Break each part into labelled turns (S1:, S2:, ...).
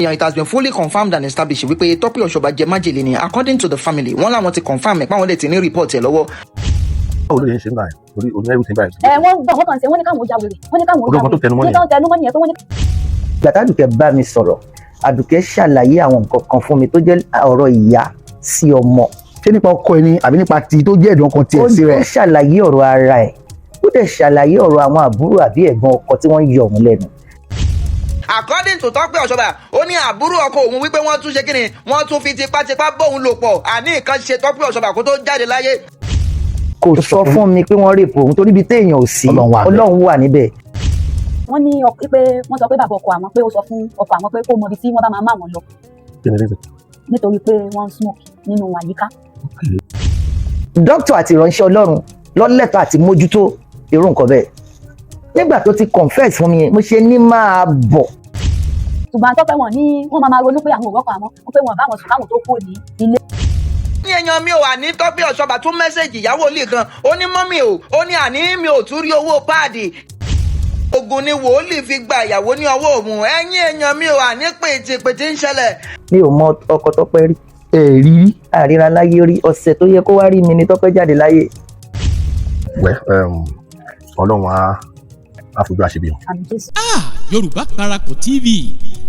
S1: It has been fully confirmed and established wípé Tọ́pẹ́ Ọ̀ṣọ́bà jẹ májèlé ni. According to the family, wọ́n làwọn ti confirm ẹ̀ páwọn dẹ̀ ti ní report ẹ̀ lọ́wọ́.
S2: Báwo ló yẹn ṣe ń gbà yẹn torí oní everything báyìí?
S3: Ẹ wọ́n gbọ́, wọ́n kàn ṣe, wọ́n ní káwọn ó ya wèrè, wọ́n ní káwọn ó ya
S2: Ọdún kan tó tẹnumọ́
S3: wèrè
S2: nìyẹn.
S3: Tó tẹnumọ́ nìyẹn pé wọ́n ní.
S4: Ìgbà tádùkẹ́ bá mi sọ̀rọ̀, Àdùkẹ́ ṣàlàyé àwọn nǹkan kan fún mi tó jẹ́ ọ̀rọ̀ ìyá sí ọmọ.
S5: Ṣé nípa ọkọ ẹni àbí nípa ti tó jẹ́ ẹ̀dùn ọkàn tiẹ̀
S4: Ó
S5: sí
S4: ó
S5: rẹ̀?
S4: ṣàlàyé ọ̀rọ̀ ara ẹ̀, ó dẹ̀ ṣàlàyé ọ̀rọ̀ àwọn àbúrò àbí ẹ̀gbọ́n ọkọ tí wọ́n ń yọ òun lẹ́nu.
S1: According to Tọ́pẹ́ Ọ̀ṣọ́bà, ó ní àbúrò ọkọ òun wípé wọ́n tún ṣe kíni, wọ́n tún fi tipátipá bóun lò pọ̀. Àní nǹkan ṣe Tọ́pẹ́ Ọ̀ṣọ́bà kó tó jáde láyé.
S4: Kò sọ fún mi pé wọ́n rape òun, torí ibi téèyàn ò sí,
S5: Ọlọ́run wà níbẹ̀.
S4: Ọlọ́run wà níbẹ̀.
S3: Wọ́n ní pé wọ́n sọ pé bàbá ọkọ àwọn, pé ó sọ fún ọkọ àwọn pé kó mọ ibi tí wọ́n bá máa má wọn lọ.
S2: Kí ni reason?
S3: Nítorí pé wọ́n ń smoke nínú àyíká.
S4: Dókítà àti ìránṣẹ́ Ọlọ́run lọ́lẹ́tọ̀ àti mójútó irú nǹkan bẹ́ẹ̀. Nígbà tó ti confess fún mi, mo ṣe ní máa bọ̀.
S3: Ṣùgbọ́n Tọ́pẹ́, wọn ní wọ́n máa máa ronú pé àwọn ò rọ́kọ àwọn, pé wọn bá wọn sùn káwọn tó kúrò ní ilé.
S1: Ní èèyàn mi ò, àní Tọ́pẹ́ Ọ̀ṣọ́bà tún message ìyàwó wòlíì kan. Ó ní, "Mummy o," ó ní, "àní mi ò tún rí owó pad." Ogun ni wòlíì fi gba ìyàwó ní ọwọ́ òun. Ẹ̀yin èèyàn mi ò, àní pètèpètè ń ṣẹlẹ̀.
S4: Mi ò mọ ọkọ Tọ́pẹ́ rí.
S5: Ẹ rí rí?
S4: Àríra láyé rí. Ọ̀sẹ̀ tó yẹ kó wá rí mi ni Tọ́pẹ́ jáde láyé.
S2: Wẹ́ Ọlọ́run á fojú àṣebí hàn.
S3: Àmín Jésù.
S6: Ah, Yorùbá Parapọ̀ TV,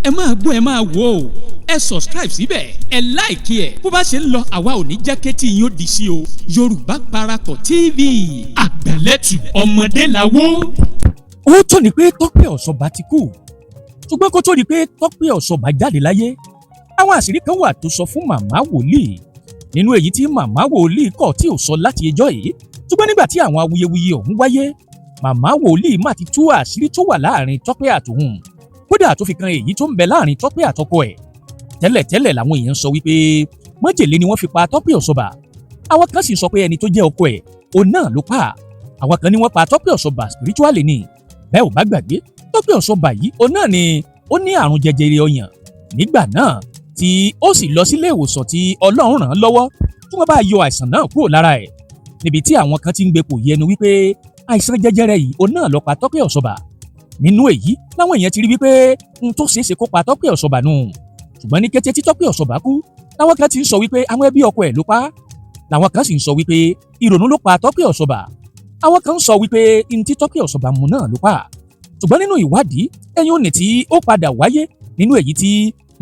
S6: ẹ máa gbọ́, ẹ máa wò ó. Ẹ subscribe síbẹ̀, ẹ like ẹ̀. Bó bá ṣe ń lọ, àwa ò ní jẹ́ kétí yín ó di sí o. Yorùbá Parapọ̀ TV, àgbàlẹ́tù ọmọdé làwọ́. Ó tó ní pé Tọ́pẹ́ Ọ̀ṣọ́bà ti kú, ṣùgbọ́n kó tó di pé Tọ́pẹ́ Ọ̀ṣọ́bà jáde láyé, àwọn àṣírí kan wà tó sọ fún màmá wòlíì, nínú èyí tí màmá wòlíì kọ̀ tí ò sọ láti ẹjọ́ yìí. Ṣùgbọ́n nígbà tí àwọn awuyewuye ọ̀hún wáyé, màmá wòlíì má ti tú àṣírí tó wà láàrin Tọ́pẹ́ àtòun, kódà tó fi kan èyí tó ń bẹ láàrin Tọ́pẹ́ àtọkọ ẹ̀. Tẹ́lẹ̀tẹ́lẹ̀ làwọn èèyàn sọ wípé májèlé ni wọ́n fi pa Tọ́pẹ́ Ọ̀ṣọ́bà. Àwọn kan sì sọ pé ẹni tó jẹ́ ọkọ ẹ̀ òun náà ló pa. Àwọn kan ní wọ́n pa Tọ́pẹ́ Ọ̀ṣọ́bà spiritually ni. Bẹ́ẹ̀ ò bá gbàgbé, Tọ́pẹ́ Ọ̀ṣọ́bà yìí, òun náà ni ó ní àrùn jẹjẹrẹ ọyàn nígbà náà, tí ó sì lọ sílé ìwòsàn, tí Ọlọ́run ràn án lọ́wọ́ tí wọ́n bá yọ àìsàn náà kúrò lára ẹ̀, níbi tí àwọn kan ti ń gbepò yẹnu wípé àìsàn jẹjẹrẹ yìí, òun náà ló pa Tọ́pẹ́ Ọ̀ṣọ́bà. Nínú èyí láwọn èèyàn ti rí wípé n tó ṣeé ṣe kó pa Tọ́pẹ́ Ọ̀ṣọ́bà nù. Ṣùgbọ́n ní kété tí Tọ́pẹ́ Ọ̀ṣọ́bà kú, làwọn kan ti ń sọ wípé àwọn ẹbí ọkọ ẹ̀ ló pa á. Làwọn kan sì ń sọ wípé ìrònú ló pa Tọ́pẹ́ Ọ̀ṣọ́bà. Àwọn kan ń sọ wípé n tí Tọ́pẹ́ Ọ̀ṣọ́bà mu náà ló pa á. Ṣùgbọ́n nínú ìwádìí ẹ̀yìn òní tí ó padà wáyé, nínú èyí tí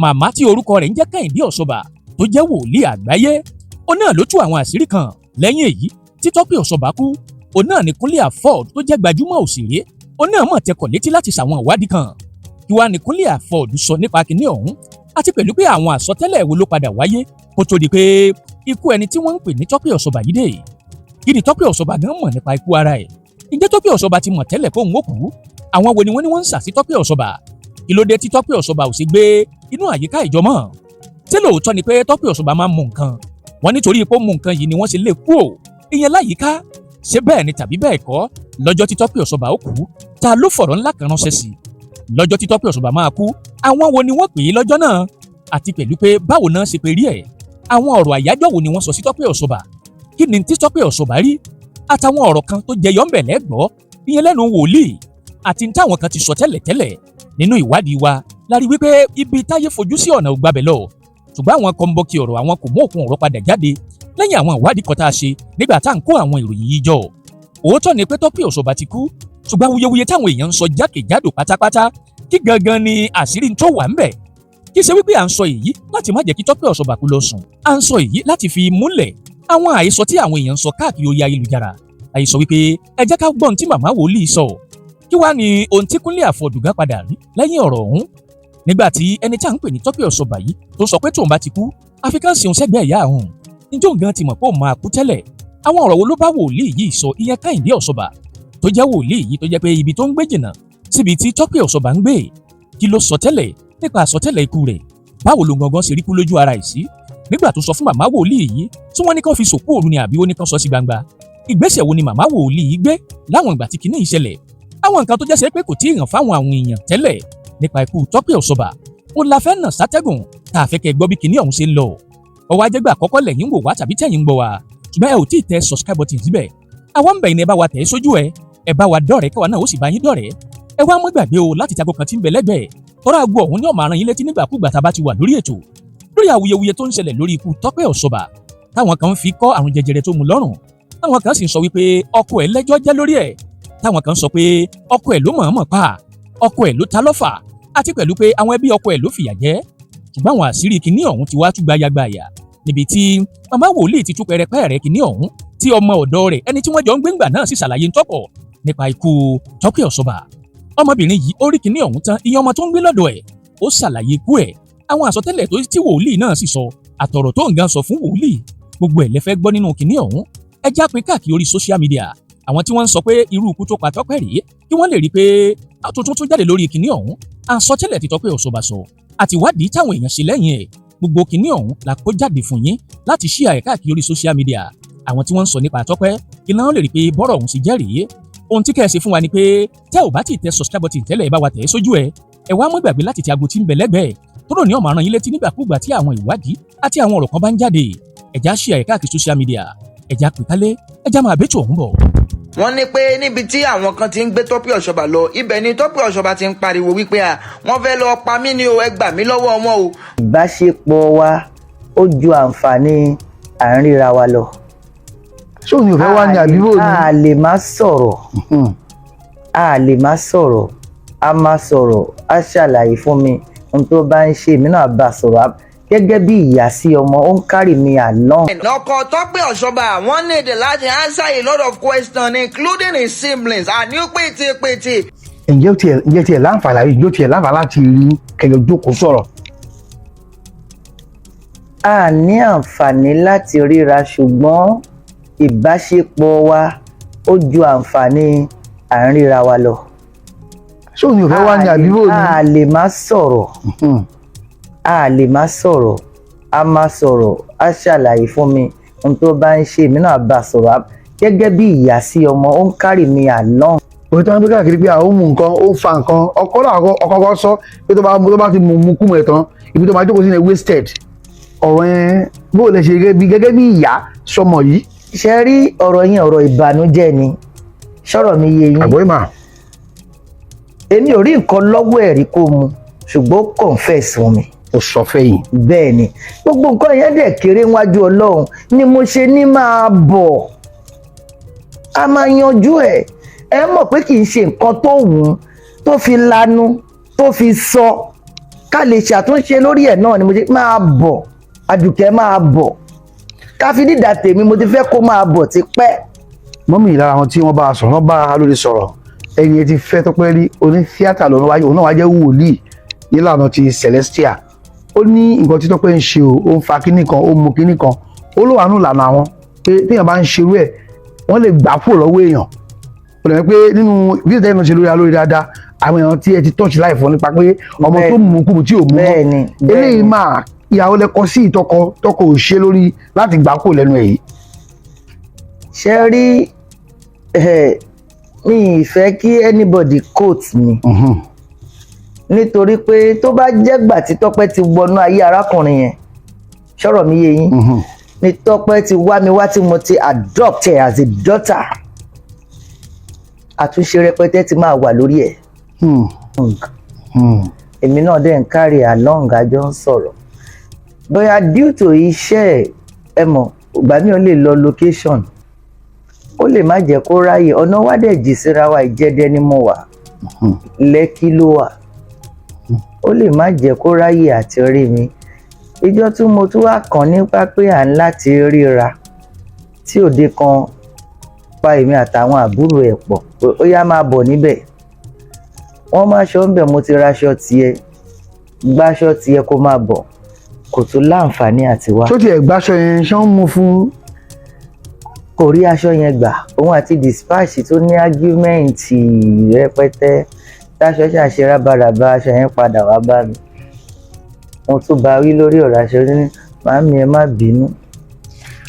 S6: màmá tí orúkọ rẹ̀ ń jẹ́ Kẹ́hìndé Ọ̀ṣọ́bà, tó jẹ́ wòlíì àgbáyé, ó náà ló tú àwọn àṣírí kan. Lẹ́yìn èyí tí Tọ́pẹ́ Ọ̀ṣọ́bà kú, òun náà ní Kúnlé Afod, tó jẹ́ gbajúmọ̀ òṣèré, ó náà mọ̀ tẹkọ̀ létí láti ṣàwọn ìwádìí kan. Kí wàá ní Kúnlé Afod sọ nípa kinní ọ̀hún, àti pẹ̀lú pé àwọn àsọtẹ́lẹ̀ wo ló padà wáyé kó tó di pé ikú ẹni tí wọ́n ń pè ní Tọ́pẹ́ Ọ̀ṣọ́bà yìí dé? Kí ni Tọ́pẹ́ Ọ̀ṣọ́bà gan mọ̀ nípa ikú ara ẹ̀? Ǹjẹ́ Tọ́pẹ́ Ọ̀ṣọ́bà ti mọ̀ tẹ́lẹ̀ kóun ó kú? Àwọn wo ni wọ́n ní wọ́n ń sà sí Tọ́pẹ́ Ọ̀ṣọ́bà? Kí ló dé tí Tọ́pẹ́ Ọ̀ṣọ́bà ò sì gbé inú àyíká ìjọ mọ́? Ṣé lóòótọ́ ni pé Tọ́pẹ́ Ọ̀ṣọ́bà máa ń mu nǹkan? Wọ́n nítorí pé ó mu nǹkan yìí ni wọ́n ṣe lè kú ò ìyẹn láyìíká. Ṣé bẹ́ẹ̀ ni tàbí bẹ́ẹ̀ kọ́? Lọ́jọ́ tí Tọ́pẹ́ Ọ̀ṣọ́bà ó kú, ta ló fọ̀rọ̀ ńlá kan ránṣẹ́ sí? Lọ́jọ́ tí Tọ́pẹ́ Ọ̀ṣọ́bà máa kú, àwọn wo ni wọ́n pè é lọ́jọ́ náà, àti pẹ̀lú pé báwo náà ṣe pé rí ẹ̀? Àwọn ọ̀rọ̀ àyájọ́ wo ni wọ́n sọ sí Tọ́pẹ́ Ọ̀ṣọ́bà? Kí ni tí Tọ́pẹ́ Ọ̀ṣọ́bà rí, àtàwọn ọ̀rọ̀ kan tó jẹyọ ń bẹ̀ lẹ́gbọ́ ìyẹn lẹ́nu wòlíì, àti ní táwọn kan ti sọ tẹ́lẹ̀tẹ́lẹ̀? Nínú ìwádìí wa la rí wípé ibi táyé fojú sí, ọ̀nà ò gbabẹ̀ lọ. Ṣùgbọ́n àwọn kọ́ńbọ́ọ̀kì ọ̀rọ̀, àwọn kò mú òkun ọ̀rọ̀ padà jáde lẹ́yìn àwọn ìwádìí kan tá a ṣe nígbà tá à ń kó àwọn ìròyìn yìí jọ. Òótọ́ ni pé Tọ́pẹ́ Ọ̀ṣọ́bà ti kú, ṣùgbọ́n awuyewuye táwọn èèyàn ń sọ jákèjádò pátápátá, kí gangan ni àṣírí tó wà ń bẹ̀? Kì í ṣe wípé à ń sọ èyí láti má jẹ́ kí Tọ́pẹ́ Ọ̀ṣọ́bà kú lọ sùn. À ń sọ èyí láti fi múlẹ̀ àwọn àhesọ tí àwọn èèyàn ń sọ káàkiri orí ayélujára, àhesọ wípé ẹ jẹ́ ká gbọ́n tí màmá wòlíì sọ. Kí wàá ní ohun tí Kúnlé Afod gan padà rí lẹ́yìn ọ̀rọ̀ ọ̀hún, nígbà tí ẹni tí à ń pè ní Tọ́pẹ́ Ọ̀ṣọ́bà yìí tó sọ pé tóun bá ti kú, àfi kán sìn sẹ́gbẹ̀ẹ́ ìyá òun? Njó gan ti mọ̀ pé òun máa kú tẹ́lẹ̀? Àwọn ọ̀rọ̀ wo ló bá wòlíì yìí sọ, ìyẹn Kẹ́hìndé Ọ̀ṣọ́bà, tó jẹ́ wòlíì yìí, tó jẹ́ pé ibi tó ń gbé jìnnà síbi tí Tọ́pẹ́ Ọ̀ṣọ́bà ń gbé? Kí ló sọ tẹ́lẹ̀ nípa àsọtẹ́lẹ̀ ikú rẹ̀? Báwo ló gangan ṣe rí kú lójú ara ẹ̀ sí nígbà tó sọ fún màmá wòlíì yìí? Tí wọ́n ní kán fi sòkú òru ni, àbí ó ní kán sọ sí gbangba? Ìgbésẹ̀ wo ni màmá wòlíì yìí gbé láwọn ìgbà tí kinní yìí ṣẹlẹ̀? Àwọn nǹkan tó jẹ́ ṣe pé kò tí ì hàn fáwọn àwọn èèyàn tẹ́lẹ̀ nípa ikú Tọ́pẹ́ Ọ̀ṣọ́bà, ó la fẹ́ nà sátẹ́gùn, tá a fẹ́ kẹ́ gbọ́ bí kinní ọ̀hún ṣe ń lọ. Ọwọ́ ajẹ́gbẹ́ àkọ́kọ́ lẹ́yìn wò wá tàbí tẹ̀yìn ń gbọ́ wa, ṣùgbọ́n ẹ ò tí ì tẹ subscribe button síbẹ̀, àwọn ń bẹ̀ ní ẹ bá wa tẹ̀ ẹ́ sójú ẹ, ẹ bá wa dọ̀rẹ́, káwa náà ó sì bá yín dọ̀rẹ́. Ẹ wá mọ́ gbàgbé o láti tago kan tí ń bẹ lẹ́gbẹ̀ẹ́. Tọ́ra aago ọ̀hún ní ó máa rán yín létí nígbàkúgbà tá a bá ti wà lórí ètò, lórí awuyewuye tó ń ṣẹlẹ̀ lórí ikú Tọ́pẹ́ Ọ̀ṣọ́bà, táwọn kan ń fi kọ́ àrùn jẹjẹrẹ tó mú lọ́rùn, táwọn kan sì ń sọ wípé ọkọ ẹ̀ lẹ́jọ́ jẹ́ lórí ẹ̀, táwọn kan sọ pé ọkọ ẹ̀ ló mọ̀ọ́mọ̀ pa, ọkọ ẹ̀ ló ta lọ́fà, àti pẹ̀lú pé àwọn ẹbí ọkọ ẹ̀ ló fìyà jẹ. Ṣùgbọ́n àwọn àṣírí kinní ọ̀hún ti wá tú gbayagbaya, níbi tí màmá wòlíì ti tú pẹrẹpẹrẹ kinní ọ̀hún, tí ọmọ ọ̀dọ́ rẹ̀, ẹni tí wọ́n jọ ń gbé ńgbà náà, sì ṣàlàyé ńtọ́pọ̀ nípa ikú Tọ́pẹ́ Ọ̀ṣọ́bà. Ọmọbìnrin yìí, ó rí kinní ọ̀hún tán, ìyẹn ọmọ tó ń gbé lọ́dọ̀ ẹ̀, ó ṣàlàyé ikú ẹ̀, àwọn àsọtẹ́lẹ̀ tó tí wòlíì náà sì sọ, àtọ̀rọ̀ tó ń gan sọ fún wòlíì, gbogbo ẹ̀ lẹ́fẹ́ gbọ́ nínú kinní ọ̀hún. Ẹ já pé káàkiri orí social media, àwọn tí wọ́n ń sọ pé irú ikú tó pa Tọ́pẹ́ rèé, kí wọ́n lè rí i pé tuntun tún jáde lórí kinní ọ̀hún, àsọtẹ́lẹ̀ tí Tọ́pẹ́ Ọ̀ṣọ́bà sọ àtiwádìí táwọn èèyàn ṣe lẹ́yìn ẹ̀, gbogbo kinní ọ̀hún la kó jáde fún yín láti ṣíà ẹ̀ káàkiri orí social media. Àwọn tí wọ́n ń sọ nípa Tọ́pẹ́, kí náà lè rí i pé bọ́rọ̀ ọ̀hún sì jẹ́ rèé. Ohun tí kẹ́ ẹ ṣe fún wa ni pé, tẹ́ ò bá ti tẹ subscribe button tẹ́lẹ̀, ẹ bá wa tẹ̀ ẹ́ sójú ẹ̀. Ẹ wá mọ́ gbàgbé láti tẹ aago tí ń bẹ lẹ́gbẹ̀ẹ́ tó rò ní ó máa rán yín létí nígbàkúùgbà tí àwọn ìwádìí àti àwọn ọ̀rọ̀ kan bá ń jáde. Ẹ já share ẹ̀ káàkiri social media, ẹ já pè kálé, ẹ já máa bẹ́tò ọ̀hún bọ̀.
S1: Wọ́n ní pé níbi tí àwọn kan ti ń gbé Tọ́pẹ́ Ọ̀ṣọ́bà lọ, ibẹ̀ ni Tọ́pẹ́ Ọ̀ṣọ́bà ti ń pariwo wípé à wọ́n fẹ́ lọ pa mí ní o, ẹ gbà mí lọ́wọ́ wọn o.
S4: Ìbáṣepọ̀ wa, ó ju àǹfààní à ń ríra wa lọ.
S5: Ṣé òun ni ò fẹ́ wá ní àbí bò ní?
S4: A lè má sọ̀rọ̀, a lè má sọ̀rọ̀, a má sọ̀rọ̀, a ṣàlàyé fún mi ohun tó bá ń ṣe, èmi náà bá a sọ̀rọ̀ gẹ́gẹ́ bí ìyá sí ọmọ. Ó ń carry mi along.
S1: Ọkọ Tọ́pẹ́ Ọ̀ṣọ́bà, wọ́n need láti answer a lot of questions, including his siblings, àní pètèpètè.
S5: Ǹjẹ́ tiẹ̀ láǹfààní àbí ǹjẹ́ ó tiẹ̀ láǹfààní láti rí kẹjọ jókòó sọ̀rọ̀?
S4: A ní àǹfààní láti ríra, ṣùgbọ́n ìbáṣepọ̀ wa, ó ju àǹfààní à ń ríra wa lọ.
S5: Ṣé òun ni ò fẹ́ wá ní àbí bò ní?
S4: A lè má sọ̀rọ̀, a lè má sọ̀rọ̀, a má sọ̀rọ̀, a ṣàlàyé fún mi ohun tó bá ń ṣe, èmi náà bá a sọ̀rọ̀ gẹ́gẹ́ bí ìyá sí ọmọ. Ó ń carry mi along.
S5: Òun tí wọ́n gbé káàkiri pé àwọn mú nǹkan, ó ń fa nǹkan, ọkọ náà ọkọ kọ́ sọ pé tó bá ti mú kú mọ̀ ẹ̀ tán, ibi tó máa jókòó sí ni wasted. Ọ̀rọ̀ yẹn, bó lè ṣe gẹ́gẹ́ bí ìyá sọmọ yìí?
S4: Ṣe rí ọ̀rọ̀ yẹn, ọ̀rọ̀ ìbànújẹ́ ni. Ṣọ̀rọ̀ mi yé yín?
S5: Àgbọ̀yé mà.
S4: Èmi ò rí nǹkan lọ́wọ́ ẹ̀ rí kó mu, ṣùgbọ́n ó confess fún mi.
S5: Ó sọ fẹ́yìn?
S4: Bẹ́ẹ̀ ni. Gbogbo nǹkan yẹn dẹ̀ kéré wájú Ọlọ́run ni mo ṣe ní máa bọ̀, a máa yanjú ẹ̀. Ẹ mọ̀ pé kì í ṣe nǹkan tó wù ú tó fi lanu tó fi sọ, ká lè ṣàtúnṣe lórí ẹ̀ náà ni mo ṣe máa bọ̀. Àdùkẹ́, máa bọ̀, ká fi dídà tèmi, mo ti fẹ́ kó máa bọ̀ tipẹ́.
S5: Mummy, lára àwọn tí wọ́n bá a sọ̀rọ̀, wọ́n bá a lórí sọ̀rọ̀, ẹ̀yìn ti fẹ́ Tọ́pẹ́ rí, oní tíátà lòun wáyé, òun náà wá jẹ́ wòlíì nílànà ti Celestial. Ó ní nǹkan tí Tọ́pẹ́ ń ṣe o, ó ń fa kíní kan, ó ń mu kíní kan, ó ló wà nù lànà àwọn pé téèyàn bá ń ṣerú ẹ̀, wọ́n lè gbà kúrò lọ́wọ́ èèyàn. Ó lè pé nínú fídíò tẹ́lẹ̀ náà ṣe lórí alórí dáadáa, àwọn èèyàn tí ẹ ti touch life wọn nípa pé ọmọ tó mú kú tí ò mú mọ́.
S4: Bẹ́ẹ̀ni.
S5: Eléyìí máa ìyàwó lẹkọ sí ìtọkọ tọkọ ò ṣe lórí láti gbà kúrò lẹ́nu ẹ̀ yìí.
S4: Ṣe rí ẹ, mi ì fẹ́ kí anybody quote mi, nítorí pé tó bá jẹ́gbà tí Tọ́pẹ́ ti wọnú ayé arákùnrin yẹn, ṣọ́rọ̀ mi yé yín, ni Tọ́pẹ́ ti wá mi wá tí mo ti adopt her as a daughter, àtúnṣe rẹpẹtẹ ti máa wà lórí ẹ̀. Èmi náà dẹ̀ ń carry along, àjọ ń sọ̀rọ̀. Bóyá due to iṣẹ́ ẹ̀, ẹ mọ̀, ìgbà mi ò lè lọ location, ó lè má jẹ́ kó ráyè. Ọ̀nà wa dẹ̀ jì síra wa. Ìjẹ́dẹ́ ni mo wà, Lẹ́kí ló wà. Ó lè má jẹ́ kó ráyè àti rí mi. Ìjọ tí mo tún wá kàn nípa pé à ń láti ríra, tí òde kan pa èmi àtàwọn àbúrò ẹ̀ pọ̀ pé ó yá, máa bọ̀ níbẹ̀, wọ́n máa ṣọ́ ń bẹ̀, mo ti raṣọ tiẹ̀, gbáṣọ tiẹ̀, kó máa bọ̀, kò tún láǹfààní àti wá.
S5: Tó tiẹ̀ gbàṣọ yẹn, ṣé ń mú fún?
S4: Kò rí aṣọ yẹn gbà. Òun àti dispatch tó ní argument rẹpẹtẹ, táṣọ ṣàṣe rábàràbà, aṣọ yẹn padà wá bá mi. Mo tún bá wí lórí ọ̀rọ̀ aṣọ, ní màámi, ẹ má bínú.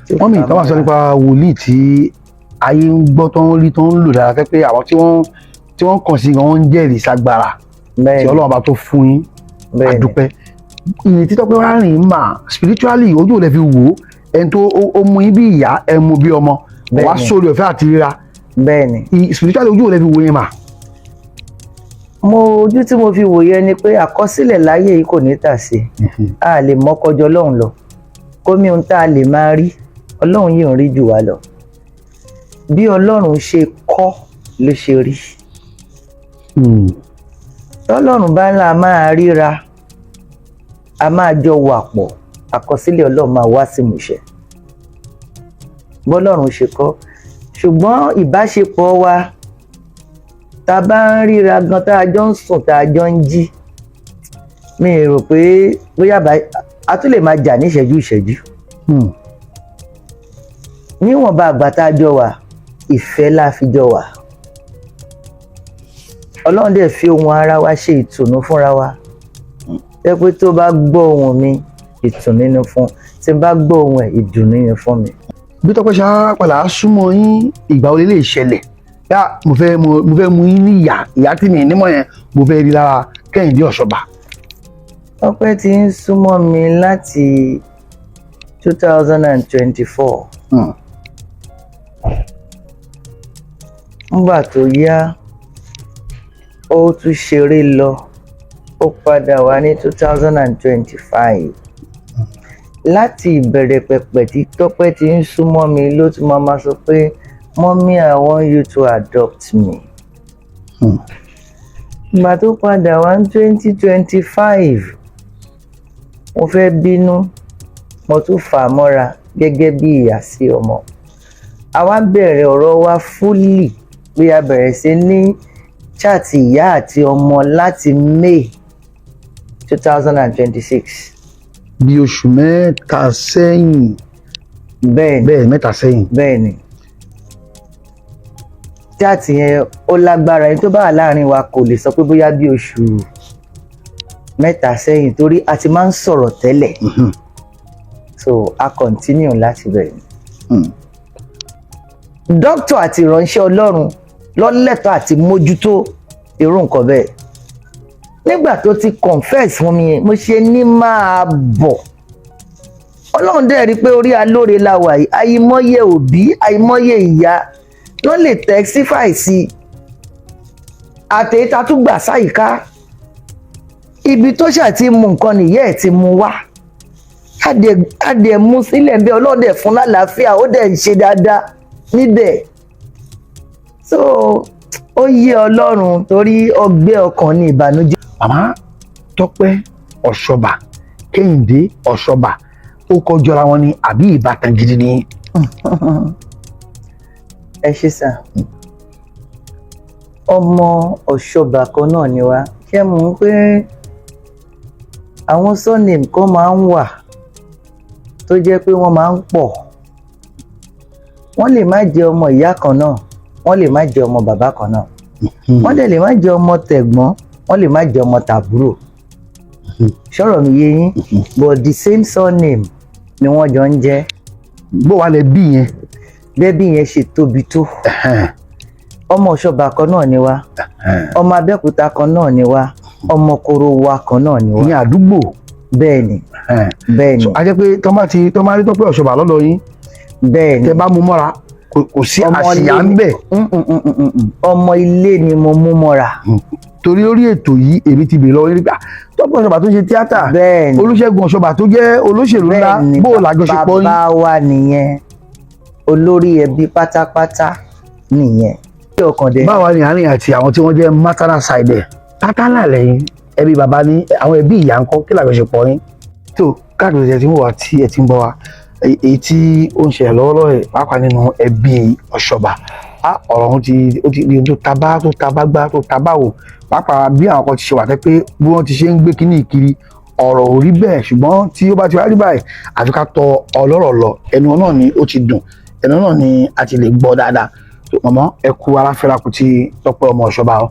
S5: Wọ́n mi ìtàn wà sọ nípa wòlíì tí ayé ń gbọ́, tó ń rí, tó ń lò dára, pé àwọn tí wọ́n kàn sí gan, wọ́n ń jẹ́rìí ságbára tí Ọlọ́run bá tó fún yín. Àdúpẹ́. Ìrètí Tọ́pẹ́ wá rìn mà spiritually, ojú ò lè fi wò ó, ẹni tó ó mú yín bí ìyá, ẹ mú bí ọmọ wá sórí ọ̀fẹ́ àti ríra. Spiritually, ojú ò lè fi wò yín mà?
S4: Mo ojú tí mo fi wòye ni pé àkọsílẹ̀ láyé yìí kò ní tà sí. A lè mọ́kọjọ Ọlọ́run lọ kómi ohun tá a lè máa rí, Ọlọ́run yìí ń rí jù wá lọ. Bí Ọlọ́run ṣe kọ́ ló ṣe rí. Tọ́lọ́run bá ńlá máa ríra, a máa jọ wà pọ̀, àkọsílẹ̀ Ọlọ́run máa wá sí ìmúṣẹ bọ́lọ́run ṣe kọ́. Ṣùgbọ́n ìbáṣepọ̀ wa, tá a bá ń ríra gan, tá a jọ ń sùn, tá a jọ ń jí, mi ò rò pé bóyá a tún lè máa jà ní ìṣẹ́jú ìṣẹ́jú. Níwọ̀nba àgbà tá a jọ wà, ìfẹ́ la fi jọ wà. Ọlọ́run dẹ̀ fi ohun ara wa ṣe ìtùnú fúnra wa, jẹ́ pé tó bá gbọ́ ohùn mi, ìtùnú ni fún, tí n bá gbọ́ ohùn ẹ̀, ìdùnnú ni fún mi.
S5: Bí Tọ́pẹ́ ṣe á padà súnmọ́ yín, ìgbà wo lè ṣẹlẹ̀ yá mo fẹ́ mú yín ní ìyá ìyá tí mi nímọ̀ yẹn, mo fẹ́ rí lára Kẹ́hìndé Ọ̀ṣọ́bà?
S4: Tọ́pẹ́ ti ń súnmọ́ mi láti 2024. Nígbà tó yá, ó tún ṣeré lọ, ó padà wá ní 2025. Láti ìbẹ̀rẹ̀ pẹ̀pẹ̀ tí Tọ́pẹ́ ti ń súnmọ́ mi ló tún máa ma sọ pé, "Mommy, I want you to adopt me." Ìgbà tó padà wá ní 2025, mo fẹ́ bínú, mo tún fà á mọ́ra gẹ́gẹ́ bí ìyá sí ọmọ. A wá bẹ̀rẹ̀ ọ̀rọ̀ wa fully pé a bẹ̀rẹ̀ sí ní chat ìyá àti ọmọ láti May 2026.
S5: Bí oṣù 3 sẹ́yìn?
S4: Bẹ́ẹ̀ ni.
S5: Bẹ́ẹ̀, 3 sẹ́yìn.
S4: Bẹ́ẹ̀ ni. Chat yẹn ó lágbára. Ẹni tó bá wà láàrin wa kò lè sọ pé bóyá bí oṣù 3 sẹ́yìn, torí a ti máa ń sọ̀rọ̀ tẹ́lẹ̀. So a continue láti bẹ̀rẹ̀. Dókítà àti ìránṣẹ́ Ọlọ́run lọ́lẹ́tọ̀ọ́ àti mójútó irú nǹkan bẹ́ẹ̀. Nígbà tó ti confess fún mi, mo ṣe ní máa bọ̀. Ọlọ́run dẹ̀ rí i pé orí alóore la wà yìí. Àìmọye òbí, àìmọye ìyá ló lè testify sí i, àtẹ̀yìntà tún gbà sáyìíká ibi tó ṣà ti mú nǹkan nìyẹn ẹ̀ ti mú wá. Á dẹ̀ mú sílẹ̀ bí Ọlọ́run dẹ̀ fún lálàáfíà, ó dẹ̀ ń ṣe dáadáa níbẹ̀. So ó yé Ọlọ́run, torí ọgbẹ́ ọkàn ní ìbànújẹ́.
S5: Màmá Tọ́pẹ́ Ọ̀ṣọ́bà, Kẹ́hìndé Ọ̀ṣọ́bà, ó kọjọra wọn ni àbí ìbátan gidi ni?
S4: Ẹ ṣe sà. Ọmọ Ọ̀ṣọ́bà kan náà ni wá. Ṣé mo ń pé àwọn surname kan máa ń wà tó jẹ́ pé wọ́n máa ń pọ̀. Wọ́n lè má jẹ́ ọmọ ìyá kan náà, wọ́n lè má jẹ́ ọmọ bàbá kan náà, wọ́n dẹ̀ lè má jẹ́ ọmọ tẹ̀gbọ́n, wọ́n lè má jẹ́ ọmọ tàbúrò. Ṣọ́rọ̀ mi yé yín? But the same surname ni wọ́n jọ ń jẹ́.
S5: Bó wàá lẹ bí yẹn?
S4: Bẹ́bí yẹn ṣe tóbi tó, ọmọ Ọ̀ṣọ́bà kan náà ni wá, ọmọ Abẹ́òkúta kan náà ni wá, ọmọ Korowa kan náà ni wá.
S5: Ìyẹn àdúgbò?
S4: Bẹ́ẹ̀ ni, bẹ́ẹ̀ ni.
S5: So a jẹ́ pé tọ́ bá rí Tọ́pẹ́ Ọ̀ṣọ́bà lọ́dọ̀ yín,
S4: Bẹ́ẹ̀ ni.
S5: tẹ bá mú mọ́ra, kò sí
S4: Ọmọ
S5: àṣìyà
S4: ilé
S5: ń bẹ̀.
S4: Ọmọ ilé ni mo mú mọ́ra.
S5: Torí lórí ètò yìí, èmi ti bèèrè lọ́wọ́ yín nípa Tọ́pẹ́ Ọ̀ṣọ́bà tó ń ṣe tíátà,
S4: Bẹ́ẹ̀ ni.
S5: Olúṣẹ́gun Ọ̀ṣọ́bà tó jẹ́ olóṣèlú ńlá,
S4: Bẹ́ẹ̀ ni.
S5: bó o làjọṣepọ̀ yín?
S4: Bàbá wa nìyẹn, olórí ẹbí pátápátá nìyẹn. Ṣé ọkàn dẹ.
S5: Báwa ni àárín àti àwọn tí wọ́n jẹ́ maternal side ẹ̀, paternal lẹ́yìn ẹbí bàbá ní, àwọn ẹbí ìyá ńkọ́? Kí làjọṣepọ̀ yín tó káàkiri ẹ̀ tí ń wò wá, tí ẹ ti ń gbọ́ wa, èyí tí ó ń ṣẹlẹ̀ lọ́wọ́lọ́wọ́ ẹ̀, pàápàá nínú ẹbí Ọ̀ṣọ́bà, á ọ̀rọ̀ ọ̀hún ti ó ti di ohun tó tabá, tó tabá gbá, tó tabá wò, pàápàá bí àwọn kan ti ṣe wà tẹ́ pé bí wọ́n ti ṣe ń gbé kínní kiri, ọ̀rọ̀ ò rí bẹ́ẹ̀. Ṣùgbọ́n tí ó bá ti wá rí báyìí, àfi ká tọ ọlọ́rọ̀ lọ. Ẹnu náà ni ó ti dùn, ẹnu náà ni a ti lè gbọ́ dáadáa. Tó mọ̀mọ́, ẹ kú aráfẹ́ra kù tí Tọ́pẹ́ ọmọ Ọ̀ṣọ́bà ọ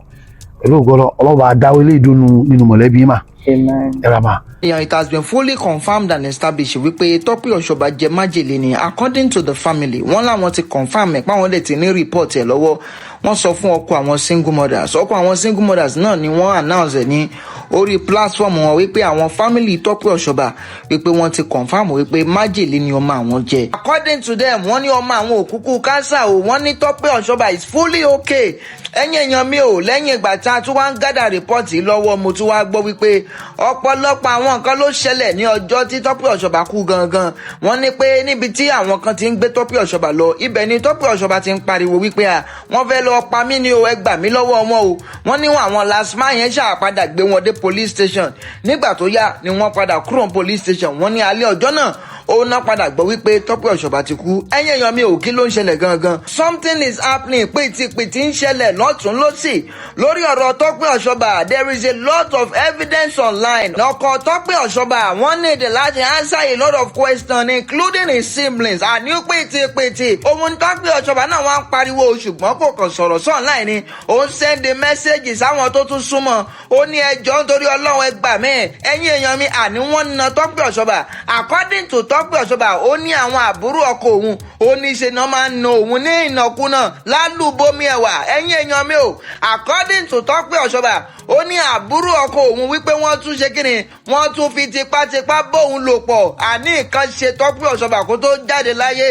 S5: pẹ̀lú ògbọ́lọ́ ọlọ́ba adáwọ̀ ilé ìdùnnú nínú mọ̀lẹ́bí mà.
S4: Amen.
S5: Ẹ ra mà.
S1: Yeah, it has been fully confirmed and established wípé Tọ́pẹ́ Ọ̀ṣọ́bà jẹ májèlé ni. According to the family, wọ́n láwọn ti confirm ẹ̀, páwọn dẹ̀ ti ní report ẹ̀ lọ́wọ́. Wọ́n sọ fún ọkọ àwọn single mothers. Ọkọ àwọn single mothers náà ni wọ́n announce ẹ̀ ní orí platform wọn wípé àwọn family Tọ́pẹ́ Ọ̀ṣọ́bà, wípé wọ́n ti confirm wípé májèlé ni ọmọ àwọn jẹ. According to them, wọ́n ní ọmọ àwọn òkúkú cancer o. Wọ́n ní Tọ́pẹ́ Ọ̀ṣọ́bà is fully okay. Ẹ̀yin èèyàn mi ò, lẹ́yìn ìgbà tá a tún wá ń gather report lọ́wọ́, mo tún wá gbọ́ wípé ọ̀pọ̀lọpọ̀ àwọn nǹkan ló ṣẹlẹ̀ ní ọjọ́ tí Tọ́pẹ́ Ọ̀ṣọ́bà kú gangan. Wọ́n ní pé níbi tí àwọn kan ti ń gbé Tọ́pẹ́ Ọ̀ṣọ́bà lọ, ibẹ̀ ni Tọ́pẹ́ Ọ̀ṣọ́bà ti ń pariwo wípé à wọ́n fẹ́ lọ pa mí ní o, ẹ gbà mí lọ́wọ́ wọn o. Wọ́n ní àwọn LASTMA yẹn ṣàpadà gbé wọn dé police station. Nígbà tó yá ni wọ́n padà kúrò ní police station. Wọ́n ní alẹ́ ọjọ́ náà, ó ná padà gbọ́ wípé Tọ́pẹ́ Ọ̀ṣọ́bà ti kú. Ẹ̀yin èèyàn mi ò, kí ló ń ṣẹlẹ̀ gangan? Something is happening. Pìtìpìtì ń ṣẹlẹ̀ lọ́tún lọ́sì lórí ọ̀rọ̀ Tọ́pẹ́ Ọ̀ṣọ́bà. There is a lot of evidence online. Ọkọ Tọ́pẹ́ Ọ̀ṣọ́bà, wọ́n need láti answer a lot of questions, including his siblings. Àní pìtìpìtì ohun Tọ́pẹ́ Ọ̀ṣọ́bà náà wọ́n ń pariwo, ṣùgbọ́n kò kàn sọ̀rọ̀ sí online ni. Ó ń send message sáwọn tó tún súnmọ́. Ó ní, "Ẹjọ́, nítorí Ọlọ́run, ẹ gbà mí." Ẹ̀yin èèyàn mi, àní wọ́n na Tọ́pẹ́ Ọ̀ṣọ́bà. According to Tọ́pẹ́ Ọ̀ṣọ́bà, ó ní àwọn àbúrò ọkọ òun, ó ní ṣe náà máa ń na òun ní ìnàkúnà lálùbọ́mi ẹ̀wà. Ẹ̀yin èèyàn mi o, according to Tọ́pẹ́ Ọ̀ṣọ́bà, ó ní àbúrò ọkọ òun wípé wọ́n tún ṣe kíni, wọ́n tún fi tipátipá bóun lò pọ̀. Àní nǹkan ṣe Tọ́pẹ́ Ọ̀ṣọ́bà kó tó jáde láyé.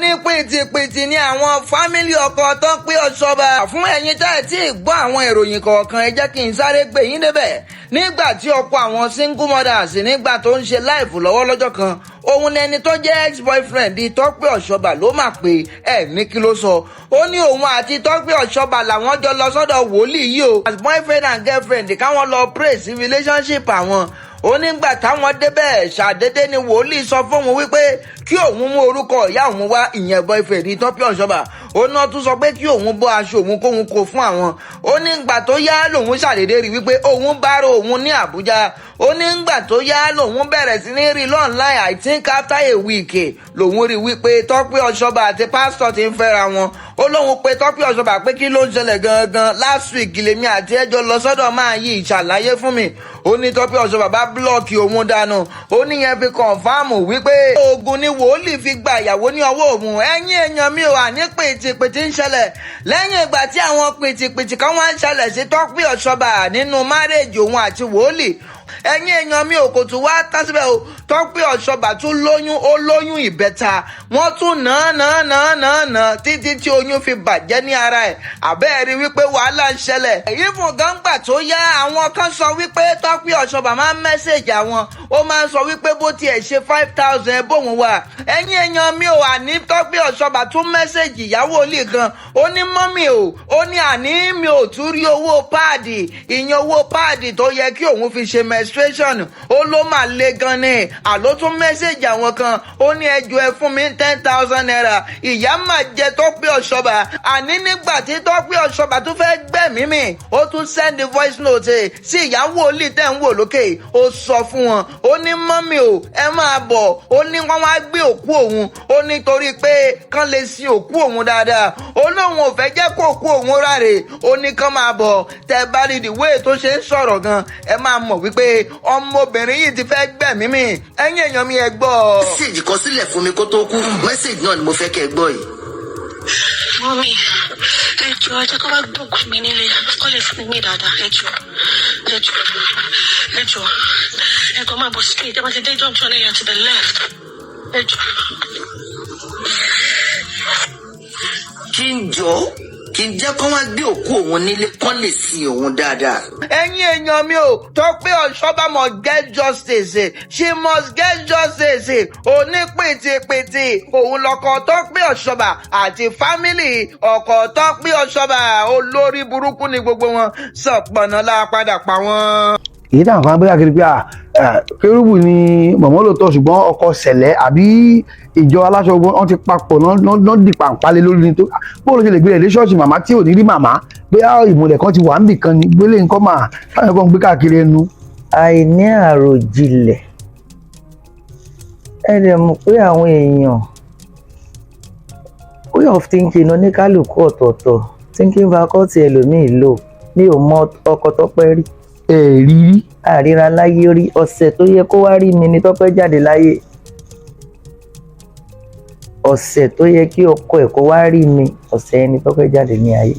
S1: Onípìtìpìtì ní àwọn family ọkọ Tọ́pẹ́ Ọ̀ṣọ́bà. Fún ẹ̀yin tá ẹ̀ tí ì gbọ́ àwọn ìròyìn kọ̀ọ̀kan, ẹ jẹ́ kí n sáré gbé yín débẹ̀. Nígbà tí ọkọ àwọn single mothers, nígbà tó ń ṣe live lọ́wọ́ lọ́jọ́ kan, òun ni ẹni tó jẹ́ ex-boyfriend di Tọ́pẹ́ Ọ̀ṣọ́bà ló mà pé ẹ̀ ní kí ló sọ. Ó ní òun àti Tọ́pẹ́ Ọ̀ṣọ́bà làwọn jọ lọ sọ́dọ̀ wòlíì yìí o, as boyfriend and girlfriend, káwọn lọ pray sí relationship àwọn. Ó nígbà táwọn débẹ̀, ṣàdédé ni wòlíì sọ fóun wípé kí òun mú orúkọ ìyá òun wá, ìyẹn boyfriend Tọ́pẹ́ Ọ̀ṣọ́bà. Ó náà tún sọ pé kí òun bọ́ aṣọ òun kóun kó fún àwọn. Ó nígbà tó yá lòun ṣàdédé rí wípé òun bá rò òun ní Àbújá. Ó nígbà tó yá lòun bẹ̀rẹ̀ sí ní rí online. I think after a week lòun rí wípé Tọ́pẹ́ Ọ̀ṣọ́bà àti pásítọ̀ ti ń fẹ́ra wọn. Ó lóun pé Tọ́pẹ́ Ọ̀ṣọ́bà pé kí ló ń ṣẹlẹ̀ gangan? Last week lèmi àti ẹjọ́ lọ sọ́dọ̀ máa yí ìṣàlàyé fún mi. Ó ní Tọ́pẹ́ Ọ̀ṣọ́bà bá block òun dànù. Ó níyẹn fi confirm wípé oògùn ni wòlíì fi gba ìyàwó ní ọwọ́ òun. Ẹ̀yin èèyàn mi ò, àní pìtìpìtì ń ṣẹlẹ̀. Lẹ́yìn ìgbà tí àwọn pìtìpìtì kan wá ń ṣẹlẹ̀ sí Tọ́pẹ́ Ọ̀ṣọ́bà nínú marriage òun àti wòlíì, ẹ̀yin èèyàn mi ò, kò tún wá tán síbẹ̀ o. Tọ́pẹ́ Ọ̀ṣọ́bà tún lóyún. Ó lóyún ìbẹ́ta. Wọ́n tún nà nà nà nà nà títí tí oyún fi bàjẹ́ ní ara ẹ̀. Àbẹ́ẹ̀ rí wípé wàhálà ń ṣẹlẹ̀. Ìfún gangba tó yá, àwọn kan sọ wípé Tọ́pẹ́ Ọ̀ṣọ́bà máa ń message àwọn. Ó máa ń sọ wípé bó tiẹ̀ ṣe 5,000 bóun wà. Ẹ̀yin èèyàn mi ò, àní Tọ́pẹ́ Ọ̀ṣọ́bà tún message ìyàwó olè kan. Ó ní, "Mummy o," ó ní, "àní mi ò tún rí owó pad, ìyẹn owó pad tó yẹ kí òun fi ṣe menstruation." Ó ló mà le gan ni. Àló tún message àwọn kan. Ó ní, "Ẹjọ́, ẹ fún mi ₦10,000." Ìyá mà jẹ Tọ́pẹ́ Ọ̀ṣọ́bà. Àní nígbà tí Tọ́pẹ́ Ọ̀ṣọ́bà tún fẹ́ gbẹ̀mí mi, ó tún send voice note sí ìyàwó olè tẹ̀ ń wò lókè. Ó sọ fún wọn, ó ní, "Mummy o, ẹ máa bọ̀." Ó ní wọ́n wá gbé òkú òun. Ó ní torí pé kán lè sin òkú òun dáadáa. Ó lóun ò fẹ́ jẹ́ kó òkú òun ráre. Ó ní kán máa bọ̀. Tẹ bá rí the way tó ṣe ń sọ̀rọ̀ gan, ẹ máa mọ̀ wípé ọmọbìnrin yìí ti fẹ́ gbẹ̀mí mi. Ẹ̀yin èèyàn mi, ẹ gbọ́.
S7: Message kan sílẹ̀ fún mi kó tó kú. Message náà ni mo fẹ́ kẹ́ ẹ gbọ́ yìí.
S8: Mummy, ẹ jọ̀ọ́, ẹ jẹ́ kó wá gbógun mi nílé kó lè fún mi dáadáa. Ẹ jọ̀ọ́, ẹ jọ̀ọ́, ẹ jọ̀ọ́, ẹ kàn máa bọ̀ straight. Ẹ bá ti dé junction ẹ yà to the left. Ẹ jọ̀ọ́.
S7: Kí n jọ, kí n jẹ́ kó wá gbé òkú òun nílé kán lè sin òun dáadáa.
S1: Ẹ̀yin èèyàn mi ò, Tọ́pẹ́ Ọ̀ṣọ́bà must get justice. She must get justice. Onípìtìpìtì òun lọkọ Tọ́pẹ́ Ọ̀ṣọ́bà àti family ọkọ Tọ́pẹ́ Ọ̀ṣọ́bà. Olórí burúkú ni gbogbo wọn. Sọ̀pọ̀nà la padà pa wọ́n.
S5: Èyí táwọn kan gbé káàkiri pé kérúbù ni mọ̀mọ́ lóòótọ́, ṣùgbọ́n ọkọ sẹ̀lẹ̀ àbí ìjọ aláṣọ wọn ti papọ̀ náà di pàǹpálẹ̀ lórí ni tó bóòlù ṣe lè gbé rẹ̀ dé ṣọ́ọ̀ṣì màmá tí ò ní rí màmá, bóyá ìmùlẹ̀ kan ti wà níbì kan ni gbélé nǹkan mà táwọn kan gbé káàkiri ẹnu.
S4: Àìní àròjinlẹ̀. Ẹ dẹ̀ mọ̀ pé àwọn èèyàn, way of thinking oníkálukú ọ̀tọ̀ọ̀tọ̀, thinking faculty ẹlòmíì lò. Mi ò mọ ọkọ Tọ́pẹ́ rí.
S5: Ẹ rí rí?
S4: Àríra láyé rí. Ọ̀sẹ̀ tó yẹ kó wá rí mi ni Tọ́pẹ́ jáde láyé. Ọ̀sẹ̀ tó yẹ kí ọkọ ẹ̀ kó wá rí mi, ọ̀sẹ̀ yẹn ni Tọ́pẹ́ jáde ní ayé.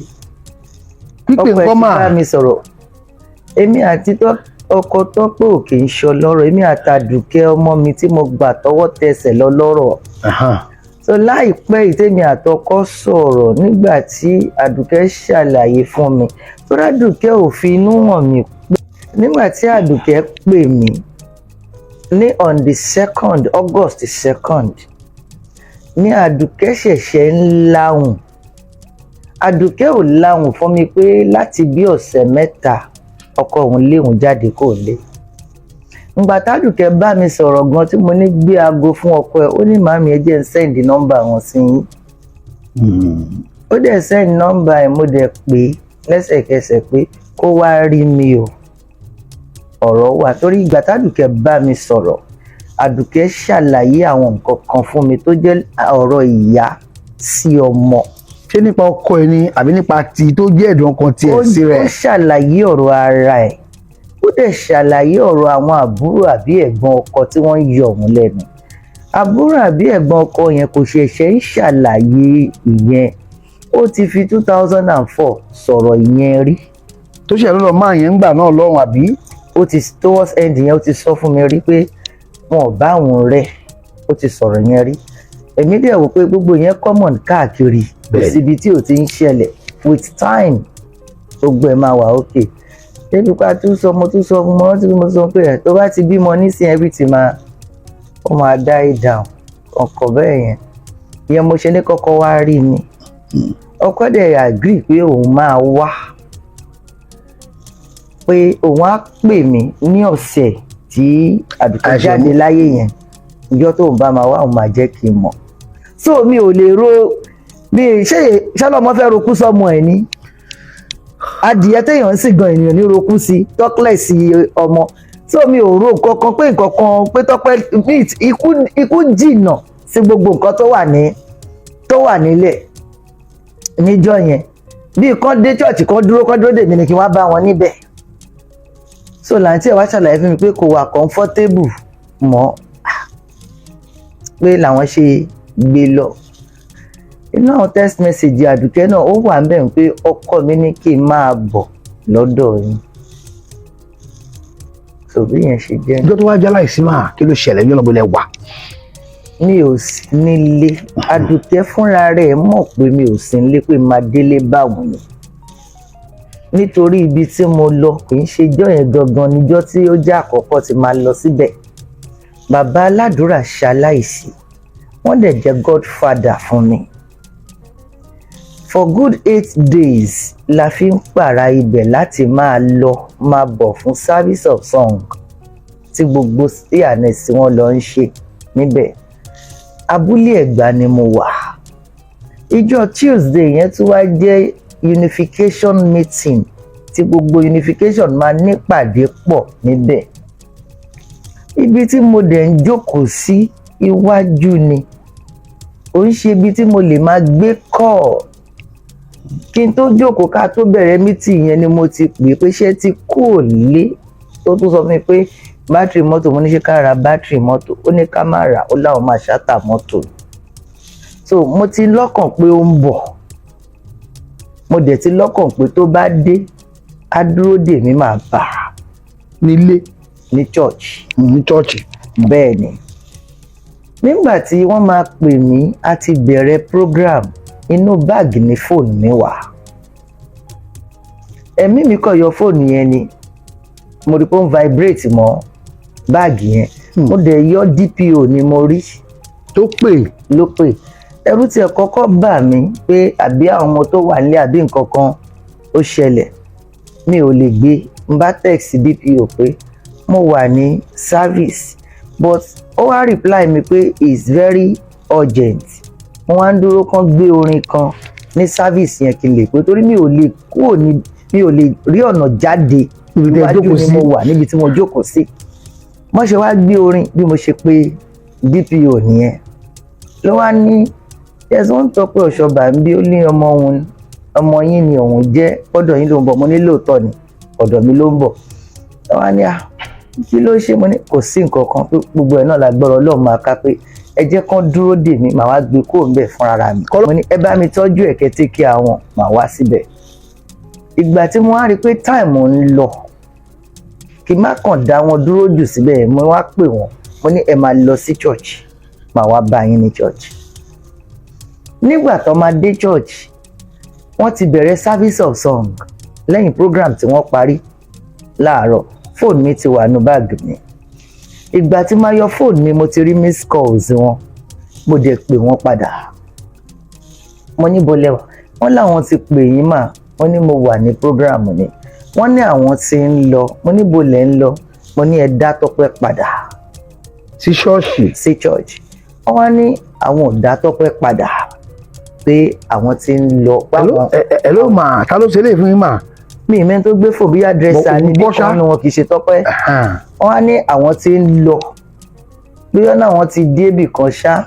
S5: Pípé
S4: Ọkọ ẹ̀
S5: nǹkan
S4: ti
S5: mà
S4: bá mi sọ̀rọ̀. Èmi àti ọkọ Tọ́pẹ́ ò kì í ṣọ lọ́rọ̀. Èmi àtàdùkẹ́ ọmọ mi tí mo gbà tọwọ́ tẹsẹ̀ lọ lọ́rọ̀. So láìpẹ́ yìí tèmi àtọkọ sọ̀rọ̀, nígbà tí Àdùkẹ́ ṣàlàyé fún mi, tó rádùkẹ́ ò fi inú hàn mí pé nígbà tí Àdùkẹ́ pè mí ní on the second, August 2nd, ní Àdùkẹ́ ṣẹ̀ṣẹ̀ ń lahùn. Àdùkẹ́ ò lahùn fún mi pé láti bí ọ̀sẹ̀ 3 ọkọ òun léhùn jáde kò lé. Ngbà tádùkẹ́ bá mi sọ̀rọ̀ gan, tí mo ní gbé aago fún ọkọ ẹ̀, ó ní, "Màámi, ẹ jẹ́ ń send nọ́mbà wọn sí yín." Ó dẹ̀ send nọ́mbà ẹ̀, mo dẹ̀ pè é lẹ́sẹ̀kẹsẹ̀ pé kó wá rí mi o, ọ̀rọ̀ wà. Torí ìgbà tádùkẹ́ bá mi sọ̀rọ̀, Àdùkẹ́ ṣàlàyé àwọn nǹkan kan fún mi tó jẹ́ ọ̀rọ̀ ìyá sí ọmọ.
S5: Ṣé nípa ọkọ ẹ ni àbí nípa ti tó jẹ́ ẹ̀dùn ọkàn tiẹ̀ sí
S4: Ó
S5: rẹ̀?
S4: ṣàlàyé ọ̀rọ̀ ara ẹ̀, ó dẹ̀ ṣàlàyé ọ̀rọ̀ àwọn àbúrò àbí ẹ̀gbọ́n ọkọ tí wọ́n ń yọ òun lẹ́nu. Àbúrò àbí ẹ̀gbọ́n ọkọ yẹn kò ṣẹ̀ṣẹ̀ ń ṣàlàyé ìyẹn, ó ti fi 2004 sọ̀rọ̀ ìyẹn rí.
S5: Tó ṣe lọ́dọ̀ máa yẹn ń gbà náà lọ́rùn, àbí?
S4: Ó ti towards end yẹn, ó ti sọ fún mi rí pé wọn ò bá òun rẹ̀. Ó ti sọ̀rọ̀ yẹn rí. Èmi dẹ̀ wò pé gbogbo yẹn common káàkiri, kò síbi tí ò ti ń ṣẹlẹ̀. With time, gbogbo ẹ̀ máa wà okay. Débi pa tún sọ, mo tún sọ fún, mo rántí pé mo sọ pé ẹ̀ tó bá ti bímọ nísìnyí, everything máa, ó máa die down ọkọ̀ bẹ́ẹ̀ yẹn. Ìyẹn mo ṣe ní kọ́kọ́ wá rí mi. Ọkọ dẹ̀ agree pé òun máa wá, pé òun á pè mí ní ọ̀sẹ̀ tí Àdùkẹ́
S5: Àṣẹ
S4: jáde láyé yẹn. Ìjọ tóun bá máa wá, òun máa jẹ́ kí n mọ̀. So mi ò lè ro bí ṣé ṣọlọmọ fẹ́ rokú sọmọ ẹ̀ ní adìyẹ téèyàn ń sìn gan, ènìyàn ní rokú sí tọ́kílẹ̀sì ọmọ. So mi ò ro nǹkan kan pé nǹkan kan pé Tọ́pẹ́ ikú ikú jìnnà sí gbogbo nǹkan tó wà nílẹ̀ níjọ́ yẹn. Bí kán dé church, kán dúró dèmi ni kí wọ́n bá wọn níbẹ̀. So làǹtí ẹ̀ wá ṣàlàyé fún mi pé kò wà comfortable mọ́, pé làwọn ṣe gbé lọ. Inú àwọn text message Àdùkẹ́ náà, ó wà ń bẹ̀ pé ọkọ mi ní kí n máa bọ̀ lọ́dọ̀ yín. So bí yẹn ṣe jẹ́.
S5: Ìjọ tó wá jẹ́ láìsí máa, kí ló ṣẹlẹ̀ ní ọ̀nà bó wà?
S4: Mi ò sí nílé. Àdùkẹ́ fúnra rẹ̀ mọ̀ pé mi ò sí nílé, pé máa délé báwọn ni, nítorí ibi tí mo lọ kì í ṣe ijọ́ yẹn gangan níjọ́ tí ó jẹ́ àkọ́kọ́ tí máa lọ síbẹ̀. Bàbá aládùúrà ṣaláìsí, wọ́n dẹ̀ jẹ́ godfather fún mi. For good 8 days la fi ń pààrà ibẹ̀ láti máa lọ máa bọ̀ fún service of song tí gbogbo cns tí wọ́n lọ ń ṣe níbẹ̀. Abúlé Ẹ̀gbá ni mo wà. Ìjọ Tuesday yẹn tún wá jẹ́ unification meeting tí gbogbo unification máa nípàdé pọ̀ níbẹ̀. Ibi tí mo dẹ̀ ń jókòó sí, iwájú ni, ò ń ṣe ibi tí mo lè máa gbé kọ́. Kí n tó jókòó, ká tó bẹ̀rẹ̀ meeting yẹn ni mo ti pè pé ṣé ti kú ò lé. Tó tún sọ fún mi pé bátìrì mọ́tò, mo ní ṣe ká ra bátìrì mọ́tò, ó ní ká má rà, ó láwọn máa ṣáta mọ́tò. So mo ti lọ́kàn pé ó ń bọ̀, mo dẹ̀ ti lọ́kàn pé tó bá dé, á dúró dè mí, máa bà á
S5: Nílé?
S4: Ní church.
S5: Ní church.
S4: Bẹ́ẹ̀ ni. Nígbà tí wọ́n máa pè mí, a ti bẹ̀rẹ̀ program. Inú báàgì ní fóònù mi wà. Ẹ̀mí mi kàn yọ fóònù yẹn ni mo rí pé ó ń vibrate mọ́ báàgì yẹn. Mo dẹ̀ yọ, DPO ni mo rí.
S5: Tó pè?
S4: Ló pè. Ẹ̀rù tiẹ̀ kọ́kọ́ bà mí pé àbí àwọn ọmọ tó wà nílé àbí nǹkan kan ó ṣẹlẹ̀, mi ò lè gbé. N bá text DPO pé mo wà ní service, but ó wá reply mi pé it's very urgent. Mo wá ń dúró kán gbé orin kan ní service yẹn kí n lè pé, torí mi ò lè kúrò ní, mi ò lè rí ọ̀nà jáde.
S5: Níbi tẹ́ ẹ
S4: Iwájú
S5: jókòó
S4: ni
S5: sí.
S4: mo wà níbi tí mo jókòó sí. Wọ́n ṣe wá gbé orin, bí mo ṣe pé DPO nìyẹn. Ló wá ní, "Yes, wọ́n ń Tọ́pẹ́ Ọ̀ṣọ́bà ń bí." Ó ní ọmọ òun, ọmọ yín ni òun jẹ́, ọ̀dọ̀ yín ló ń bọ̀. Mo ní lóòótọ́ ni, ọ̀dọ̀ mi ló ń bọ̀. Ló wá ní, "À, kí ló ṣe?" Mo ní kò sí nǹkan kan, pé gbogbo ẹ̀ náà la gbọ́rọ̀ Ọlọ́run máa ká, pé Ẹ jẹ́ kán dúró dè mí, màá wá gbé kúrò ńbẹ̀ fúnra mi. Mo ní ẹ bá mi tọ́jú ẹ̀, kẹ́ take care àwọn, màá wá síbẹ̀. Ìgbà tí mo wá rí i pé time ń lọ, kí n má kàn dá wọn dúró jù síbẹ̀, mo wá pè wọ́n. Mo ní ẹ máa lọ sí church, màá wá bá yín ní church. Nígbà tó máa dé church, wọ́n ti bẹ̀rẹ̀ service of song lẹ́yìn program tí wọ́n parí láàárọ̀. Fóònù mi ti wà nínú báàgì mi. Ìgbà tí máa yọ fóònù mi, mo ti rí miss calls wọn. Mo dẹ̀ pè wọ́n padà. Mo ní bo lẹ wà? Wọ́n láwọn ti pè yín mà. Wọ́n ní mo wà ní program ni. Wọ́n ní àwọn ti ń lọ. Mo ní bo lẹ̀ ń lọ? Mo ní ẹ dá Tọ́pẹ́ padà
S5: Sí ṣọ́ọ̀ṣì.
S4: Sí church. Wọ́n wá ní àwọn ò dá Tọ́pẹ́ padà, pé àwọn ti ń lọ.
S5: Hello,
S4: Páwọn
S5: hello mà, ta ló ṣe léyìí fún yín mà?
S4: Mi ìmẹ́ tó gbé fò, bí hairdresser ní bí
S5: Bọ́ ṣá.
S4: kan nínú wọn, kì í ṣe Tọ́pẹ́. Wọ́n á ní àwọn tí ń lọ, bóyá náà wọ́n ti débì kan ṣá,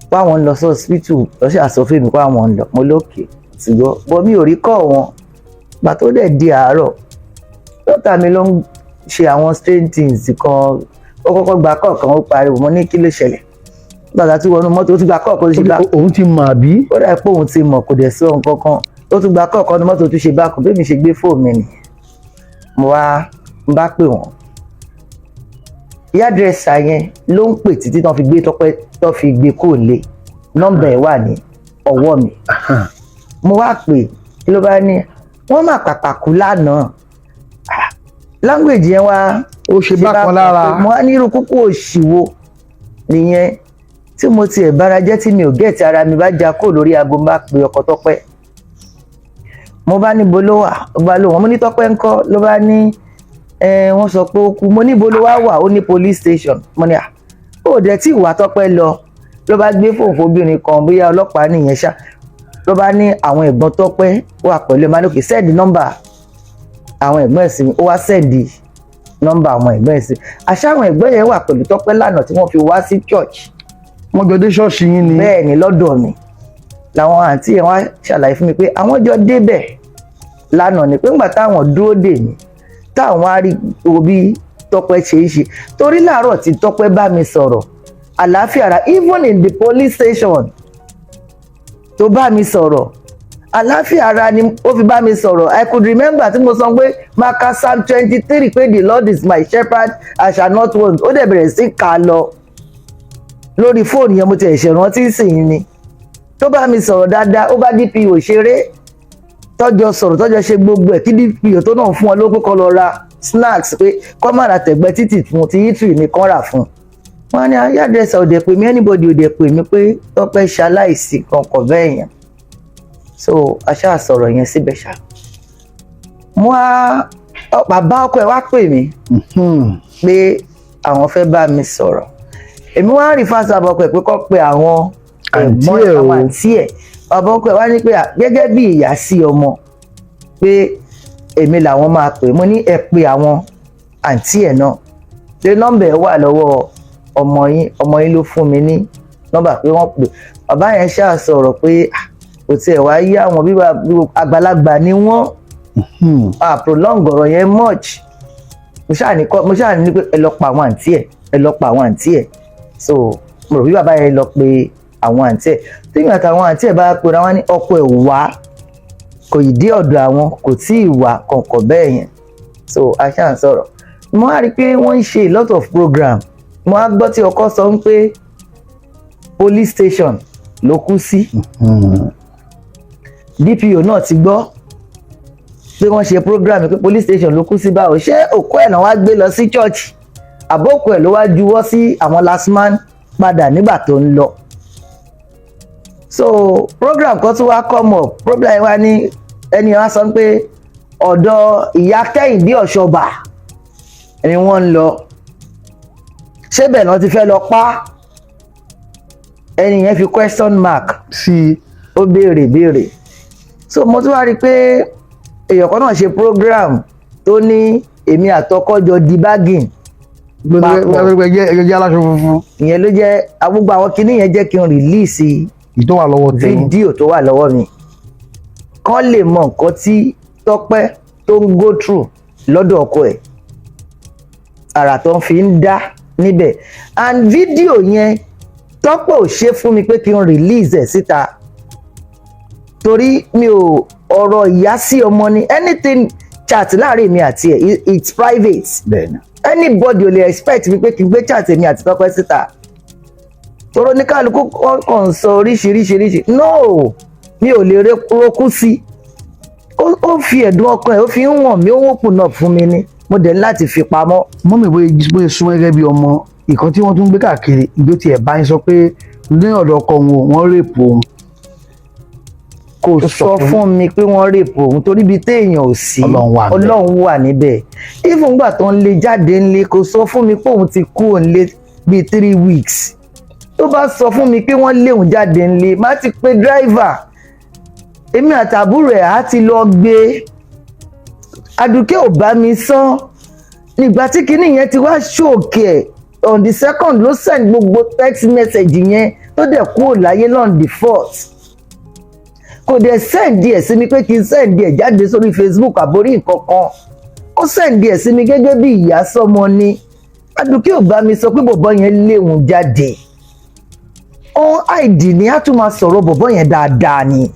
S4: páwọn ń lọ sí hospital. Lọ́sẹ̀ àsọ fún mi páwọn ń lọ. Mo lókè ṣùgbọ́n bọ́ mi ò rí kọ́ wọn. Gbà tó dẹ̀ di àárọ̀, dọ́tà mi ló ń ṣe àwọn strange things kan. Ó kọ́kọ́ gba kọ̀ọ̀kan, ó pariwo. Mo ní kí ló ṣẹlẹ̀? Gbàgbà tí wọnú mọ́tò, ó tún gba kọ̀ọ̀kan, ó ṣe bá.
S5: Òun ti mọ̀ àbí?
S4: Ó dà pé òun ti mọ̀, kò dẹ̀ sí ohun kankan. Ó tún gba kọ̀ọ̀kan ní mọ́tò, tún ṣe bákan. Bí mi ṣe gbé fóònù mi nìyẹn, mo wá ń bá pè wọ́n. Hairdresser yẹn ló ń pè títí tán fi gbé Tọ́pẹ́, tán fi gbé kúrò lé. Nọ́mbà ẹ̀ wà ní ọwọ́ mi. Mo wá pè, kí ló bá ní wọ́n mà pàpà kú lánàá. Ah, language yẹn wá
S5: Ó ṣe bákan lára.
S4: Mo wá ní irú kúkú òṣìwò nìyẹn tí mo tiẹ̀ bára jẹ́, tí mi ò get ara mi bá já kó lórí aago. Bá pe ọkọ Tọ́pẹ́, mo bá níbo ló wà? Ó bá lóun. Mo ní Tọ́pẹ́ ńkọ́? Ló bá ní ẹ wọ́n sọ pé ó kú. Mo níbo ló wá wà? Ó ní police station. Mo ní à ó dẹ̀ tí ìwà Tọ́pẹ́ lọ. Ló bá gbé fóònù fóbìnrin kan, bóyá ọlọ́pàá nìyẹn ṣá. Ló bá ní àwọn ẹ̀gbọ́n Tọ́pẹ́ wà pẹ̀lú ẹ̀. Máa ní okay, send nọ́mbà àwọn ẹ̀gbọ́n ẹ̀ sí mi. Ó wá send nọ́mbà àwọn ẹ̀gbọ́n ẹ̀ sí. Àṣà àwọn ẹ̀gbọ́n yẹn wà pẹ̀lú Tọ́pẹ́ lánàá tí wọ́n fi wá sí church.
S5: Wọ́n jọ dé ṣọ́ọ̀ṣì yín ni?
S4: Bẹ́ẹ̀ ni, lọ́dọ̀ mi làwọn àǹtí yẹn wá ṣàlàyé fún mi pé àwọn jọ débẹ̀ lánàá ni, pé ńgbà táwọn dúró dè mí, táwọn á rí wo bí Tọ́pẹ́ ṣe é ṣe, torí láàárọ̀ tí Tọ́pẹ́ bá mi sọ̀rọ̀, àlàáfíà ara, even in the police station tó bá mi sọ̀rọ̀, àlàáfíà ara ni ó fi bá mi sọ̀rọ̀. I could remember tí mo sọ pé máa ka Psalm 23, pé "The Lord is my shepherd, I shall not want." Ó dẹ̀ bẹ̀rẹ̀ sí kà á lọ lórí fóònù yẹn. Mo ti ẹ̀ṣẹ̀ rántí sí i ni tó bá mi sọ̀rọ̀ dáadáa. Ó bá DPO ṣeré, tọ́jọ́ sọ̀rọ̀, tọ́jọ́ ṣe gbogbo ẹ̀, kí DPO tó náà fún ọ ló pé kó lọ ra snacks, pé kọ́ má ra tẹ̀gbẹ́ títì fún ti eatery ní kán rà fún wọn. Ní hairdresser ò dẹ̀ pè mí, anybody ò dẹ̀ pè mí pé Tọ́pẹ́ ṣaláìsí kankan bẹ́ẹ̀ yẹn. So a ṣáà sọ̀rọ̀ yẹn síbẹ̀ ṣá. Mo á bàbá ọkọ ẹ̀ wá pè mí pé àwọn fẹ́ bá mi sọ̀rọ̀. Èmi wá rí fásitì bàbá ọkọ ẹ̀ pé kó pe àwọn
S5: Àǹtí
S4: ẹ̀gbọ́n
S5: ẹ̀ o.
S4: àwọn àǹtí ẹ̀. Bàbá ọkọ ẹ̀ wá ní pé à, gẹ́gẹ́ bí ìyá sí ọmọ, pé èmi làwọn máa pè. Mo ní ẹ pe àwọn àǹtí ẹ̀ náà, pé nọ́mbà ẹ̀ wà lọ́wọ́ ọmọ yín, ọmọ yín ló fún mi ní nọ́mbà, pé wọ́n pè. Bàbá yẹn ṣáà sọ̀rọ̀ pé ah, kò tiẹ̀ wá yí àwọn bí àgbàlagbà ni wọ́n. Ah, prolong ọ̀rọ̀ yẹn much. Mo ṣáà ní pé ẹ lọ pa àwọn àǹtí ẹ̀, ẹ lọ pa àwọn àǹtí ẹ̀. So mo rò bí bàbá yẹn lọ pe àwọn àǹtí ẹ̀. Tí àtàwọn àǹtí ẹ̀ bá pera wọn ní ọkọ ẹ̀ wá, kò ì dé ọ̀dọ̀ àwọn, kò tí ì wá kọ̀ọ̀kan bẹ́ẹ̀ yẹn. So a ṣáà ń sọ̀rọ̀. Mo á rí i pé wọ́n ń ṣe a lot of program. Mo á gbọ́ tí ọkọ sọ ń pé police station ló kú sí. DPO náà ti gbọ́ pé wọ́n ṣe program pé police station ló kú sí. Báwo ṣé òkú ẹ̀ náà wá gbé lọ sí church, àbókù ẹ̀ ló wá juwọ́ sí àwọn last man padà nígbà tó ń lọ? So program kan tún wá come up. Program yẹn wá ní ẹni wá sọ pé ọ̀dọ̀ ìyá Kẹ́hìndé Ọ̀ṣọ́bà ni wọ́n ń lọ. Ṣé bẹ́ẹ̀ náà ti fẹ́ lọ pa? Ẹni yẹn fi question mark
S5: sí.
S4: Ó béèrè béèrè. So mo tún wá rí i pé èèyàn kan náà ṣe program tó ní èmi àtọkọ jọ di bargain papọ̀.
S5: Gbogbo ẹgbẹ́ aláṣọ funfun.
S4: Ìyẹn ló jẹ́ gbogbo àwọn kinní yẹn jẹ́ kí n release
S5: Èyí tó wà lọ́wọ́ tẹ̀yìn.
S4: fídíò tó wà lọ́wọ́ mi, kán lè mọ nǹkan tí Tọ́pẹ́ tó ń go through lọ́dọ̀ ọkọ ẹ̀, àrà tó ń fi ń dá níbẹ̀. And fídíò yẹn Tọ́pẹ́ ò ṣe fún mi pé kí n release ẹ̀ síta, torí mi ò, ọ̀rọ̀ ìyá sí ọmọ ni. Anything chat láàrin mi àti ẹ̀, it's private. Anybody ò lè expect mi pé kí n gbé chat èmi àti Tọ́pẹ́ síta, torí oníkálukú kàn ń sọ oríṣiríṣiríṣi. No, mi ò lè rokú sí. Ó fi ẹ̀dùn ọkàn ẹ̀, ó fi ń wọ̀n mí, ó ń open up fún mi ni. Mo dẹ̀ ní láti fi pamọ́.
S5: Mummy, bóyá súnmọ́ gẹ́gẹ́ bí ọmọ, ìkan tí wọ́n tún gbé káàkiri, ìjó tiẹ̀ bá yín sọ pé ní ọ̀dọ̀ ọkọ òun o, wọ́n rape òun?
S4: Kò
S5: Ó sọ
S4: sọ
S5: fún
S4: fún mi pé wọ́n rape òun, torí ibi téèyàn ò sí,
S5: Ọlọ́run wà níbẹ̀.
S4: Ọlọ́run wà níbẹ̀. Even gbà tó ń lé jáde ńlé, kò sọ fún mi pé òun ti kú òun lé bíi 3 weeks. Tó bá sọ fún mi pé wọ́n lé òun jáde ńlé, má ti pe driver, èmi àtàbúrò ẹ̀ á ti lọ gbé. Àdùkẹ́ ò bá mi sọ. Nígbà tí kinní yẹn ti wá ṣòkè ẹ̀, on the 2nd ló send gbogbo text message yẹn, tó dẹ̀ kúrò láyé on the 4th. Kò dẹ̀ send ẹ̀ sí mi pé kí n send ẹ̀ jáde sórí Facebook àbórí nǹkan kan. Ó send ẹ̀ sí mi gẹ́gẹ́ bí ìyá sọ́mọ ni. Àdùkẹ́ ò bá mi sọ pé bọ̀bọ́ yẹn léwu jáde. Ó àìdì ni, á tún máa sọ̀rọ̀ bọ̀bọ́ yẹn dáadáa ni.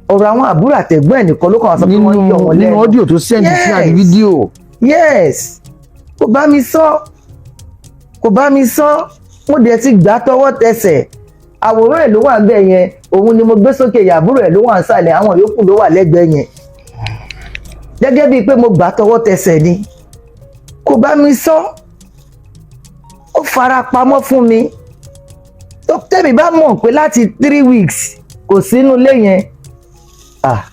S4: Ọ̀rọ̀ àwọn àbúrò àtẹ̀gbọ́n ẹ̀ nìkan ló kàn wá sọ pé wọ́n ń yọ wọn
S5: Nínú
S4: lẹ́nu.
S5: Audio tó send sí àti fídíò.
S4: Yes, kò bá mi sọ, kò bá mi sọ. Mo dẹ̀ ti gbà tọwọ́ tẹsẹ̀. Àwòrán ẹ̀ ló wà níbẹ̀ yẹn, òun ni mo gbé sókè. Àbúrò ẹ̀ ló wà nísàlẹ̀, àwọn yòókù ló wà lẹ́gbẹ̀ẹ́ yẹn, gẹ́gẹ́ bíi pé mo gbà tọwọ́ tẹsẹ̀ ni. Kò bá mi sọ, ó fara pamọ́ fún mi. Tó tẹ̀mí bá mọ̀ pé láti 3 weeks kò sínú ilé yẹn, ah,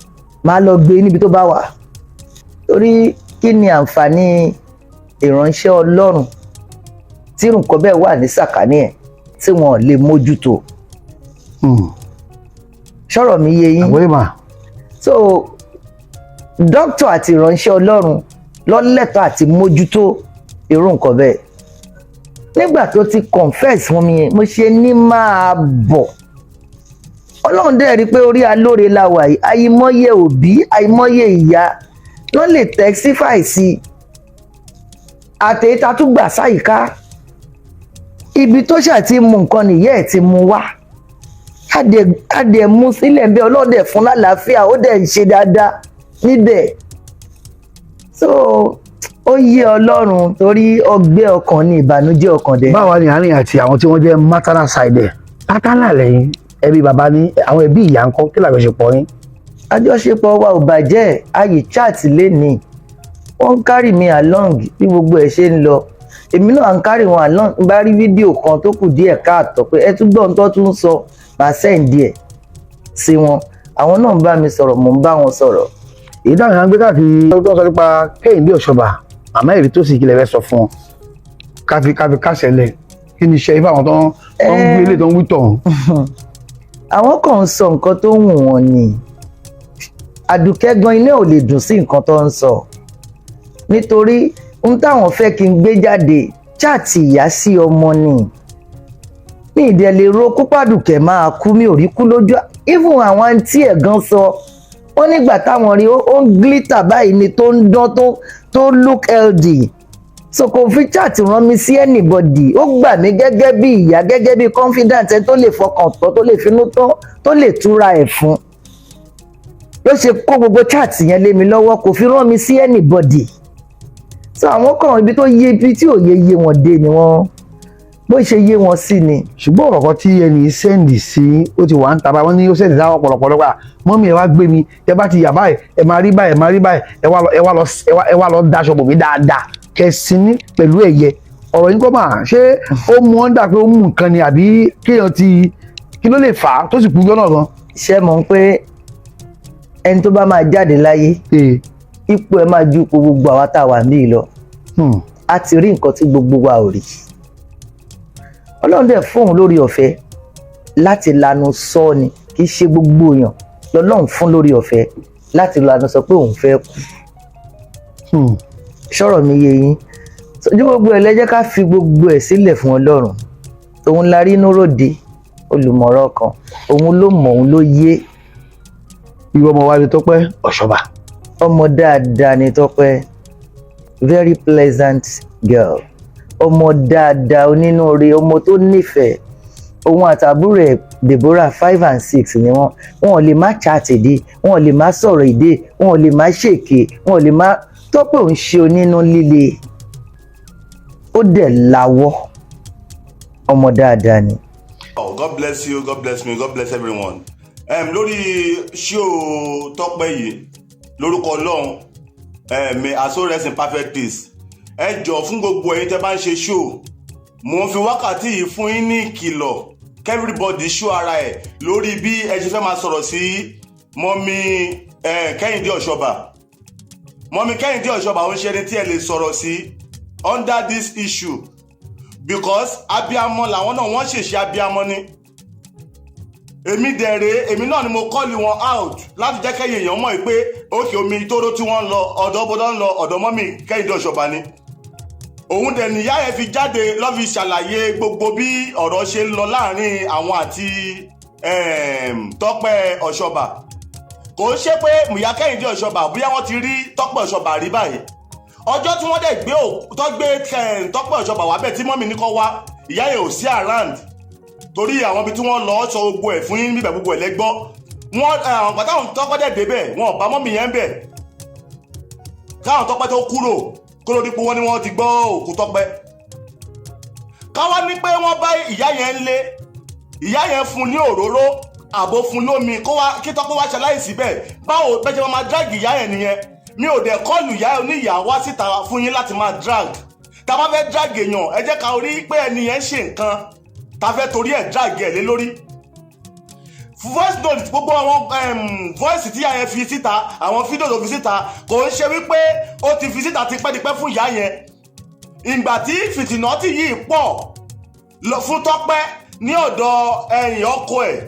S4: máa lọ gbé níbi tó bá wà. Torí kí ni àǹfààní ìránṣẹ́ Ọlọ́run tí nǹkan bẹ́ẹ̀ wà ní sàkání ẹ̀ tí wọn ò lè mójútó? Ṣọ́rọ̀ mi yé yín?
S5: Àgbọ̀yé mà.
S4: So dókítà àti ìránṣẹ́ Ọlọ́run lọ́lẹ́tọ̀ àti mójútó irú nǹkan bẹ́ẹ̀. Nígbà tó ti confess fún mi, mo ṣe ní máa bọ̀. Ọlọ́run dẹ̀ rí i pé orí alóore la wà yìí. Àìmọye òbí, àìmọye ìyá ló lè testify sí i, àtẹ̀yìntà tún gbà sáyìíká ibi tó ṣà ti mú nǹkan nìyẹ́ ẹ̀ ti mú wá. Á dẹ̀ mú sílẹ̀ bí ọlọ́dẹ̀ fún lálàáfíà, ó dẹ̀ ń ṣe dáadáa níbẹ̀. So ó yé Ọlọ́run, torí ọgbẹ́ ọkàn ní ìbànújẹ́ ọkàn dẹ̀.
S5: Báwa ni àárín àti àwọn tí wọ́n jẹ́ maternal side ẹ̀, paternal lẹ́yìn ẹbí bàbá ní àwọn ẹbí ìyá ńkọ́? Kí làjọṣepọ̀ yín?
S4: Àjọṣepọ̀ wa ò bàjẹ́. Ayé chat lénìí, wọ́n ń carry mi along bí gbogbo ẹ̀ ṣe ń lọ. Èmi náà ń carry wọn along. N bá rí fídíò kan tó kù díẹ̀ káàtó pé ẹ tún gbọ́n tó tún sọ, màá send ẹ̀ sí wọn. Àwọn náà ń bá mi sọ̀rọ̀, mò ń bá wọn sọ̀rọ̀.
S5: Èyí táwọn èèyàn ń gbé káàkiri tó ń sọ nípa Kẹ́hìndé Ọ̀ṣọ́bà, àmọ́ èrè tó sì kílẹ̀ fẹ́ sọ fún wọn, káfi kásẹ̀ lẹ̀, kí ni iṣẹ́ ifá àwọn tó ń gbé ilé tó ń wí tọ̀hún?
S4: Àwọn kan ń sọ nǹkan tó wù wọ́n ni. Àdùkẹ́ gan iná ò lè dùn sí nǹkan tó ń sọ, nítorí ohun táwọn fẹ́ kí n gbé jáde, chat ìyá sí ọmọ ni. Mi ìdẹ̀ lè ro kúpàdùkẹ́ máa kú, mi ò rí kú lójú. Even àwọn àǹtí ẹ̀ gan sọ wọ́n nígbà táwọn rí, ó ń glitter báyìí ni, tó ń dán, tó look healthy. So kò fi chat rán mi sí anybody. Ó gbà mí gẹ́gẹ́ bí ìyá, gẹ́gẹ́ bí confidant, ẹni tó lè fọkàn tán, tó lè finú tán, tó lè túra ẹ̀ fún, ló ṣe kó gbogbo chat yẹn lé mi lọ́wọ́. Kò fi rán mi sí anybody. So àwọn kan, ibi tó yé, ibi tí ò yé yé wọn dé ni wọ́n, bó ṣe yé wọn sí ni.
S5: Ṣùgbọ́n ọ̀rọ̀ kan tí ẹni send sí, ó ti wà ń taba. Wọ́n ní ó send sáwọn ọ̀pọ̀lọpọ̀ lọ́pàá: "Mummy, ẹ wá gbé mi. Ẹ bá ti yà báyìí, ẹ máa rí báyìí, ẹ máa rí báyìí, ẹ wá lọ daṣọ bò mí dáadáa, kẹ sinmi pẹ̀lú ẹ̀yẹ." Ọ̀rọ̀ yín kọ́ mà, ṣé ó mú ọ́n dà pé ó mú nǹkan ni, àbí kéèyàn ti kí ló lè fà á tó sì kú jọ́ náà gan?
S4: Ṣé mọ̀ pé ẹni tó bá máa jáde láyé, ipò ẹ máa ju ipò gbogbo àwa tá a wà níbí lọ. A ti rí nǹkan tí gbogbo wa ò rí. Ọlọ́run dẹ̀ fóun lórí ọ̀fẹ́ láti lanu sọ ni. Kì í ṣe gbogbo èèyàn lọ́lọ́run fún lórí ọ̀fẹ́ láti lanu sọ pé òun fẹ́ kú. Ṣọ́rọ̀ mi yé yín? Ojú gbogbo ẹ̀ lẹ́jẹ́, ká fi gbogbo ẹ̀ sílẹ̀ fún Ọlọ́run. Òun la rí inú ròde, olùmọ̀ràn kan. Òun ló mọ̀, òun ló yé.
S5: Irú ọmọ wa ni Tọ́pẹ́ Ọ̀ṣọ́bà?
S4: Ọmọ dáadáa ni Tọ́pẹ́, very pleasant girl, ọmọ dáadáa, onínúure, ọmọ tó nífẹ̀ẹ́. Òun àtàbúrò ẹ̀ Deborah, 5 and 6 ni wọ́n. Wọn ò lè má chat èdè, wọn ò lè má sọ̀rọ̀ èdè, wọn ò lè má ṣèké, wọn ò lè má. Tọ́pẹ́ òun ṣe onínú líle, ó dẹ̀ lawọ́, ọmọ dáadáa ni.
S9: Oh, God bless you, God bless me, God bless everyone. Lórí show Tọ́pẹ́ yìí, lórúkọ Ọlọ́run, may her soul rest in perfect peace. Ẹ jọ̀ọ́, fún gbogbo ẹ̀yin tẹ́ bá ń ṣe show, mò ń fi wákàtí yìí fún yín ní ìkìlọ̀, everybody show ara ẹ̀ lórí bí ẹ ṣe fẹ́ máa sọ̀rọ̀ sí mummy Kẹ́hìndé Ọ̀ṣọ́bà. Mummy Kẹ́hìndé Ọ̀ṣọ́bà ó ń ṣe ẹni tí ẹ lè sọ̀rọ̀ sí under this issue, because abiamọ làwọn náà, wọ́n ṣèṣe abiamọ ni. Èmi dẹ̀rẹ̀, èmi náà ni mo call wọn out láti jẹ́ kẹ́yìn èèyàn mọ̀ pé òkè omi tóró tí wọ́n ń lọ ọ̀dọ̀ bọ́dọ̀ ń lọ ọ̀dọ̀ mummy Kẹ́hìndé Ọ̀ṣọ́bà ni. Òun dẹ̀ níyà ẹ̀ fi jáde lọ́ fi ṣàlàyé gbogbo bí ọ̀rọ̀ ṣe ń lọ láàrin àwọn àti Tọ́pẹ́ Ọ̀ṣọ́bà. Kò ń ṣe pé ìyá Kẹ́hìndé Ọ̀ṣọ́bà bóyá wọ́n ti rí Tọ́pẹ́ Ọ̀ṣọ́bà rí báyìí. Ọjọ́ tí wọ́n dẹ̀ gbé tó gbé Tọ́pẹ́ Ọ̀ṣọ́bà wá bẹ́ẹ̀ tí mummy ní kọ́ wá, ìyá yẹn ò sí around, torí àwọn ibi tí wọ́n lọ sọ gbogbo ẹ̀ fún yín níbẹ̀, gbogbo ẹ̀ lẹ́gbọ́ wọ́n. Àwọn pàtàkùn tọ́pẹ́ dẹ̀ débẹ̀, wọn ò bá mummy yẹn bẹ̀ káwọn Tọ́pẹ́ tó kúrò kúrò dípò. Wọn ni wọ́n ti gbọ́ òkú Tọ́pẹ́. Káwá ní pé wọ́n bá ìyá yẹn lé, ìyá yẹn fún ní òróró àbò, fún lómi, kó wá kí Tọ́pẹ́ wá ṣaláìsí bẹ́ẹ̀. Báwo bẹ́ẹ̀ ṣe máa drag ìyá yẹn nìyẹn? Mi ò dẹ̀ call ìyá oníyàá wá síta fún yín láti máa drag. Tá a bá fẹ́ drag èèyàn, ẹ jẹ́ ká rí pé ẹni yẹn ṣe nǹkan tá a fẹ́ torí ẹ̀ drag ẹ̀ lé lórí. Voice note, gbogbo àwọn voice tí ìyá yẹn fi síta, àwọn fídíò tó fi síta, kò ń ṣe wípé ó ti fi síta tipẹ́tipẹ́ fún ìyá yẹn. Ìgbà tí fìtìnọ́tì yìí pọ̀ lọ fún Tọ́pẹ́ ní ọ̀dọ̀ ẹ̀yìn ọkọ ẹ̀,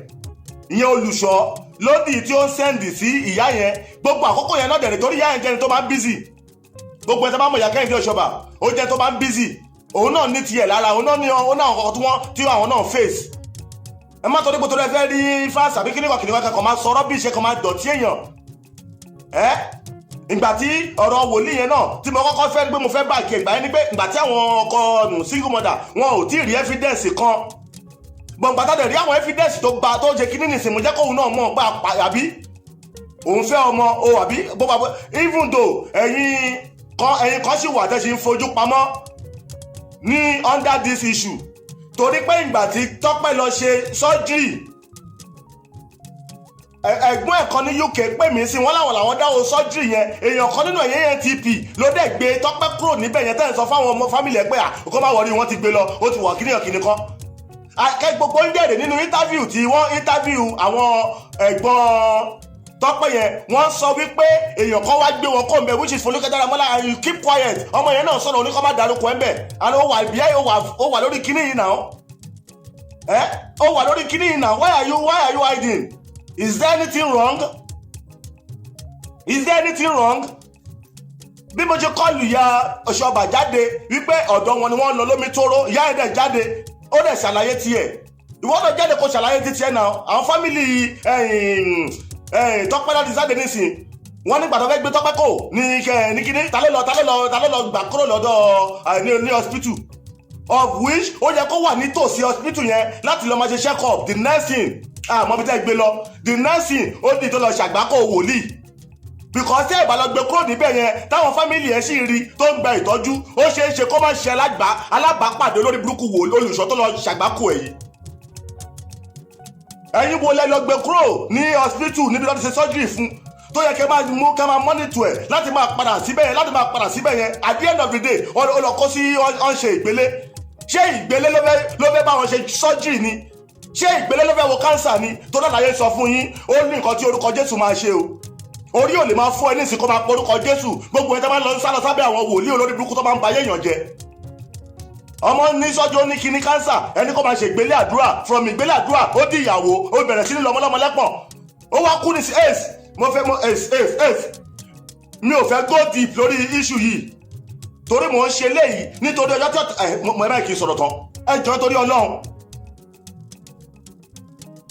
S9: ìyẹn olùṣọ́ lódì tí ó ń send sí ìyá yẹn, gbogbo àkókò yẹn náà dẹ̀rẹ̀, torí ìyá yẹn jẹ́ni tó máa ń busy. Gbogbo ẹ̀ tó bá mọ̀ ìyá Kẹ́hìndé Ọ̀ṣọ́bà, ó jẹ́ tó máa ń busy. Òun náà ní tiẹ̀ lára, òun náà ní òun náà kọ̀ọ̀kan tí wọ́n tí àwọn náà face. Ẹ má torí pé torí ẹ fẹ́ rí fáṣà àbí kíníkan kíníkan kankan máa sọ̀rọ̀ bí ìṣe kan máa dọ̀tí èèyàn ẹ. Ìgbà tí ọ̀rọ̀ wòlíì yẹn náà tí mo kọ́kọ́ fẹ́ pé mo fẹ́ bá kí ìgbà yẹn ni pé ìgbà tí àwọn ọkọ single mother wọn ò tí ì rí evidence kan gbọ̀ngbà tá dẹ̀ rí àwọn evidence tó gba tó ṣe kíní nìsín, mo jẹ́ kóun náà mọ̀ pé àbí òun fẹ́ ọmọ o àbí bó bá, even though ẹ̀yin kan sì wà tẹ́ ṣe ń fojú pamọ́ ní under this issue, torí pé ìgbà tí Tọ́pẹ́ lọ ṣe surgery, ẹ̀gbọ́n ẹ̀ kan ní UK pè mí sí wọn, láwọn làwọn dáwọ́ surgery yẹn. Èèyàn kan nínú ẹ̀yẹ́ ANTP ló dẹ̀ gbé Tọ́pẹ́ kúrò níbẹ̀ yẹn, tẹ́ ẹ̀ sọ fáwọn ọmọ family ẹ̀ pé à kó má worry, wọ́n ti gbé lọ, ó ti wọ̀ kíníyàn kíní kan akẹ́. Gbogbo ń dẹ̀rẹ̀ nínú interview tí wọ́n interview àwọn ẹ̀gbọ́n Tọ́pẹ́ yẹn, wọ́n sọ wípé èèyàn kan wá gbé wọn kó mbẹ, which is Folúkẹ́ Dáramọ́lá, and you keep quiet. Ọmọ yẹn náà sọ̀rọ̀ oníkọ́ má darúkọ ẹ̀ mbẹ̀, and ó wà bí ó wà lórí kíní yìí náà. Ẹ ó wà lórí kíní yìí náà. Why are you hiding? Is there anything wrong? Is there anything wrong? Bí mo ṣe call ìyá Ọ̀ṣọ́bà jáde wípé ọ̀dọ̀ wọn ni wọ́n lọ lómi tóró, ìyá ẹ̀ dẹ̀ jáde, ó dẹ̀ ṣàlàyé tiẹ̀. Ìwọ náà jáde kó ṣàlàyé ti tiẹ̀ náà. Àwọn family Tọ́pẹ́ láti jáde nísìn, wọ́n nígbà tó fẹ́ gbé Tọ́pẹ́ kò ní ní kíní, ta ló lọ gbà kúrò lọ́dọ̀ ní hospital, of which ó yẹ kó wà nítòsí hospital yẹn láti lọ máa ṣe check up. The next thing, àmọ́ bí tẹ́ gbé lọ, the next thing, ó di tó lọ ṣàgbákò wòlíì, because tí ẹ bá lọ gbé kúrò níbẹ̀ yẹn, táwọn family ẹ̀ sì rí tó ń gba ìtọ́jú, ó ṣeé ṣe kó má ṣe alábàápàdé lórí burúkú wò olùṣọ́ tó lọ ṣàgbákò ẹ̀ yìí. Ẹ̀yin wo lẹ lọ gbé kúrò ní hospital níbi tó ti ṣe surgery fún, tó yẹ kẹ́ máa mú kẹ́ máa monitor ẹ̀ láti máa padà síbẹ̀ yẹn, láti máa padà síbẹ̀ yẹn? At the end of the day, ó lọ kó sí ọ̀n ṣe ìgbélé. Ṣé ìgbélé ló fẹ́ bá wọn ṣe surgery ni? Ṣé ìgbélé ló fẹ́ wo cancer ni? Tó dàda yẹn sọ fún yín, ó ní nǹkan tí orúkọ Jésù máa ṣe o. Orí ò lè máa fọ́ ẹ ní ìsìnkú máa porúkọ Jésù. Gbogbo ẹ tó máa ń lọ sálọ sábẹ́ àwọn wòlíì olórí burúkú tó máa ń ba ayé èèyàn jẹ. Ọmọ ní sọ́jú, ó ní kíní cancer, ẹni kó máa ṣe ìgbélé àdúrà. From ìgbélé àdúrà, ó di ìyàwó, ó bẹ̀rẹ̀ sí ní lọ́mọlọ́mọ lẹ́pọ̀n, ó wá kú ní sí ace. Mo fẹ́ mo ace ace ace, mi ò fẹ́ go deep lórí issue yìí, torí mò ń ṣe léyìí nítorí ọjọ́ tí ẹ mo ẹ báyìí kì í sọ̀rọ̀ tán. Ẹ jọ̀ọ́, torí Ọlọ́run,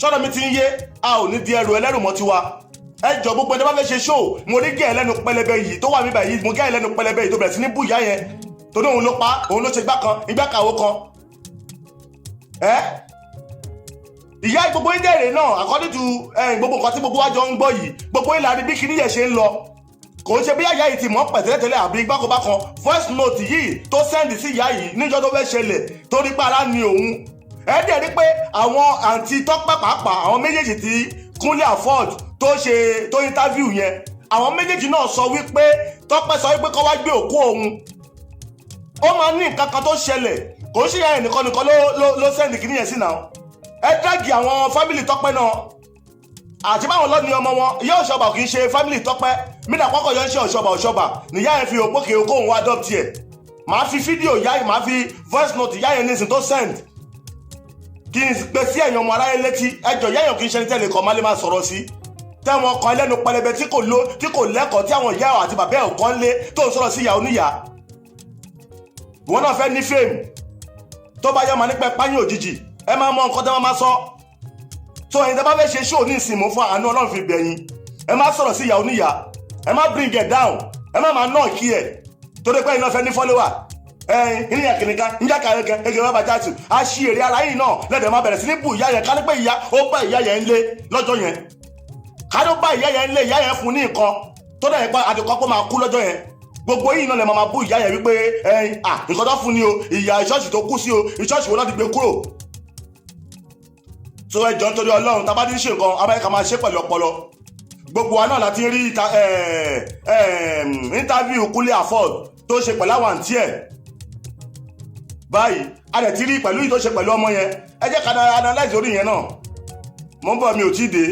S9: sọ́dọ̀ mi ti ń yé, a ò ní di ẹrù ẹlẹ́rù mọ́ tiwa. Ẹ jọ, gbogbo ẹni bá fẹ́ ṣe show, mo ní gẹ́ ẹlẹ́nu pẹlẹbẹ yìí tó wà mí báyìí, mo gẹ́ ẹlẹ́nu pẹlẹbẹ yìí tó bẹ̀rẹ̀ sí ní bú ìyá yẹn, torí òun ló pa, òun ló ṣe gbá kan igbá kàwó kan ẹ. Ìyá gbogbo ìdẹ̀rẹ̀ náà, according to gbogbo nǹkan tí gbogbo wa jọ ń gbọ́ yìí, gbogbo ìlànà bí kinní yẹn ṣe ń lọ, kò ń ṣe bí ìyá yìí ti mọ̀ pẹ̀tẹ́lẹ̀tẹ́lẹ̀ àbí gbákobákan. Voice note yìí tó send sí ìyá yìí níjọ́ tó fẹ́ ṣẹlẹ̀, torí pé ara ni òun. Ẹ dẹ̀ rí pé àwọn àǹtí Tọ́pẹ́ pàápàá, àwọn méjèèjì tí Kúnlé Afod tó ṣe tó interview yẹn, àwọn méjèèjì náà sọ wípé Tọ́pẹ́ sọ wípé kó wá gbé òkú òun. Ó máa ní nǹkan kan tó ṣẹlẹ̀. Kò ń ṣe ìyá yẹn nìkan nìkan ló send kìíní yẹn sí náà. Ẹ drag àwọn family Tọ́pẹ́ náà àti báwọn lọ́ni ọmọ wọn. Ìyá Ọ̀ṣọ́bà kì í ṣe family Tọ́pẹ́ mílíọ̀nù àkọ́kọ́ yọ ń ṣe Ọ̀ṣọ́bà. Ọ̀ṣọ́bà níyà yẹn fi òpókè okòwò wá adopt ẹ̀. Màá fi fídíò ìyá yẹn, màá fi voice note ìyá yẹn nísìn tó send kí n gbé sí ẹ̀yàn ọmọ aráyé létí. Ẹjọ́, ìyá yẹn kì í ṣe ní tẹ́lẹ̀ kọ́ má lè máa sọ̀rọ̀ sí tẹ́wọ̀n kan ẹlẹ́nu pẹlẹbẹ tí kò ló tí kò lẹ́kọ̀ọ́ tí àwọn ìyá àti bàbá ẹ̀ kọ́ ń lé tó ń sọ̀rọ̀ sí ìyá oníyà. Ìwọ náà fẹ́ ní fame, tó bá yẹ máa nípa páyín òjijì. Ẹ máa mọ nǹkan tẹ́ máa sọ tó. Ẹ̀yin tẹ́ bá fẹ́ ṣe show ní ìsìn, mú fún àánú Ọlọ́run fi bẹ̀yìn, ẹ má sọ̀rọ̀ sí ìyá oníyà, ẹ má bring it down, ẹ má máa náà kí ẹ torí pé iná fẹ́ ní follower. Ẹ̀yin ìníyà kìnìkan níjà kàrẹ́kẹ́ ẹgbẹ́ bàbá jáàtù á ṣí èrè ara yìí náà lẹ́dẹ̀ẹ́, máa bẹ̀rẹ̀ sí ní bù ìyá yẹn. Ká ní pé ìyá ó bá ìyá yẹn ń lé lọ́jọ́ yẹn, ká ló bá ìyá yẹn ń lé, ìyá yẹn fún ní nǹkan tó dẹ̀ pa àdìkọ́ pé máa kú lọ́jọ́ yẹn, gbogbo yìí náà lè máa bú ìyá yẹn wípé ẹyin à nǹkan tó fún ni o, ìyá ìṣọ́ọ̀ṣì tó kú sí o, ìṣọ́ọ̀ṣì wo láti gbé kúrò. So ẹ jọ̀ọ́, nítorí Ọlọ́run, tá a bá ti ń ṣe nǹkan abáyé, máa ṣe pẹ̀lú ọpọlọ. Gbogbo wa náà láti rí interview Kúnlé Afod tó ṣe pẹ̀lú àwọn àǹtí ẹ̀ báyìí. A dẹ̀ ti rí pẹ̀lú yìí tó ṣe pẹ̀lú ọmọ yẹn. Ẹ jẹ́ ká analyze orí yẹn náà. Mo ń bọ̀, mi ò tí ì dé.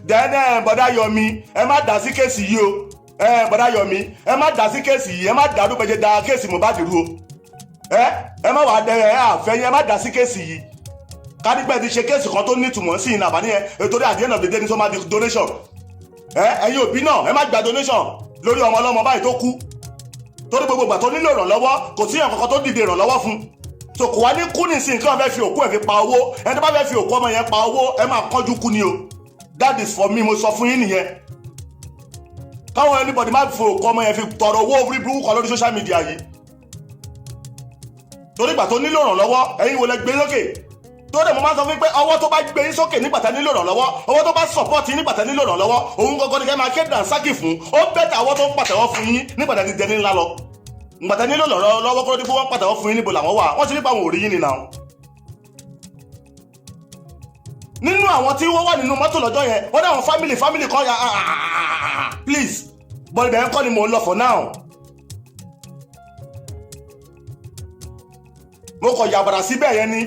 S9: Then bọ̀dá Yọmi, ẹ má dá sí case yìí o. Bọ̀dá Yọmi, ẹ má dá sí case yìí. Ẹ má dàrú bẹ́ẹ̀ da case Mohbad rú o. Ẹ má wàá dẹ ẹ àfẹ́yìn, ẹ má dá sí case yìí. Kádípẹ́ ti ṣe case kan tó nítumọ̀ sí ìnà àbá nìyẹn, torí at the end of the day ní sọ ma di donation. Ẹ̀yin òbí náà, ẹ má gba donation lórí ọmọ ọlọ́mọ báyìí tó kú, torí gbogbo ìgbà tó nílò ìrànlọ́wọ́, kò sí èèyàn kankan tó dìde ìrànlọ́wọ́ fún. So kò wá ní kú nísìnyí kí wọ́n fẹ́ fi òkú ẹ̀ fi pa owó. Ẹni tó bá fẹ́ fi òkú ọmọ yẹn pa owó, ẹ máa kánjú kú ni o. That is for me. Mo sọ fún yín nìyẹn, káwọn anybody má fi òkú ọmọ yẹn fi tọrọ owó orí burúkú kan lórí social media yìí, torí ìgbà tó nílò ìrànlọ́wọ́, ẹ̀yin wo lẹ gbé lókè? Tó dẹ̀ mo máa ń sọ fún yín pé ọwọ́ tó bá gbé yín sókè nígbà tá nílò ìrànlọ́wọ́, ọwọ́ tó bá support yín nígbà tá nílò ìrànlọ́wọ́, òun gangan ni kẹ́ máa kéde dànsákì fún. Ó better ọwọ́ tó ń pàtẹ́wọ́ fún yín nígbà tá ti dẹni ńlá lọ. Ìgbà tá nílò ìrànlọ́wọ́ kúrò dípò wọ́n pàtẹ́wọ́ fún yín, níbo làwọn wà? Wọ́n ti nípa àwọn òrí yín ni náà. Nínú àwọn tí wọ́n wà nínú mọ́tò lọ́jọ́ yẹn, wọ́n dá àwọn family kan ya. Please, bọ́ọ̀lù bẹ̀rẹ̀ kọ́ ni mò ń lọ for now. Mo kọ̀ yàbàrà síbẹ̀ yẹn ni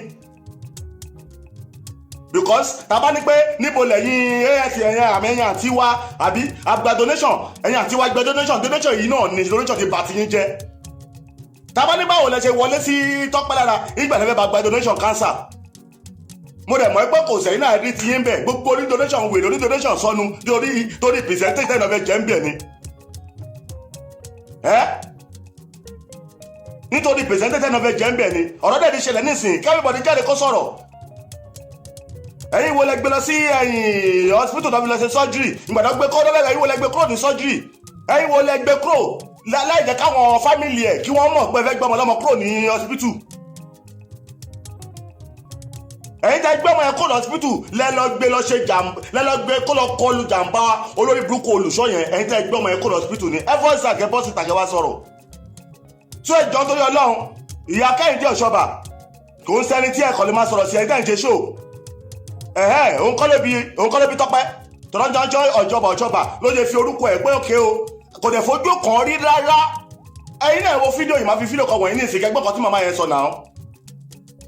S9: because tàbá ní pé níbo lẹ́yìn AS, ẹ̀yìn àmì ẹ̀yìn àti wa àbí àgbà donation, ẹ̀yìn àti wa gba donation. Donation yìí náà ni donation ti bà ti yín jẹ́. Tàbá ní báwo lẹ ṣe wọlé sí Tọ́pẹ́ lára ìgbà lẹ́fẹ̀ẹ́ bá gba donation cancer, mo dẹ̀ mọ̀ pé kò sẹ́yìn náà rí ti yín bẹ̀. Gbogbo orí donation wèrè, orí donation sọnù torí percentage tẹ́lẹ̀ fẹ́ jẹ́ ń bẹ̀ ni ẹ́, nítorí percentage tẹ́lẹ̀ fẹ́ jẹ́ ń bẹ̀ ni. Ọ̀rọ̀ dẹ̀ ti ṣẹlẹ̀ nísìnyí, kí everybody jáde kó sọ̀rọ̀. Ẹ̀yin wo lẹ gbé lọ sí ẹ̀yìn hospital tó fi lọ ṣe surgery? Ìgbà tó gbé kọ́ lọ́lẹ́, ẹ̀yin wo lẹ gbé kúrò ní surgery? Ẹ̀yin wo lẹ gbé kúrò láì jẹ́ káwọn family ẹ̀ kí wọ́n mọ̀ pé ẹ fẹ́ gbé ọmọ ọlọ́mọ kúrò ní hospital? Ẹ̀yin tẹ́ gbé ọmọ yẹn kúrò ní hospital, lẹ lọ gbé lọ ṣe jàmbá, lẹ lọ gbé kó lọ kọlu jàmbá olórí burúkú olùṣọ́ yẹn. Ẹ̀yin tẹ́ gbé ọmọ yẹn kúrò ní hospital ni ẹ fọ́ ìsàkẹ́ bọ́ sí ìtàkẹ́ wá sọ̀rọ̀ tó. Ẹ jọ̀ọ́, nítorí Ọlọ́run, ìyá Kẹ́hìndé Ọ̀ṣọ́bà kò ń sẹ́ni tí ẹ̀kọ́ lè máa sọ̀rọ̀ sí. Ẹ̀yin tẹ́ ń ṣe show ẹ̀hẹ́, òun kọ́ ló bí Tọ́pẹ́ tọ́lọ́jọ́jọ́. Ọ̀jọba Ọ̀jọba ló ṣe fi orúkọ ẹ̀ pé òkè o, kò dẹ̀ fojú kàn rí rárá. Ẹ̀yin náà wo fídíò yìí, máa fi fídíò kan wọ̀nyí ní ìsìnkẹ́ gbọ́ kan tí màmá yẹn sọ náà.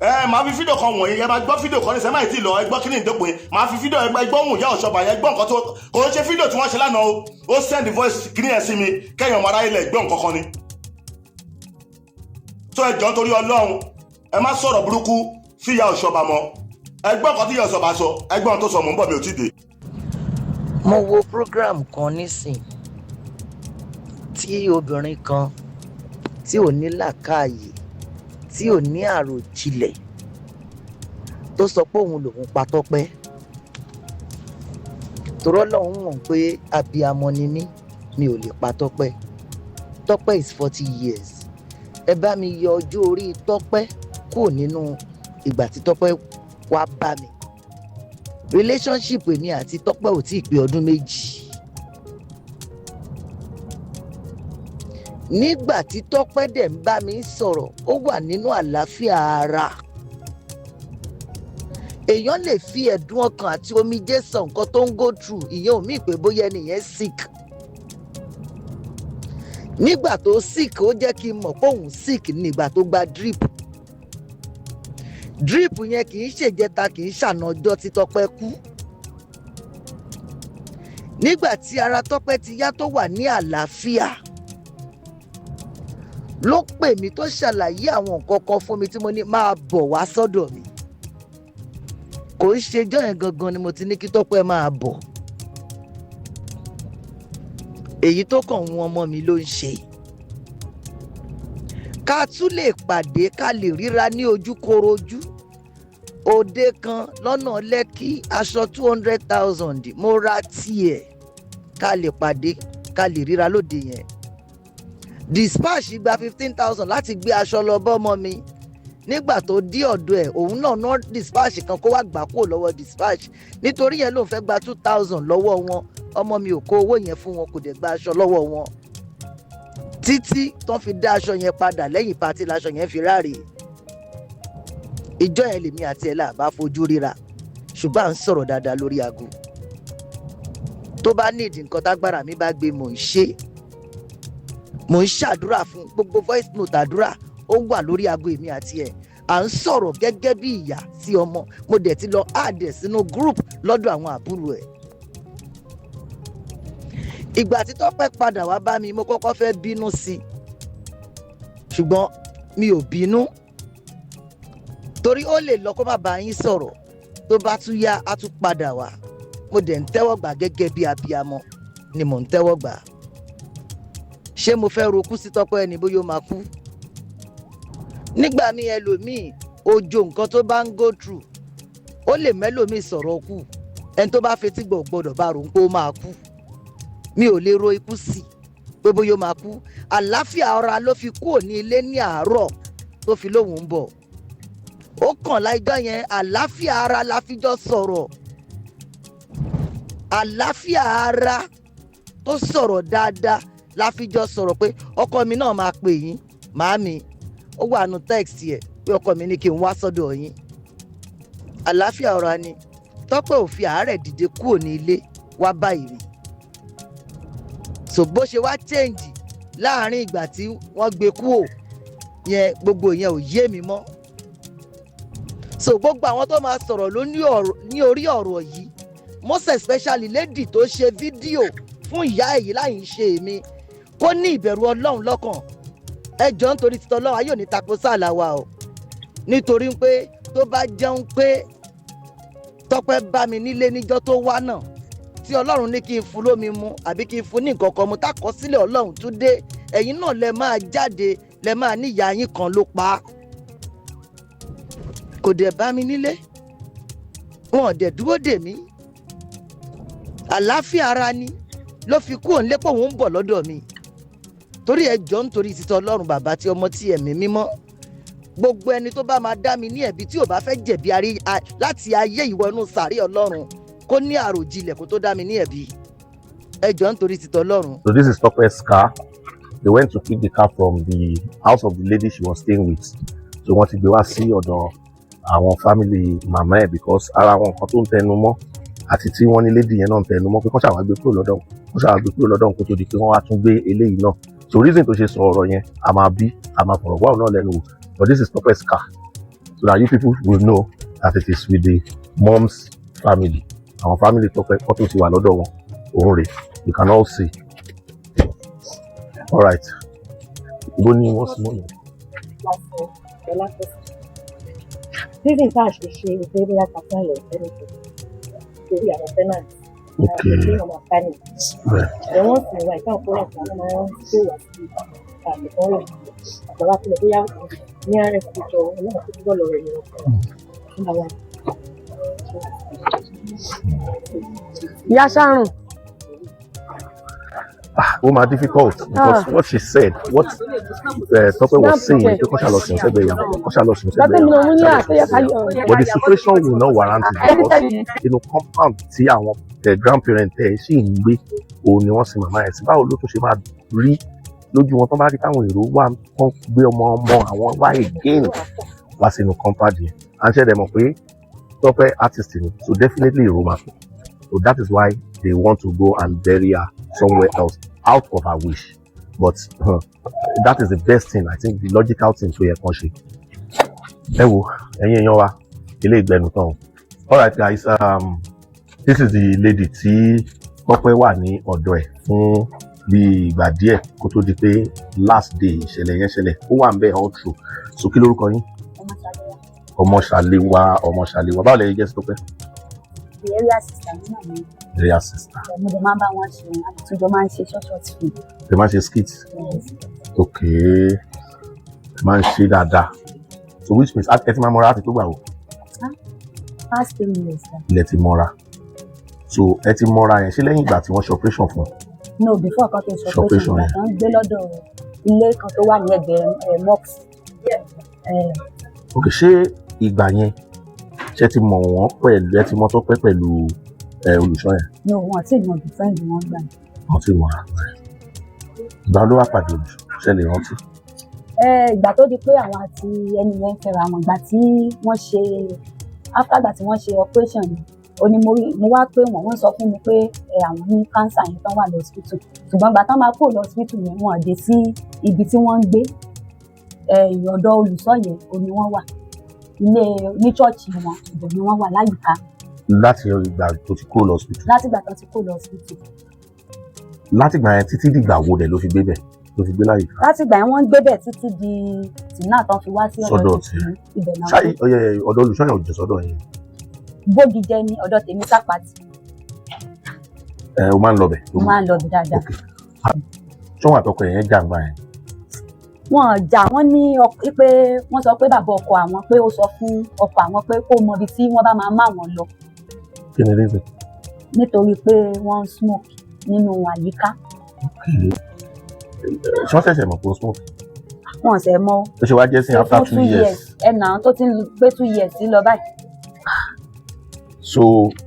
S9: Ẹ máa fi fídíò kan wọ̀nyí, ẹ máa gbọ́ fídíò kan ní sẹ́máì tí lọ. Ẹ gbọ́ kíní ìdópin, máa fi fídíò ẹ gbọ́ ohùn ìyá Ọ̀ṣọ́bà yẹn, gbọ́ nǹkan tó kò ń ṣe fídíò tí wọ́n ṣe lánàá o. Ó send voice kíní ẹ̀ sí mi kẹ́yìn ọmọ aráyé lẹ̀ gbọ́ nǹkan kan ni. Tó ẹ jọ̀ọ́, nítorí Ọlọ́run, ẹ má sọ̀rọ̀ burúkú sí ìyá Ọ̀ṣọ́bà mọ́. Ẹ gbọ́ nǹkan tí ìyá Ọ̀ṣọ́bà sọ, ẹ gbọ́ ohun tó sọ. Mò ń bọ̀, mi ò tí ì dé.
S4: Mo wo program kan nísìn tí obìnrin kan tí ò ní làákàyè, tí ò ní àròjinlẹ̀, tó sọ pé òun lòun pa Tọ́pẹ́, torọ́ lòun mọ̀ pé abiyamọ ni mí, mi ò lè pa Tọ́pẹ́. Tọ́pẹ́ is 40 years. Ẹ bá mi yọ ọjọ́ orí Tọ́pẹ́ kúrò nínú ìgbà tí Tọ́pẹ́ wá bá mi. Relationship èmi àti Tọ́pẹ́ ò tí ì pé ọdún 2. Nígbà tí Tọ́pẹ́ dẹ̀ ń bá mi sọ̀rọ̀, ó wà nínú àlàáfíà ara. Èèyàn lè fi ẹ̀dùn ọkàn àti omijé sọ nǹkan tó ń go through, ìyẹn ò mí pé bóyá ẹnìyẹn sick. Nígbà tó sick, ó jẹ́ kí n mọ̀ pé òun sick nígbà tó gba drip. Drip yẹn kì í ṣèjẹta, kì í ṣàna ọjọ́ tí Tọ́pẹ́ kú. Nígbà tí ara Tọ́pẹ́ ti yá tó wà ní àlàáfíà ló pè mí tó ṣàlàyé àwọn nǹkan kan fún mi tí mo ní máa bọ̀ wá sọ́dọ̀ mi. Kò ń ṣe ijọ́ yẹn gangan ni mo ti ní kí Tọ́pẹ́ máa bọ̀. Èyí tó kàn ń ọmọ mi ló ń ṣe. Ká tún lè pàdé, ká lè ríra ní ojúkorojú. Òde kan lọ́nà Lẹ́kí, aṣọ 200,000 mo ra tiẹ̀ ká lè pàdé, ká lè ríra lóde yẹn. Dispatch gba 15,000 láti gbé aṣọ lọ bọ́mọ mi. Nígbà tó dé ọ̀dọ̀ ẹ̀, òun náà ná dispatch kan kó wá gbà kúrò lọ́wọ́ dispatch, nítorí yẹn lòun fẹ́ gba 2,000 lọ́wọ́ wọn. Ọmọ mi ò kó owó yẹn fún wọn, kò dẹ̀ gba aṣọ lọ́wọ́ wọn títí tán fi dá aṣọ yẹn padà. Lẹ́yìn party láṣọ yẹn fi ráre. Ìjọ yẹn lèmi àti ẹ̀ là bá fojú ríra, ṣùgbọ́n à ń sọ̀rọ̀ dáadáa lórí aago. Tó bá ní ìdí nǹkan tágbára mi bá gbé, mò ń ṣe, mò ń ṣàdúrà fún. Gbogbo voice note àdúrà ó wà lórí aago èmi àti ẹ̀. À ń sọ̀rọ̀ gẹ́gẹ́ bí ìyá sí ọmọ. Mo dẹ̀ ti lọ add ẹ̀ sínú group lọ́dọ̀ àwọn àbúrò ẹ̀. Ìgbà tí Tọ́pẹ́ padà wá bá mi, mo kọ́kọ́ fẹ́ bínú sí i, ṣùgbọ́n mi ò bínú, torí ó lè lọ kó má bá yín sọ̀rọ̀, tó bá tún yá á tún padà wá. Mo dẹ̀ ń tẹ́wọ́ gbà gẹ́gẹ́ bí abiyamọ ni mò ń tẹ́wọ́ gbà. Ṣé mo fẹ́ rokú sí Tọ́pẹ́ ni bóyá ó máa kú nígbà míì? Ẹlòmíì, ojo nǹkan tó bá ń go through, ó lè mẹ́lòmíì sọ̀rọ̀ kú. Ẹni tó bá fetí gbọ́ gbọ́dọ̀ bá rò ń pé ó máa kú. Mi ò lè ro ikú sí i pé bóyá ó máa kú. Àlàáfíà ọ̀ra ló fi kúrò ní ilé ní àárọ̀ tó fi lóun ń bọ̀. Ó kàn láìjọ́ yẹn, àlàáfíà ara la fi jọ sọ̀rọ̀. Àlàáfíà ara tó sọ̀rọ̀ dáadáa la fi jọ sọ̀rọ̀ pé ọkọ mi náà máa pè yín màámi. Ó wà nù text yẹ pé ọkọ mi ní kí n wá sọ́dọ̀ yín. Àlàáfíà ọ̀rọ̀ ni. Tọ́pẹ́ ò fi àárẹ̀ dìde kúrò ní ilé wá báyìí rí. So bó ṣe wá change láàrin ìgbà tí wọ́n gbé kúrò yẹn, gbogbo yẹn ò yé mi mọ́. So gbogbo àwọn tó máa sọ̀rọ̀ ló ní orí ọ̀rọ̀ yìí, most especially lady tó ṣe fídíò fún ìyá èyí láì ń ṣe èmi, kó ní ìbẹ̀rù Ọlọ́run lọ́kàn. Ẹ jọ, nítorí títọ́ Ọlọ́run, ayé ò ní tako sáàlà wa o, nítorí pé tó bá jẹun pé Tọ́pẹ́ bá mi nílé níjọ́ tó wá náà, tí Ọlọ́run ní kí n fún lómi mu àbí kí n fún ní nǹkan kan mu, tákọsílẹ̀ Ọlọ́run tún dé, ẹ̀yin náà lẹ máa jáde, lẹ máa ní ìyá yín kan ló pa á. Kò dẹ̀ bá mi nílé, wọn ò dẹ̀ dúró dè mí. Àlàáfíà ara ni ló fi kúrò nílé pé òun ń bọ̀ lọ́dọ̀ mi. Torí ẹ jọ, nítorí títọ́ Ọlọ́run Bàbá tí ọmọ tí ẹ̀mí mímọ́, gbogbo ẹni tó bá máa dá mi ní ẹ̀bi, tí ò bá fẹ́ jẹ̀bi láti ayé ìwọ inú sàárè Ọlọ́run, kó ní àròjinlẹ̀ kó tó dá mi ní ẹ̀bi. Ẹ jọ, nítorí títọ́ Ọlọ́run.
S2: So this is Tope's car. They went to pick the car from the house of the lady she was staying with. So wọ́n ti gbé wá sí ọ̀dọ̀ àwọn family màmá ẹ̀, because ara àwọn nǹkan tó ń tẹnu mọ́ àti tí wọ́n ní lady yẹn náà ń tẹnu mọ́ pé kọ́ ṣàwá gbé kúrò lọ́dọ̀, kọ́ ṣàwá gbé kúrò lọ́dọ̀ kó tó di pé wọ́n wá tún gbé eléyìí náà. So reason tó ṣe sọ ọ̀rọ̀ yẹn, a máa bí a máa fọ̀rọ̀ wá òun náà lẹ́nu wò. But this is Tope's car, so that you people will know that it is with the mom's family. Àwọn family Tọ́pẹ́ kọ́ tó ti wà lọ́dọ̀ wọn òun rè. You can all see. All right, ibo ni wọ́n sì mọ́ mi?
S10: Reason tá a ṣe ṣe pé bóyá ká file anything, torí àwọn tenant, pé ọmọ panic. Then once in a while, táwọn parents àwọn máa ń tó wá sí àmì kan rẹ̀ àgbàlá sílẹ̀, bóyá ní rf picture ọlọ́run tó túbọ̀ lọ rẹ̀ ni wọ́n fún wa.
S11: Ìyá Ṣàrùn.
S2: Ah, ó máa difficult because what she said, what Tọ́pẹ́ was saying, pé kó ṣáà lọ sùn sẹ́gbẹ̀ẹ́ ìyá, kó ṣáà lọ sùn sẹ́gbẹ̀ẹ́ ìyá, kó ṣáà lọ sùn sẹ́gbẹ̀ẹ́ ìyá. But the situation will not warrant it because inú compound tí àwọn grandparent ẹ̀ ṣì ń gbé, òun ni wọ́n sin màmá ẹ̀ sí. Báwo ló tún ṣe máa rí lójú wọn tó bá rí táwọn èrò wà kán gbé ọmọ ọmọ àwọn wá again wá sínú compound yẹn? À ń ṣẹ̀dẹ̀ mọ̀ pé Tọ́pẹ́ artist ni, so definitely èrò máa pọ̀. So that is why they want to go and bury her somewhere else out of her wish, but that is the best thing, I think, the logical thing tó yẹ kán ṣe. Ẹ wo, ẹ̀yin èèyàn wa, ilé ìgbẹ́nu tán o. Alright guys, this is the lady tí Tọ́pẹ́ wà ní ọ̀dọ̀ ẹ̀ fún bí ìgbà díẹ̀ kó tó di pé last day ìṣẹ̀lẹ̀ yẹn ṣẹlẹ̀. Ó wà ń bẹ̀ all through. So kí lórúkọ yín?
S3: Ọmọ Ṣàléwá.
S2: Ọmọṣàléwá, Ọmọṣàléwá. Báwo lẹ yẹ jẹ́ sí Tọ́pẹ́?
S3: The area sister mi náà ni.
S2: Area sister.
S3: Mo dẹ̀ máa ń bá wọn ṣe, àtúnjọ máa ń ṣe short short film.
S2: Ẹ máa ń ṣe skit?
S3: Yes.
S2: Ok, ẹ máa ń ṣe dáadáa, so which means ẹ ti máa mọ́ra láti tó gbà wò?
S3: Past 3 years na.
S2: Ilẹ̀ ti mọ́ra, so ẹ ti mọ́ra yẹn, ṣé lẹ́yìn ìgbà tí wọ́n ṣe operation fún un?
S3: No, before kan tó ṣe
S2: Ṣe operation
S3: operation, ìgbà
S2: yẹn.
S3: tó ń gbé lọ́dọ̀ ilé kan tó wà ní ẹ̀gbẹ́ mosque.
S2: Ok, ṣé ìgbà yẹn, ṣé ti mọ̀ wọ́n pẹ̀lú, ẹ ti mọ̀ Tọ́pẹ́ pẹ̀lú olùṣọ́ yẹn?
S3: No, wọn tí mọ friend wọn gbà yẹn.
S2: Wọ́n ti mọ̀ra. Ìgbà ló wá pàdé olùṣọ́, ṣe lè rántí?
S3: Ìgbà tó di pé àwọn àti ẹni yẹn ń fẹ́ra wọn, ìgbà tí wọ́n ṣe, after ìgbà tí wọ́n ṣe operation ni ó ní mo rí, mo wá pé wọ́n sọ fún mi pé àwọn ní cancer yẹn tán wà lọ hospital, ṣùgbọ́n ìgbà tán máa kúrò lọ hospital yẹn, wọn dé sí ibi tí wọ́n ń gbé, ọ̀dọ̀ olùṣọ́ yẹn ò ní wọ́n wà, ilé ní church wọn, ibẹ̀ ni wọ́n wà láyìíká.
S2: Láti ìgbà tó ti kúrò lọ hospital?
S3: Láti ìgbà tán ti kúrò lọ hospital.
S2: Láti ìgbà yẹn títí dìgbà wo dẹ̀ ló fi gbé bẹ̀, ló fi gbé láyìíká?
S3: Láti ìgbà yẹn, wọ́n ń gbé bẹ̀ títí di tì náà tán fi wá sí ọ̀dọ̀
S2: Sọ́dọ̀
S3: tèmi, ibẹ̀ náà.
S2: Ṣáà ọyẹ ọ̀dọ̀ olùṣọ́ yẹn ò jẹ́ sọ́dọ̀ yín?
S3: Bógijẹ ní ọ̀dọ̀ tèmi sápàtì.
S2: Ẹ o máa ń lọ bẹ̀?
S3: Mo máa ń lọ bẹ̀ dáadáa.
S2: Ṣọ́wọ́n àtọkọ yẹn jàǹgbá yẹn?
S3: Wọn jà. Wọ́n ní pé wọ́n sọ pé bàbá ọkọ àwọn pé ó sọ fún ọkọ àwọn pé kó mọ ibi tí wọ́n bá máa má wọn lọ.
S2: Kí ni reason?
S3: Nítorí pé wọ́n ń smoke nínú àyíká.
S2: Ṣé wọ́n ṣẹ̀ṣẹ̀ mọ̀ pé ó smoke?
S3: Wọn ṣẹ̀ mọ̀.
S2: Ó ṣe wá jẹ́ sí after
S3: fún
S2: 2 years?
S3: Ẹ̀ nà tó ti ń gbé 2 years sí lọ báyìí.
S2: So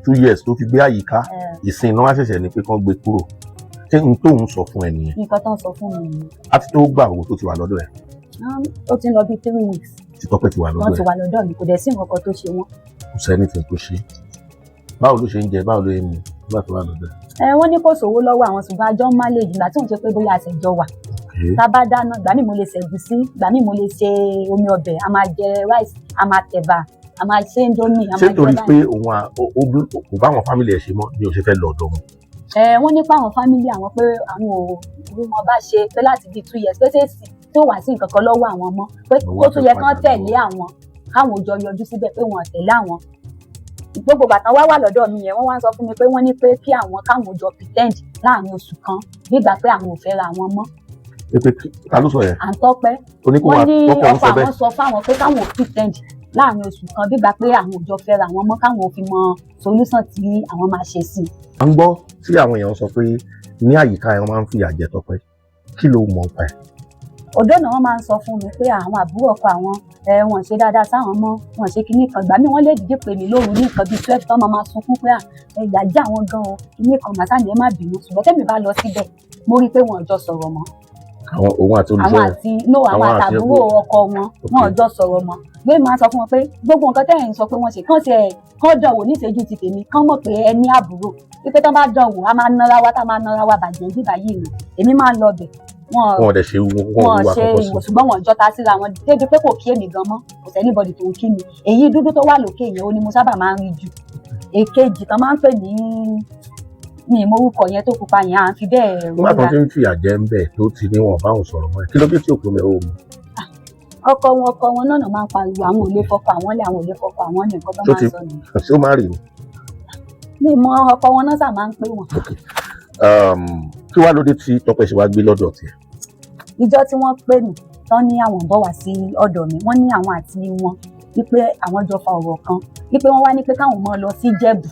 S2: 2 years tó fi gbé àyíká, ìsìn náà wá ṣẹ̀ṣẹ̀ ní pé kán gbé kúrò. Ṣé n tóun sọ fún ẹ nìyẹn?
S3: Nǹkan tó ń sọ fún mi nìyẹn.
S2: Àti tó gbà owó tó ti wà lọ́dọ̀ ẹ̀?
S3: Ó ti ń lọ bí 3 weeks.
S2: Tí Tọ́pẹ́ ti wà
S3: Wọ́n
S2: lọ́dọ̀
S3: ti
S2: ẹ̀?
S3: wà lọ́dọ̀ mi, kò dẹ̀ sí nǹkan kan tó ṣe wọ́n.
S2: Kò sẹ́ni tí tó ṣe. Báwo ló ṣe ń jẹ, báwo ló ń mu nígbà tó wà lọ́dọ̀ ẹ̀?
S3: Ẹ wọ́n ní kò sówó lọ́wọ́ àwọn, ṣùgbọ́n àjọ ń manage ìgbà tí òun ṣe pé bóyá àṣẹjọ wà. Tá a bá dáná, ìgbà míì mo lè ṣẹ̀gúsí, ìgbà míì mo lè ṣe omi ọbẹ̀, a máa jẹ rice, a máa tẹ̀bà, a máa ṣe indomie, a
S2: Ṣé
S3: máa jẹ
S2: torí
S3: báyìí.
S2: pé òun kò bá àwọn family ẹ̀ ṣe mọ́ ni ò ṣe fẹ́ lọ ọ̀dọ̀ wọn?
S3: Ẹ wọ́n ní pé àwọn family àwọn pé àwọn ò rí wọn bá ṣe, pé láti bíi 2 years pé ṣèṣì tí ó wà sí nǹkan kan lọ́wọ́ àwọn mọ́, pé
S2: Lọ́wọ́
S3: ó tún yẹ
S2: fẹ́
S3: kán
S2: padà
S3: tẹ̀lé àwọn, káwọn ò jọ yọjú síbẹ̀, pé wọn ò tẹ̀lé àwọn. Gbogbo bàtàn wá wà lọ́dọ̀ mi yẹn, wọ́n wá ń sọ fún mi pé wọ́n ní pé kí àwọn káwọn jọ pretend láàrin oṣù kan nígbà pé àwọn ò fẹ́ ra àwọn mọ́.
S2: Pé ta ló sọ yẹn?
S3: À ń tọ́pẹ́.
S2: Ó ní kó
S3: Wọ́n
S2: wà
S3: ní
S2: tọkọ ń
S3: ọkọ
S2: sọ bẹ́ẹ̀?
S3: Àwọn sọ fáwọn pé káwọn ò pretend láàrin oṣù kan bígbà pé àwọn ò jọ fẹ́ ra àwọn mọ́, káwọn ò fi mọ solution tí àwọn máa ṣe sí i.
S2: À ń gbọ́ tí àwọn èèyàn sọ pé ní àyíká ẹ̀ wọ́n máa ń fìyà jẹ Tọ́pẹ́. Kí ló mọ̀ nípa ẹ̀?
S3: Ọ̀dọ́ náà, wọ́n máa ń sọ fún mi pé àwọn àbúrò ọkọ àwọn ẹ wọn ṣe dáadáa sáwọn mọ́, wọn ṣe kinní kan. Gbà mí, wọ́n lè dìde pè mí lóru ní nǹkan bíi 12, tán máa máa sunkún pé à ìyà jẹ àwọn gan o, kinní kan. Màsá ni ẹ má bínú, ṣùgbọ́n tẹ́mi bá lọ síbẹ̀, mo rí i pé wọn ò jọ sọ̀rọ̀ mọ́.
S2: Àwọn òun àti olùṣọ́
S3: Àwọn
S2: yẹn?
S3: àti no, àwọn
S2: Àwọn àti
S3: àtàbúrò ọkọ wọn, wọn ò jọ sọ̀rọ̀ mọ́. Gbé máa sọ fún wọn pé gbogbo nǹkan tẹ́yìn sọ pé wọ́n ṣe kán ṣe kán dánwò níṣẹ́jú ti tèmi, kán mọ̀ pé ẹ ní àbúrò, wípé tán bá dánwò, a máa nara wa, tá a máa nara wa bàjẹ́ bíbá yìí ni èmi máa ń lọ bẹ̀ wọn.
S2: Wọn ò dẹ̀ ṣe wọn
S3: Wọn
S2: ò wá
S3: ṣe
S2: kọ́kọ́ sí.
S3: Ìwò, ṣùgbọ́n wọn jọta síra wọn débi pé kò kí èmi gan mọ́. Kò sí anybody tó ń kí mi. Èyí dúdú tó wà lókè yẹn, ó ní mo sábà máa ń rí jù. Èkejì tán máa ń pè ní mi ì mọ orúkọ yẹn, tó pupa yẹn, à ń fi bẹ́ẹ̀
S2: Nígbà tó
S3: ríra.
S2: ti ń fìyà jẹ ń bẹ̀, tó ti ní wọn báwọn sọ̀rọ̀ mọ́ ẹ, kí ló dé tí òkú mi ò mú?
S3: Ọkọ wọn náà máa ń pariwo àwọn ò lè fọkọ àwọn lé, àwọn ò lè fọkọ àwọn lé, nǹkan tó
S2: Tó
S3: máa ń
S2: ti
S3: sọ nìyẹn.
S2: Ṣé ó má rì ní?
S3: Mi mọ ọkọ wọn náà sà máa ń pè wọn.
S2: Kí wàá ló dé tí Tọ́pẹ́ ṣe wá gbé lọ́dọ̀ tiẹ̀?
S3: Ìjọ tí wọ́n pè mí tán ní àwọn ń bọ̀ wá sí ọ̀dọ̀ mi, wọ́n ní àwọn àti wọn wípé àwọn jọ fa ọ̀rọ̀ kan, wípé wọ́n wá ní pé káwọn máa lọ sí Jẹ̀bù.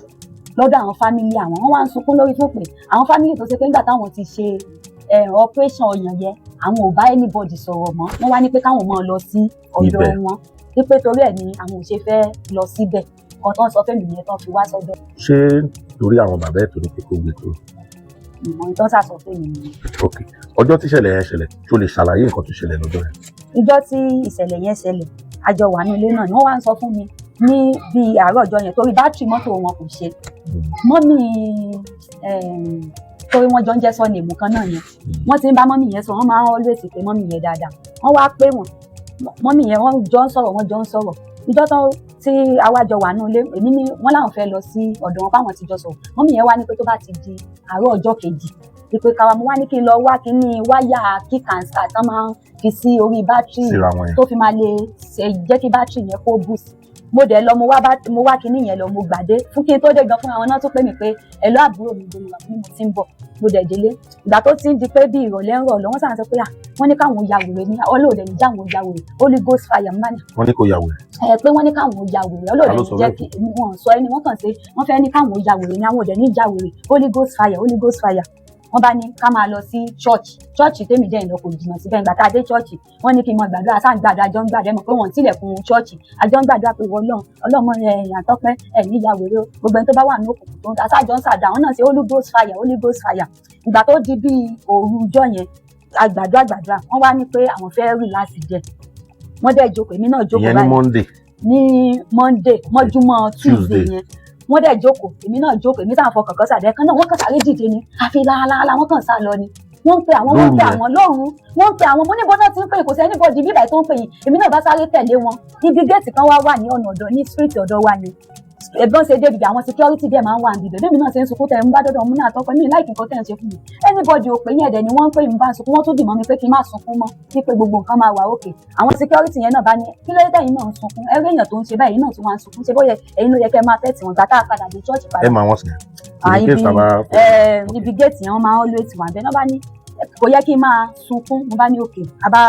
S3: Lọ́dọ̀ àwọn family àwọn, wọ́n wá ń sunkún lórí fún pé àwọn family tó ṣe pé nígbà táwọn ti ṣe operation ọyàn yẹn, àwọn ò bá anybody sọ̀rọ̀ mọ́. Wọ́n wá ní pé káwọn máa lọ sí ọ̀dọ̀
S2: Ibẹ̀.
S3: wọn, wípé torí ẹ̀ ni àwọn ò ṣe fẹ́ lọ síbẹ̀. Kan tó ń sọ fẹ́mi yẹn tó fi wá sọ́dọ̀.
S2: Ṣé torí àwọn bàbá ẹ̀ tó ní pé kó gbé kúrò?
S3: Ìmọ̀ tó ń sàsọ fẹ́mi nìyẹn.
S2: Ok, ọjọ́ tí ìṣẹ̀lẹ̀ yẹn ṣẹlẹ̀, tó lè ṣàlàyé nǹkan tó ṣẹlẹ̀ lọ́jọ́ yẹn?
S3: Ìjọ́ tí ìṣẹ̀lẹ̀ yẹn ṣẹlẹ̀, a jọ wà ní ilé náà ni. Wọ́n wá ń sọ fún mi ní bíi àárọ̀ ọjọ́ yẹn, torí bátìrì mọ́tò wọn kò ṣe. Mummy, torí wọ́n jọ ń jẹ́ surname kan náà yẹn, wọ́n ti ń bá mummy yẹn sọ, wọ́n máa ń always pé mummy yẹn dáadáa. Wọ́n wá pé wọ́n mummy yẹn, wọ́n jọ ń sọ̀rọ̀, wọ́n jọ ń sọ̀rọ̀. Ìjọ́ tán tí àwa jọ wà ní ilé, èmi ní wọ́n láwọn fẹ́ lọ sí ọ̀dọ̀ wọn, fáwọn ti jọ sọ̀rọ̀. Mummy yẹn wá ní pé tó bá ti di àárọ̀ ọjọ́ kejì, ìpè káwa. Mo wá ní kí n lọ wá kíní wáyà kick and start tán máa ń fi sí orí bátìrì
S2: Síra wọn yẹn.
S3: tó fi máa lè ṣe jẹ́ kí bátìrì yẹn kó boost. Mo dẹ̀ lọ, mo wá kíní yẹn lọ, mo gbàdé fún kí n tó dé gan fún àwọn náà tó pè mí pé, "Ẹ lọ, àbúrò mi, gbogbo wà fún mi, mo ti ń bọ̀." Mo dẹ̀ délé. Ìgbà tó ti ń di pé bí ìrọ̀lẹ́ ń rọ̀ lọ, wọ́n sàn sọ pé à wọ́n ní káwọn ya wèrè ní ọlọ́ọ̀dẹ̀ ní jáwọn ya wèrè, Holy Ghost fire mbá ní.
S2: Wọ́n ní kó ya wèrè?
S3: Ẹ pé wọ́n ní káwọn ya wèrè, ọlọ́ọ̀dẹ̀
S2: Ta ló
S3: ní
S2: sọ
S3: jẹ́
S2: bẹ́ẹ̀?
S3: Kí wọ́n sọ ẹni wọ́n kàn sí wọ́n fẹ́ ní káwọn ya wèrè ní àwọn òdẹ̀ ní já wèrè, Holy Ghost fire, Holy Ghost fire. Wọ́n bá ní ká máa lọ sí church. Church tèmi dẹ̀ ń lọ kò jìnnà síbẹ̀. Ìgbà tá a dé church, wọ́n ní kí n mọ gbàdúrà sáà ń gbàdúrà, àjọ ń gbàdúrà. Mọ̀ pé wọ́n tilẹ̀kùn church, àjọ ń gbàdúrà pé ìwọ Ọlọ́run, Ọlọ́run ẹ̀yàn àtọ́pẹ́ ẹ̀ ní ìyá wèrè o, gbogbo ẹni tó bá wà ní òkùnkùn tó ń ta sáà jọ ń sàdá. Àwọn náà ṣe Holy Ghost fire, Holy Ghost fire. Ìgbà tó di bíi òru ọjọ́ yẹn, àgbàdúrà gbàdúrà, wọ́n wá ní pé àwọn fẹ́ relax díẹ̀. Wọ́n dẹ̀ jókòó, èmi náà jókòó.
S2: Ìyẹn ní
S3: Báyìí.
S2: Monday?
S3: Ní Monday mọ́júmọ́ Tuesday.
S2: Tuesday.
S3: Yẹn wọ́n dẹ̀ jókòó, èmi náà jókòó, èmi sáà fọkàn kan sàdé kan náà. Wọ́n kàn sáré dìde ni, àfi láaláàlá, wọ́n kàn sá lọ ni. Wọ́n ń pe àwọn, wọ́n ń pe
S2: Lóru yẹn?
S3: àwọn lóru. Wọ́n ń pe àwọn. Mo ní bọ́dọ̀ tí ń pè, kò sí anybody bíbà tó ń pè yín. Èmi náà bá sáré tẹ̀lé wọn. Ibi géètì kan wá wà ní ọ̀nà ọ̀dọ̀ ní street ọ̀dọ̀ wa yẹn. Ẹ̀gbọ́n ṣe débi, àwọn security díẹ̀ máa ń wà níbi bẹ́ẹ̀. Bẹ́ẹ̀ mi náà ṣe ń sunkún tẹ̀ ń bá dọ́dọ̀ mú náà tọ́pẹ́ mi láìkí nǹkan tẹ̀ ń ṣe fún mi. Anybody ò pè yín, ẹ̀dẹ̀ ni wọ́n ń pè mí. Bá ń sunkún, wọ́n tún dì mọ́ mi pé kí n má sunkún mọ́, ní pé gbogbo nǹkan máa wà òkè. Àwọn security yẹn náà bá ní, "Kí ló dé tẹ̀yin náà ń sunkún? Ẹrú èèyàn tó ń ṣe báyìí náà tún wá ń sunkún." Ṣe bóyá ẹ̀yin ló yẹ kẹ́ máa tẹ̀tì wọn. Gbà tá a padà dé church padà,
S2: Ẹ máa wọ́n sìn
S3: Ah,
S2: in case
S3: ibi
S2: tá a bá
S3: ibi géètì yẹn, wọ́n máa ń always wà bẹ́ẹ̀ náà. Bá ní kò yẹ kí n máa sunkún. Mo bá ní òkè, a bá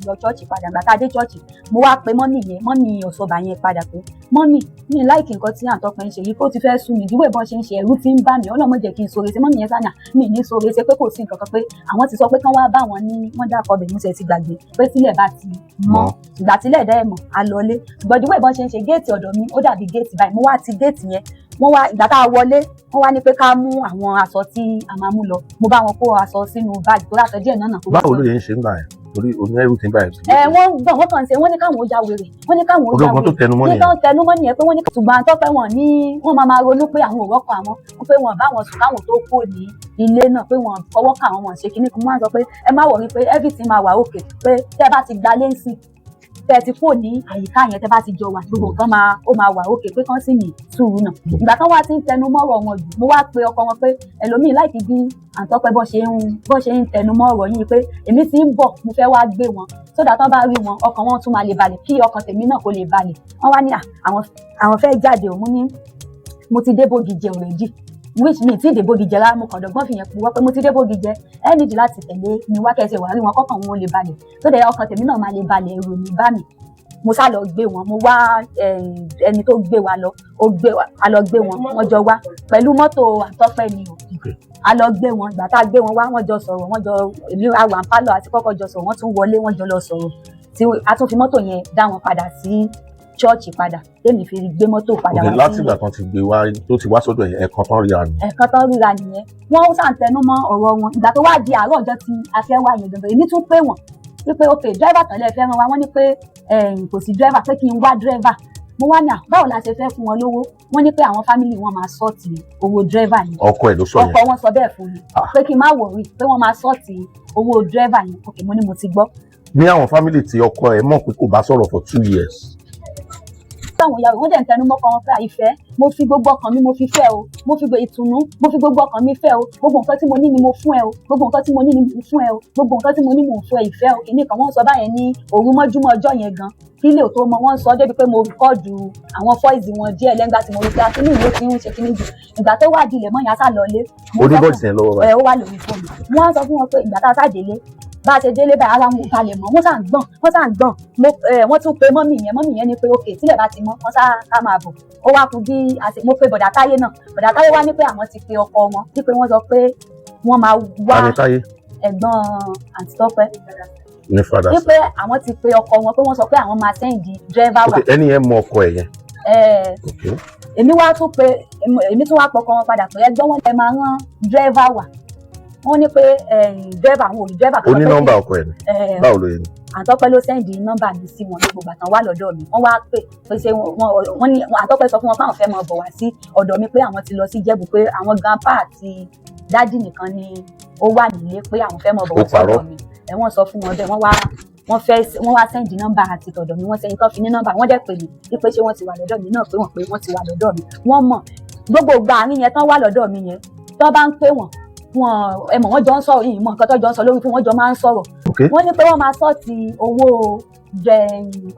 S3: lọ church padà. Gbà tá a dé church, mo wá pe mummy yẹn, mummy ọ̀ṣọ́bà yẹn padà pé, "Mummy mi, like nǹkan tí àǹtọ́pẹ́ ń ṣe yìí, kó ti fẹ́ sú mi ìdíwọ̀ ìbọn ṣe ń ṣe, ẹ̀rù ti ń bà mí. Ọlọ́mọ jẹ́ kí n sọ̀rọ̀ ṣe." Mummy yẹn sànà mi ní sọ̀rọ̀ ṣe, pé kò sí nǹkan kan, pé àwọn ti sọ pé kán wá bá wọn ní wọ́n dákọ̀ bẹ̀. Mo ṣe ti gbàgbé pé tílẹ̀ bá ti mọ́. Ìgbà tílẹ̀ dẹ́ mọ̀, a lọlé. Ṣùgbọ́n ìdíwọ̀ ìbọn ṣe ń ṣe, géètì ọ̀dọ̀ mi ó dàbí géètì báyìí. Mo wá ti géètì yẹn. Wọ́n wá, ìgbà tá a wọlé, wọ́n wá ní pé ká mú àwọn aṣọ tí a máa mú lọ. Mo bá wọn kó aṣọ sínú báàgì tó láṣọ díẹ̀ náà náà.
S2: Báwo ló yẹn ń ṣe ń gbà yẹn, torí onírú ti ń bá ẹ̀ sí?
S3: Ẹ wọ́n gbọ̀n, wọ́n kàn ń ṣe, wọ́n ní káwọn ó ya wèrè, wọ́n ní káwọn ó ya
S2: Ọlọ́gbọ́n tó
S3: wèrè.
S2: tẹnu mọ́
S3: Ní
S2: nìyẹn.
S3: tó ń tẹnu mọ́ nìyẹn, pé wọ́n ní ṣùgbọ́n àtọ́pẹ́ wọn ní wọ́n máa máa ronú pé àwọn ò rọ́kọ àwọn, wọ́n pé wọn bá wọn sùn káwọn tó kó ní ilé náà, pé wọn fọwọ́ kà àwọn, wọn ṣe kinní kan. Wọ́n máa ń sọ pé ẹ má worry, pé everything máa wà okay, pé tẹ́ bá ti gba lẹ́sìn, tẹ́ ti kúrò ní àyíká yẹn, tẹ́ bá ti jọ wà, gbogbo nǹkan máa ó máa wà okay, pé kán sì ní sùúrù náà. Ìgbà tán wá ti ń tẹnu mọ́rọ̀ wọn jù, mo wá pe ọkọ wọn pé ẹlòmíì láìkí bí àǹtọ́pẹ́ bọ́ ṣe ń tẹnu mọ́rọ̀ yìí, pé èmi ti ń bọ̀, mo fẹ́ wá gbé wọn sódà tán bá rí wọn, ọkàn wọn tún máa lè balẹ̀, kí ọkàn tèmi náà kó lè balẹ̀. Wọ́n wá ní à, àwọn fẹ́ jáde. Òun ní mo ti dé Bógìjẹ already, which mi ti dé Bógìjẹ rárá. Mo kàn dọ́gbọ́n fi yẹn purọ́ pé mo ti dé Bógìjẹ. Ẹ nídìí láti tẹ̀lé mi wá kẹsẹ̀ wá rí wọn, kọ́kàn wọn ó lè balẹ̀, tó dẹ̀ ọkàn tèmi náà máa lè balẹ̀, èrò ní bá mi. Mo sá lọ gbé wọn. Mo wá ẹni tó gbé wa lọ, ó gbé wa, a lọ gbé wọn. Wọ́n jọ wá pẹ̀lú mọ́tò àtọ́pẹ́ ni o. A lọ gbé wọn. Ìgbà tá a gbé wọn wá, wọ́n jọ sọ̀rọ̀, wọ́n jọ èmi àwọn àǹpálọ̀ àti kọ́kọ́ jọ sọ̀rọ̀. Wọ́n tún wọlé, wọ́n jọ lọ sọ̀rọ̀, tí a tún fi mọ́tò yẹn dá wọn padà sí church padà, tèmi fi gbé mọ́tò padà
S2: Ok.
S3: wá
S2: Láti
S3: sí.
S2: ìgbà tán ti gbé wá, tó ti wá sọ́dọ̀ ẹ̀, ẹ̀kan tán ríra ni?
S3: Ẹ̀ẹ̀kan tán ríra nìyẹn. Wọ́n sàn tẹnu mọ́ ọ̀rọ̀ wọn. Ìgbà tó wá di àárọ̀ ọjọ́ tí a fẹ́ wá yẹn gangan, èmi tún pè wọ́n wípé ok, driver tán lẹ fẹ́ rán wa. Wọ́n ní pé kò sí driver, pé kí n wá driver. Mo wá ní à, báwo la ṣe fẹ́ fún wọn lówó? Wọ́n ní pé àwọn family wọn máa sort owó driver yẹn.
S2: Ọkọ ẹ̀ ló sọ
S3: Ọkọ
S2: yẹn?
S3: wọn sọ bẹ́ẹ̀ fún mi pé kí n má worry, pé wọ́n máa sort owó driver yẹn. Ok, mo ní mo ti gbọ́.
S2: Ní àwọn family tí ọkọ ẹ̀ mọ̀ pé kò bá sọ̀rọ̀ for 2 years.
S3: Táwọn ìyàwó wọn dẹ̀ ń tẹnu mọ́kàn wọn pé ìfẹ́, mo fi gbogbo ọkàn mi mo fi fẹ́ o, mo fi ìtùnú, mo fi gbogbo ọkàn mi fẹ́ o, gbogbo nǹkan tí mo ní ni mo fún ẹ o, gbogbo nǹkan tí mo ní ni mo fún ẹ o, gbogbo nǹkan tí mo ní mo fún ẹ, ìfẹ́ o, kìíní kan. Wọ́n sọ báyẹn ní òru mọ́júmọ́ ọjọ́ yẹn gan, kí ilé ò tó mọ. Wọ́n sọ débi pé mo record àwọn voice wọn díẹ̀ lẹ́ngbà tí mo rí pé kíní ìlú ti ń ṣe kíní jù. Ìgbà tó wà dilẹ̀ mọ́ yẹn, á sá lọlé. Mo
S2: Ó ní
S3: sọ
S2: voice yẹn lọ́wọ́
S3: ẹ
S2: báyìí?
S3: Ó wà lórí fóònù. Wọ́n sọ fún wọn pé ìgbà tá a sá délé Bá a ṣe délé báyìí, ara wọn ò balẹ̀ mọ́, wọ́n sà ń gbọ̀n, wọ́n sà ń gbọ̀n. Mo wọ́n tún pe mummy yẹn. Mummy yẹn ní pé okay, tílẹ̀ bá ti mọ́, wọ́n sá ká máa bọ̀. Ó wá kú bí a ṣe, mo pe bọ̀dà Táyé náà. Bọ̀dà Táyé wá ní pé àwọn ti pe ọkọ wọn, ní pé wọ́n sọ pé wọ́n máa wá.
S2: Tani Táyé?
S3: Ẹ̀gbọ́n àǹtí Tọ́pẹ́.
S2: Ní fada.
S3: Ní pé àwọn ti pe ọkọ wọn, pé wọ́n sọ pé àwọn máa send driver wá.
S2: Ok, ẹni yẹn mọ ọkọ ẹ yẹn?
S3: Ẹ.
S2: Ok.
S3: Èmi wá tún pé, èmi tún wá pọkọ wọn padà pé ẹgbọ́n, wọn lè máa rán driver wá. Wọ́n ní pé driver, àwọn ò rí driver
S2: Ó ní nọ́mbà ọkọ ẹ ni?
S3: Eh.
S2: Báwo ló yẹ ni?
S3: Àtọ́pẹ́ ló send nọ́mbà mi sí wọn ní gbogbo àtàn wà lọ́dọ̀ mi. Wọ́n wá pè pé ṣé wọ́n ní Àtọ́pẹ́ sọ fún wọn pé àwọn fẹ́ máa bọ̀ wá sí ọ̀dọ̀ mi, pé àwọn ti lọ sí Jẹ̀bú, pé àwọn grandpa àti daddy nìkan ni ó wà nílé, pé àwọn fẹ́ máa bọ̀
S2: Ó
S3: wá
S2: parọ́.
S3: sọ́dọ̀ mi. Ẹ̀ wọ́n sọ fún wọn bẹ́ẹ̀. Wọ́n wá, wọ́n fẹ́, wọ́n wá send nọ́mbà àti tọ̀dọ̀ mi. Wọ́n send tó fi ní nọ́mbà, wọ́n dẹ̀ pè mí wípé ṣé wọ́n ti wà lọ́dọ̀ mi náà, pé wọ́n pé wọ́n ti wà lọ́dọ̀ mi. Wọ́n mọ̀ gbogbo ìgbà àárín yẹn tán wà lọ́dọ̀ mi yẹn, tán bá ń pè wọ́n, wọn ẹ mọ̀, wọ́n jọ ń sọ̀rọ̀ yìí, mọ̀ nǹkan tó jọ ń sọ lórí fún wọn, jọ máa ń sọ̀rọ̀. Wọ́n ní pé wọ́n máa sort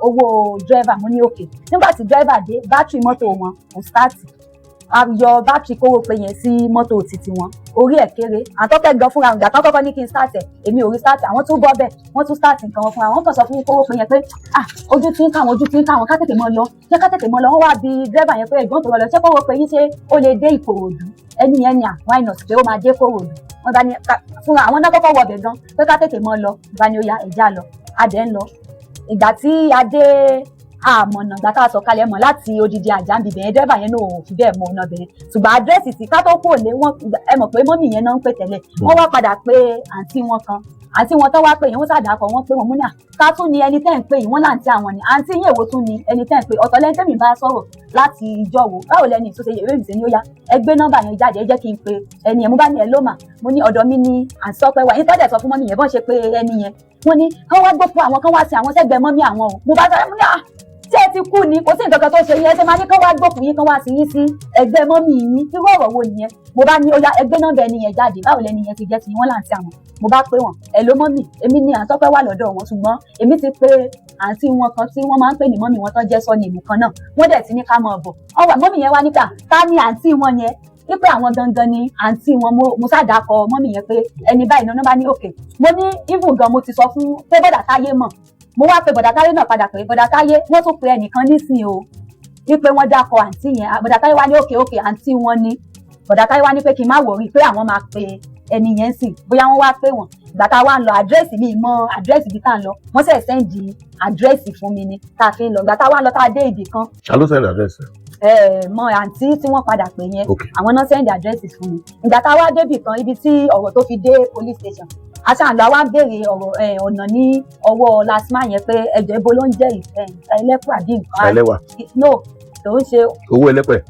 S3: owó driver. Mo ní okay. Nígbà tí driver dé, bátìrì mọ́tò wọn kò start. A yọ bátìrì kówó pé yẹn sí mọ́tò títí wọn, orí ẹ̀ kéré. Àtọ́pẹ́ gan fúnra ìgbà tán kọ́kọ́ ní kí n start ẹ̀, èmi ò rí start. Àwọn tún bọ́ bẹ́ẹ̀, wọ́n tún start nǹkan wọn fúnra wọn. Kàn sọ fún kówó pé yẹn pé ah, ojú tí ń káwọn, ojú tí ń káwọn, ká tètè mọ́ lọ, ṣé ká tètè mọ́ lọ. Wọ́n wá bi driver yẹn pé ẹ̀gbọ́n tó lọ lọ, ṣé kówó pé yín, ṣé ó lè dé Ìkòròdú? Ẹni yẹn ni à, why not, pé ó máa dé Kòròdú. Wọ́n bá ní fúnra àwọn náà kọ́kọ́ wọbẹ̀ gan pé ká tètè mọ́ lọ. Bá ní ó yá, ẹ̀já lọ. Adẹ̀ ń lọ. Ìgbà tí a dé, àmọ̀nà. Ìgbà tá a sọ̀kalẹ̀ mọ̀ láti odidi àjà ń bibẹ̀ yẹn, dírẹ́bà yẹn náà ò fi bẹ́ẹ̀ mọ ọ̀nà bẹ̀rẹ̀, ṣùgbọ́n àdírẹ́sì tí ká tó kò lé wọn, ẹ mọ̀ pé mummy yẹn náà ń pè tẹ́lẹ̀. Wọ́n wá padà pé àǹtí wọn kan. Àǹtí wọn tó wá pè yẹn, wọ́n sàdákọ̀ wọ́n pé wọ́n mú ní à ká tún ni ẹni tẹ́ ń pè yìí. Wọ́n láǹtí àwọn ni. Àǹtí yín èwo tún ni ẹni tẹ́ ń pè? Ọ̀tọ̀ lẹ́ni tẹ́mi bá sọ̀rọ̀ láti ìjọ wo. Báwo lẹni ìtúnṣe yẹ? Ìwé mi ní ó yá, ẹ gbé nọ́mbà yẹn jáde, ẹ jẹ́ kí n pe ẹni yẹn. Mo bá ní ẹ ló mà, mo ní ọ̀dọ̀ mi ní àǹtí Tọ́pẹ́ wà yín. Tọ́jà sọ fún mummy yẹn, bọ́n ṣe pé ẹni yẹn, wọ́n ní kán wá gbókun àwọn, kán wá sí àwọn sẹ́gbẹ̀ẹ́ mummy àwọn o. Mo bá sọ, mo ní à, tí ẹ ti kú ni? Kò sí nǹkan kan tó ṣe yín. Ẹ ṣe máa ní kán wá gbókun yín, kán wá sí yín sí ẹgbẹ́ mummy yín? Irú ọ̀rọ̀ wo nìyẹn? Mo bá ní ó yá, ẹgbẹ́ nọ́mbà ẹni yẹn jáde. Báwo lẹni yẹn ti jẹ́ ti wọ́n? Láǹtí àwọn. Mo bá pé wọn, ẹ ló mummy, èmi ní àǹtí Tọ́pẹ́ wà lọ́dọ̀ wọn, ṣùgbọ́n èmi ti pé àǹtí wọn kan tí wọ́n máa ń pè ní mummy wọn, tán jẹ́ sọ́ni ìlú kan náà, wọ́n dẹ̀ ti ní ká máa bọ̀. Ọwọ́ mummy yẹn wá níta, ta ni àǹtí wọn yẹn? Wípé àwọn gangan ni àǹtí wọn. Mo ṣàdàkọ mummy yẹn pé ẹni báyìí náà bá ní okay. Mo ní even gan mo ti sọ fún pé bọ́dà Táyé mọ̀. Mo wá pe bọ̀dà Táyé náà padà pé bọ̀dà Táyé, wọ́n tún pe ẹnìkan nísìnyí o, wípé wọ́n dákọ àǹtí yẹn. Bọ̀dà Táyé wá ní okay okay, àǹtí wọn ni. Bọ̀dà Táyé wá ní pé kí n má worry, pé àwọn máa pe ẹni yẹn sìn, bóyá wọ́n wá pé wọ́n. Ìgbà tá a wá ń lọ, àdírẹ́sì mi mọ àdírẹ́sì ibi tá à ń lọ, wọ́n sẹ̀ send àdírẹ́sì fún mi ni tá a fi ń lọ. Ìgbà tá a wá ń lọ, tá a dé ibì kan.
S2: Ta ló send àdírẹ́sì?
S3: Mọ àǹtí tí wọ́n padà pè yẹn. Àwọn náà send àdírẹ́sì fún mi. Ìgbà tá a wá débì kan, ibi tí ọ̀rọ̀ tó fi dé police station, aṣáà lọ, àwa ń béèrè ọ̀rọ̀ ọ̀nà ní ọwọ́ LASTMA yẹn pé ẹjọ́, ibo ló ń jẹ́ ìfẹ́ ẹlẹ́pẹ̀ àbí nǹkan?
S2: Ẹlẹ́wà.
S3: No, tó ń ṣe.
S2: Owó ẹlẹ́pẹ̀.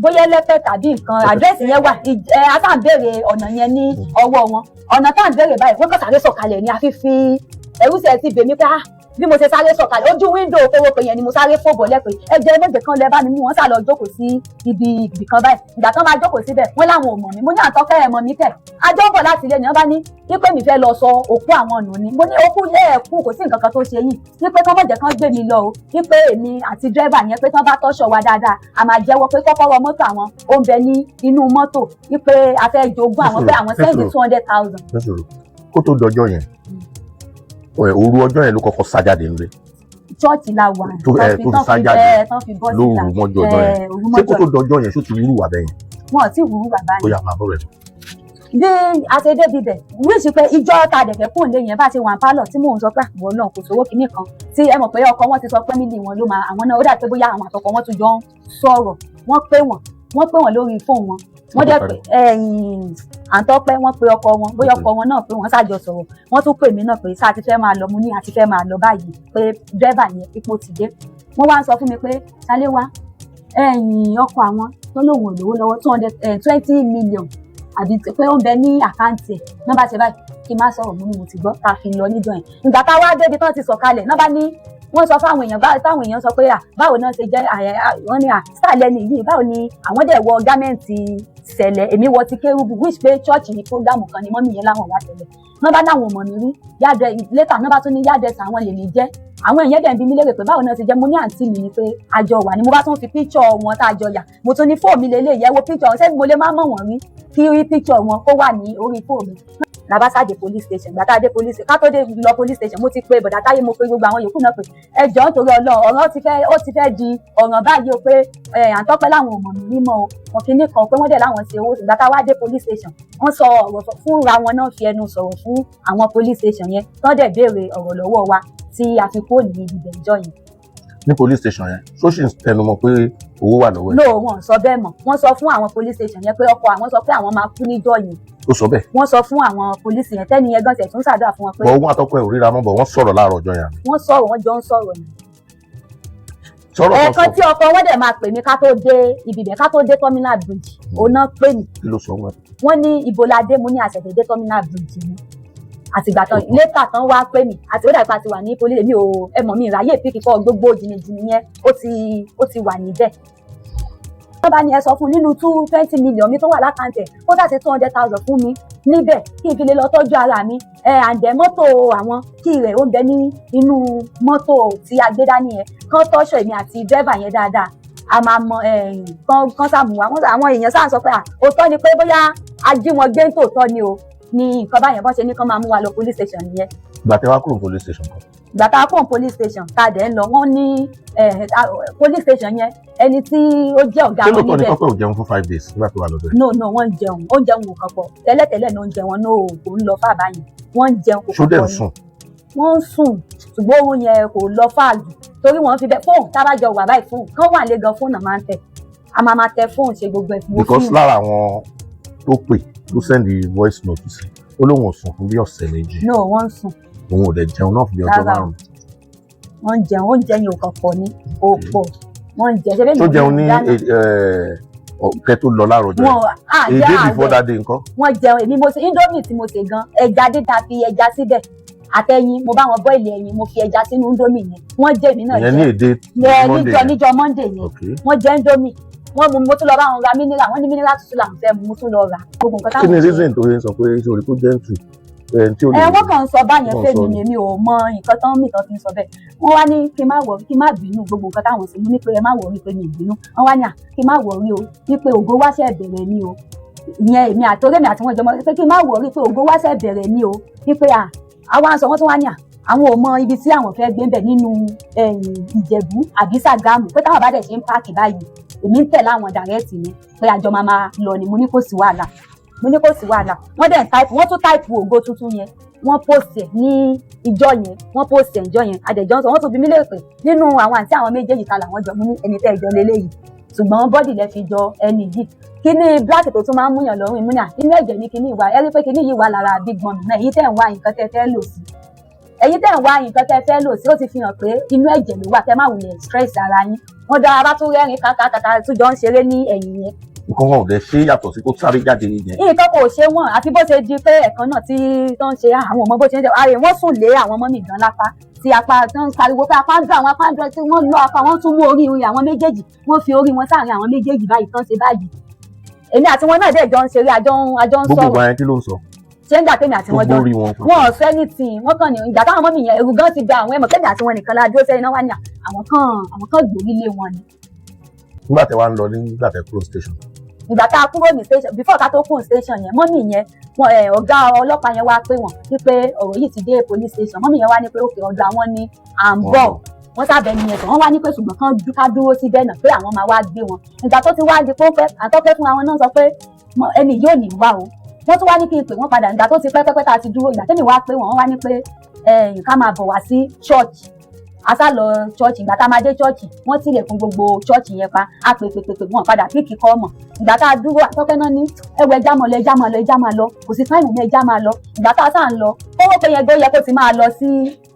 S3: Bóyá ẹlẹ́pẹ̀ tàbí nǹkan, àdírẹ́sì yẹn wà. Aṣáà ń béèrè ọ̀nà yẹn ní ọwọ́ wọn. Ọ̀nà tá à ń béèrè báyìí, wọ́n kàn sáré sọ̀kalẹ̀ ní àfífi ẹrú sẹ̀ ti bèmí pé ah, bí mo ṣe sáré sọ̀kalẹ̀ ojú window kówó pé yẹn ni mo sáré fò bọ̀ lẹ́pẹ́, ẹ jẹ́ mọ̀jẹ̀ kan lẹ bá mi mú wọn sá lọ jókòó sí ibi ibì kan báyìí. Ìgbà tán máa jókòó síbẹ̀, wọ́n láwọn ò mọ̀ mí. Mo ní àtọ́kẹ́ ẹ̀ mọ̀ mí kẹ̀, àjọ ń bọ̀ láti ilé ni. Wọ́n bá ní wípé mi fẹ́ lọ sọ òkú àwọn nù ni. Mo ní òkú yẹ ẹ̀ kú, kò sí nǹkan kan tó ṣe yín. Wípé kán mọ̀jẹ̀ kan gbé mi lọ o, wípé èmi àti dírẹ́bà yẹn, pé tán bá tọ́ṣọ̀ wa dáadáa, a máa jẹ́wọ́ pé kọ́kọ́rọ́ mọ́tò àwọn ó ń bẹ ní inú mọ́tò, wípé a fẹ́ jogún àwọn, pé àwọn send 200,000.
S2: Nísòro kó tó dọjọ́ yẹn, òru ọjọ́ yẹn ló kọ́kọ́ sá jáde nílé.
S3: Chọ́ọ̀chì la wà.
S2: Tó ẹ tó fi sá jáde.
S3: Tán fi bọ́ síta.
S2: Lóru mọ́jú ọjọ́ yẹn.
S3: Òru
S2: Ṣé kó
S3: mọ́jú.
S2: tó dọjọ́ yẹn, ṣó ti wúrú wà bẹ́yẹn?
S3: Wọn ò tí wúrú bàbá
S2: Ó
S3: yẹn.
S2: yá, máa bọ̀ rẹ̀.
S3: Bí a ṣe débi bẹ̀, wíṣí pé ìjọ ta dẹ̀fẹ̀ kùn lé yẹn, bá ṣe wà ń pálọ̀ tí mò ń sọ pé àwọn náà kò sówó kinní kan, tí ẹ mọ̀ pé ọkọ wọn ti sọ pé mílì wọn ló máa àwọn náà, ó dà pé bóyá àwọn àtọkọ wọn tún jọ ń sọ̀rọ̀. Wọ́n pè wọ́n lórí fóònù wọn, wọ́n dẹ̀ pé ẹ̀yìn àǹtọ́pẹ́, wọ́n pe ọkọ wọn, bóyá ọkọ wọn náà pé wọ́n ṣàjọ sọ̀rọ̀. Wọ́n tún pè mí náà pé sáà ti fẹ́ máa lọ. Mo ní àti fẹ́ máa lọ báyìí, pé dírẹ́bà yẹn ipò ti dé. Wọ́n wá ń sọ fún mi pé ṣaléwá, ẹ̀yìn ọkọ àwọn tó lóun ò lówó lọ́wọ́, 220 million àbí pé ó ń bẹ ní account ẹ̀ náà, bá ṣe báyìí kí n má sọ̀rọ̀. Mú ni mo ti gbọ́ tá a fi lọ níjọ́ yẹn. Ìgbà tá a wá débi tán ti sọ̀kalẹ̀ náà, bá ní wọ́n sọ fáwọn èèyàn báwo, táwọn èèyàn sọ pé à, báwo náà ṣe jẹ́? Wọ́n ní à, star lẹ́ni yìí, báwo ni àwọn dẹ̀ wọ garment Cele, èmi wọ ti kérúbù, which pé church ní program kan ni mummy yẹn láwọn wá tẹ̀lé náà. Bá láwọn ò mọ̀ mí rí yáàdẹ. Later náà bá tún ní yáàdẹ sàwọn lèmi jẹ́. Àwọn èèyàn dẹ̀ ń bi mí léèrè pé báwo náà ti jẹ́. Mo ní àǹtí mi ni, pé àjọ wà ní. Mo bá tún fi picture wọn tá a jọ yà, mo tún ní fóònù mi lélẹ̀ yẹ wo picture wọn, ṣé mo lè má mọ̀ wọ́n rí kí rí picture wọn kó wà ní orí fóònù mi? La bá sáà dé police station. Gbàtà dé police station, ká tó dé lọ police station, mo ti pe bọ̀dá Táyé, mo pe gbogbo àwọn yòókù náà pé ẹ jọ̀ọ́, nítorí Ọlọ́run, ọ̀rọ̀ ti fẹ́, ó ti fẹ́ di ọ̀ràn báyìí o, pé ẹ àǹtọ́pẹ́ láwọn ò mọ̀ mí mímọ́ o, wọn kì í ní kan pé wọ́n dẹ̀ láwọn ṣe owó. Ìgbà tá a wá dé police station, wọ́n sọ ọ̀rọ̀ fúnra wọn náà, fi ẹnu sọ̀rọ̀ fún àwọn police station yẹn, tán dẹ̀ béèrè ọ̀rọ̀ lọ́wọ́ wa tí a fi kúrò ní ibẹ̀ ìjọ yẹn.
S2: Ní police station yẹn, ṣó sì ń tẹnumọ́ pé owó wà lọ́wọ́ ẹ̀?
S3: No, wọn ò sọ bẹ́ẹ̀ mọ́. Wọ́n sọ fún àwọn police station yẹn pé ọkọ àwọn sọ pé àwọn máa kú níjọ́ yẹn.
S2: Ó sọ bẹ́ẹ̀?
S3: Wọ́n sọ fún àwọn police yẹn, tẹ́ni yẹn gan tẹ̀ tún ṣàdúrà fún wọn pé
S2: Bọ̀ òun àtọkọ ẹ̀ ò ríra mọ́, bọ̀ wọ́n sọ̀rọ̀ láàárọ̀ ọjọ́ yẹn àbí?
S3: Wọ́n sọ̀rọ̀, wọ́n jọ ń sọ̀rọ̀ ni.
S2: Sọ̀rọ̀ kan
S3: Ẹ̀ẹ̀kan
S2: sọ
S3: tí ọkọ wọn dẹ̀ máa pè mí ká tó dé ibi bẹ̀, ká tó dé terminal bridge, òun náà pè mí.
S2: Kí ló sọ wọn?
S3: Wọ́n ní ibo la dé. Mo ní àṣẹ̀ṣẹ̀ dé terminal bridge ni. Àtìgbà tán later tán wá pè mí, àti ó dàgbà ti wà ní police, mi ò ẹ mọ̀ mi ìráyè pick kọ́, gbogbo jìnnìjìnnì yẹn ó ti wà níbẹ̀. Wọ́n bá ní ẹ sọ fún nínú 220 million mi tó wà l'account ẹ̀, kó dà sí 200,000 fún mi níbẹ̀ kí n fi lè lọ tọ́jú ara mi ẹ, àǹdẹ̀ mọ́tò àwọn kí rẹ̀ ó ń bẹ ní inú mọ́tò tí a gbé dání yẹn, kán tọ́ṣọ̀ èmi àti dírẹ́fà yẹn dáadáa, a máa mọ kán kán sàmù wá. Àwọn èèyàn sáà sọ pé à òótọ́ ni, pé bóyá a jí wọn gbé tòótọ́ ni o, ní nǹkan báyẹn bọ́n ṣe ní kán máa mú wa lọ police station nìyẹn.
S2: Ìgbà tẹ́ wá kúrò ní police station kan?
S3: Ìgbà tá a kúrò police station, tá a dẹ̀ ń lọ, wọ́n ní police station yẹn, ẹni tí ó jẹ́ ọ̀gá
S2: Ṣé
S3: wọn
S2: lóòótọ́ ni
S3: níbẹ̀.
S2: Tọ́pẹ́ ò jẹun fún 5 days nígbà tó wà lọ́dọ̀ ẹ̀?
S3: No, wọ́n ń jẹun, oúnjẹ wọn ò kàn pọ̀. Tẹ́lẹ̀tẹ́lẹ̀ náà oúnjẹ wọn náà kò ń lọ fà báyìí, wọ́n ń jẹun, kò
S2: Ṣó
S3: kàn
S2: dẹ̀
S3: pọ̀
S2: ń
S3: ni.
S2: sùn?
S3: Wọ́n ń sùn, ṣùgbọ́n oorun yẹn kò lọ fáàlù, torí wọ́n fi bẹ́ẹ̀ fóònù tá a bá jọ wà báyìí, fóònù kán wà lé gan, fóònù náà máa ń tẹ̀, a máa máa tẹ fóònù, ṣe gbogbo ẹ̀ fún
S2: Because
S3: fíìmù.
S2: lára àwọn tó pè, tó send voice note sí, ó lóun ò sùn fún bí ọ̀sẹ̀ 2.
S3: No, wọ́n ń sùn.
S2: Òun ò dẹ̀ jẹun náà fún bí ọjọ́
S3: Rárá o.
S2: 5.
S3: Wọ́n ń jẹun, oúnjẹ yẹn ò kàn pọ̀ ni, kò pọ̀, wọ́n ń jẹ ṣe bẹ́ẹ̀.
S2: Tó jẹun ní kẹ́ tó lọ láàárọ̀ ọjọ́
S3: Wọn
S2: yẹn?
S3: à
S2: A
S3: jẹ́
S2: day before
S3: àgbẹ̀
S2: that day ńkọ́?
S3: Wọ́n jẹun. Èmi mo ṣe indomie tí mo ṣe gan, ẹja dídá, fi ẹja síbẹ̀ àtẹyin, mo bá wọn boil ẹyin, mo fi ẹja sínú indomie yẹn, wọ́n jẹ, èmi náà
S2: Ìyẹn ní
S3: jẹ.
S2: èdè
S3: Ní
S2: Monday
S3: níjọ́
S2: yẹn?
S3: Níjọ́ Monday yẹn. Wọ́n jẹ indomie, wọ́n mú, mo tún lọ bá wọn ra mineral, wọ́n ní mineral tútù làwọn fẹ́ mu, mo tún lọ rà gbogbo nǹkan
S2: Kí ni
S3: táwọn ṣe.
S2: reason tó yẹn sọ pé sórí kó gentle ẹ̀ tí ò lè
S3: Ẹ wọ́n kàn ń sọ báyẹn
S2: wọ́n
S3: fẹ́mi
S2: sọ
S3: ni, èmi ò mọ nǹkan tán mì tán fi ń sọ bẹ́ẹ̀. Wọ́n wá ní kí n má wọ̀, kí n má bínú gbogbo nǹkan táwọn ṣe. Mo ní pé ẹ má wọ̀, pé mi ì bínú. Wọ́n wá ní à kí n má wọ̀ rí o, wípé ògo wá ṣẹ̀ bẹ̀rẹ̀ ni o. Ìyẹn èmi àtọ́rẹ́ mi àti wọn jọmọ pé kí n má wọ̀ rí, pé ògo wá ṣẹ̀ bẹ̀rẹ̀ ni o, wípé à àwa ń sọ. Wọ́n tún wá ní à àwọn ò mọ ibi tí àwọn fẹ́ gbé ń bẹ̀ nínú ẹ̀yìn Ìjẹ̀bú àbí Ṣàgámù, pé táwọn bá dẹ̀ ṣe ń park báyìí, èmi ń tẹ̀lé àwọn direct ni, pé àjọ máa máa lọ ni. Mo ní kò sí wàhálà, mo ní kò sí wàhálà. Wọ́n dẹ̀ ń type, wọ́n tún type ògo tuntun yẹn, wọ́n post ẹ̀ ní ìjọ yẹn, wọ́n post ẹ̀ ìjọ yẹn. Àdẹ̀jọ́ ń sọ, wọ́n tún bi mí léèrè pé nínú àwọn àǹtí àwọn méjèèjì, ta làwọn jọ. Mú ní ẹni tẹ́ ẹ jọ leléyìí, ṣùgbọ́n body lẹ fi jọ ẹni yìí. Kíní black tó tún máa ń múyàn lọ́rùn ìmúnà inú ẹ̀jẹ̀ ní kíní ìwà ẹ rí pé kíní yìí wà lára big mummy náà. Èyí tẹ́ ń wá nǹkan tẹ́ fẹ́ lò sí, ẹ̀yin tẹ́ ń wá nǹkan tẹ́ fẹ́ lò sí, ó ti fi hàn pé inú ẹ̀jẹ̀ ló wà, kẹ́ má wulẹ̀ stress ara yín. Wọ́n dára bá tún rẹ́rìn kàkàkàkà, tún jọ ń ṣeré ní ẹ̀yìn yẹn.
S2: Nǹkan wọn ò dẹ̀ ṣe yàtọ̀ sí kó sáré jáde yẹn?
S3: Nǹkan kò ṣe wọ́n, àfi bó ṣe di pé ẹ̀kan náà tí tó ń ṣe àwọn ọmọ bó ṣe ń ṣe ààrẹ, wọ́n sùn lé àwọn ọmọ mi gan lápá, tí apá tó ń pariwo pé apá ń dùn àwọn, apá ń dùn, tí wọ́n lọ apá, wọ́n tún mú orí àwọn méjèèjì, wọ́n fi orí wọn sáàrin àwọn méjèèjì báyìí tán ṣe báyìí. Èmi àti wọn náà dẹ̀ jọ ń ṣeré, àjọ ń
S2: Gbogbo
S3: sọ̀rọ̀.
S2: ìgbà yẹn, kí ló ń sọ?
S3: Ṣé ń gbà tèmi àti wọn jọ
S2: Gbogbo orí wọn papọ̀.
S3: Wọn ò fẹ́ ní tì wọ́n kàn ní ìgbà táwọn ọmọ mi yẹn, ẹ̀rù gan ti da àwọn ẹ̀mọ̀ tèmi àti wọn nìkan la dúró sẹ́yìn náà, wá ní àwọn kan gbòógì lé wọn ni.
S2: Nígbà tẹ́ wá ń lọ, nígbà tẹ́ kúrò station?
S3: Ìgbà tá a kúrò ní station, before ká tó kúrò station yẹn, mummy yẹn wọn ẹ ọ̀gá ọlọ́pàá yẹn wá pé wọ́n wípé ọ̀rọ̀ yìí ti dé police station. Mummy yẹn wá ní pé òkè ọ̀dọ̀ àwọn ni à ń bọ̀. Wọ́n sábẹ́ ni yẹn sọ, wọ́n wá ní pé ṣùgbọ́n kán ká dúró síbẹ̀ náà, pé àwọn máa wá gbé wọn. Ìgbà tó ti wá di pé ó pẹ́, àtọ́pẹ́ fúnra wọn náà sọ pé ẹni yóò ní wá o. Wọ́n tún wá ní kí n pè wọ́n padà. Ìgbà tó ti pẹ́ pẹ́pẹ́ tá a ti dúró, ìgbà tẹ́mi wá pé wọ́n, wá ní pé ká máa bọ̀ wá sí church. A sá lọ church. Ìgbà tá a máa dé church, wọ́n tilẹ̀kùn gbogbo church yẹn pa. A pè pè pè pè, wọ́n padà pick call mọ̀. Ìgbà tá a dúró, àtọ́pẹ́ náà ní ẹwọ ẹja máa lọ, ẹja máa lọ, ẹja máa lọ, kò sí time mi, ẹja máa lọ. Ìgbà tá a sá ń lọ, kówó pé yẹn gbé yẹ kó ti máa lọ sí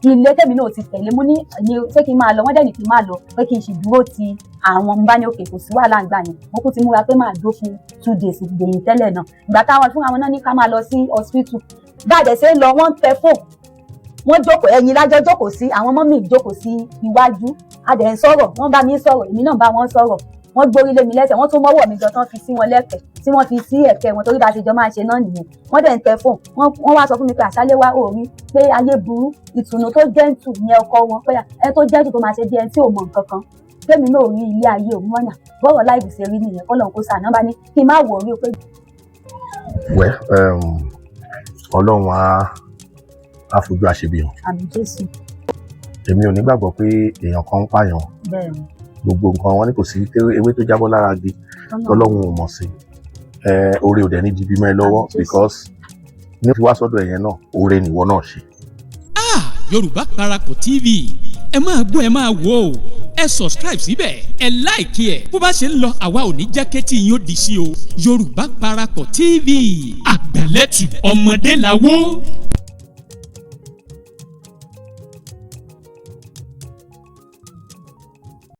S3: ilé, tèmi náà ti tẹ̀lé. Mú ní ní ṣé kí n máa lọ? Wọ́n dẹ̀ ní kí n máa lọ, pé kí n sì dúró ti àwọn. Ń bá ní òkè, kò sí wàhálà. Ń gbà yẹn, mo kú ti múra pé máa dúró fún 2 days gbẹ̀yìn tẹ́lẹ̀ náà. Ìgbà táwọn fúnra wọn náà ní ká máa lọ sí hospital, bá a dẹ̀ ṣe ń lọ, wọ́n ń tẹ fóònù, wọ́n jókòó ẹ̀yìn lájọ́ jókòó sí, àwọn mummy jókòó sí iwájú. A dẹ̀ ń sọ̀rọ̀, wọ́n bá mi sọ̀rọ̀, èmi náà bá wọn sọ̀rọ̀. Wọ́n gbórí lé mi lẹ́sẹ̀, wọ́n tún mọ́wọ́ mi jọ tán fi sí wọn lẹ́fẹ̀ẹ́, tí wọ́n fi sí ẹ̀kẹ́ wọn, torí bá a ṣe jọ máa ṣe náà nìyẹn. Wọ́n dẹ̀ ń tẹ fóònù. Wọ́n wá sọ fún mi pé àṣálẹ́ wá ò rí pé ayé burú, ìtùnú tó gentle yẹn, ọkọ wọn, pé ẹ tó gentle tó máa ṣe bí ẹni tí ò mọ nǹkan kan, tèmi náà rí ilé ayé òun wọ́n yàn bọ́rọ̀ láìpẹ́ ṣe rí nìyẹn. Kọ́lọ́n kó sànà bá ní kí n má wọ̀ rí o pé
S2: Well, Ọlọ́run á fojú àṣebi hàn.
S3: Àmín Jésù.
S2: Èmi ò nígbàgbọ́ pé èèyàn kan ń pààyàn.
S3: Bẹ́ẹ̀ ni.
S2: Gbogbo nǹkan wọn ní kò sí ewé tó jábọ́ lára igi tọ́lọ́run ò mọ̀ sí. Ẹ oore ò dẹ̀ ní dibi mọ́ ẹ lọ́wọ́,
S3: Àmín Jésù.
S2: because ní fi wá sọ́dọ̀ ẹ̀yẹn náà, oore nìwọ náà ṣe.
S6: Ah, Yorùbá Parapọ̀ TV, ẹ máa gbọ́, ẹ máa wò ó. Ẹ subscribe síbẹ̀, ẹ like ẹ̀. Bó bá ṣe ń lọ, àwa ò ní jẹ́ kétí yín ó di sí o. Yorùbá Parapọ̀ TV, àgbàlẹ́tù ọmọdé làwọ̀.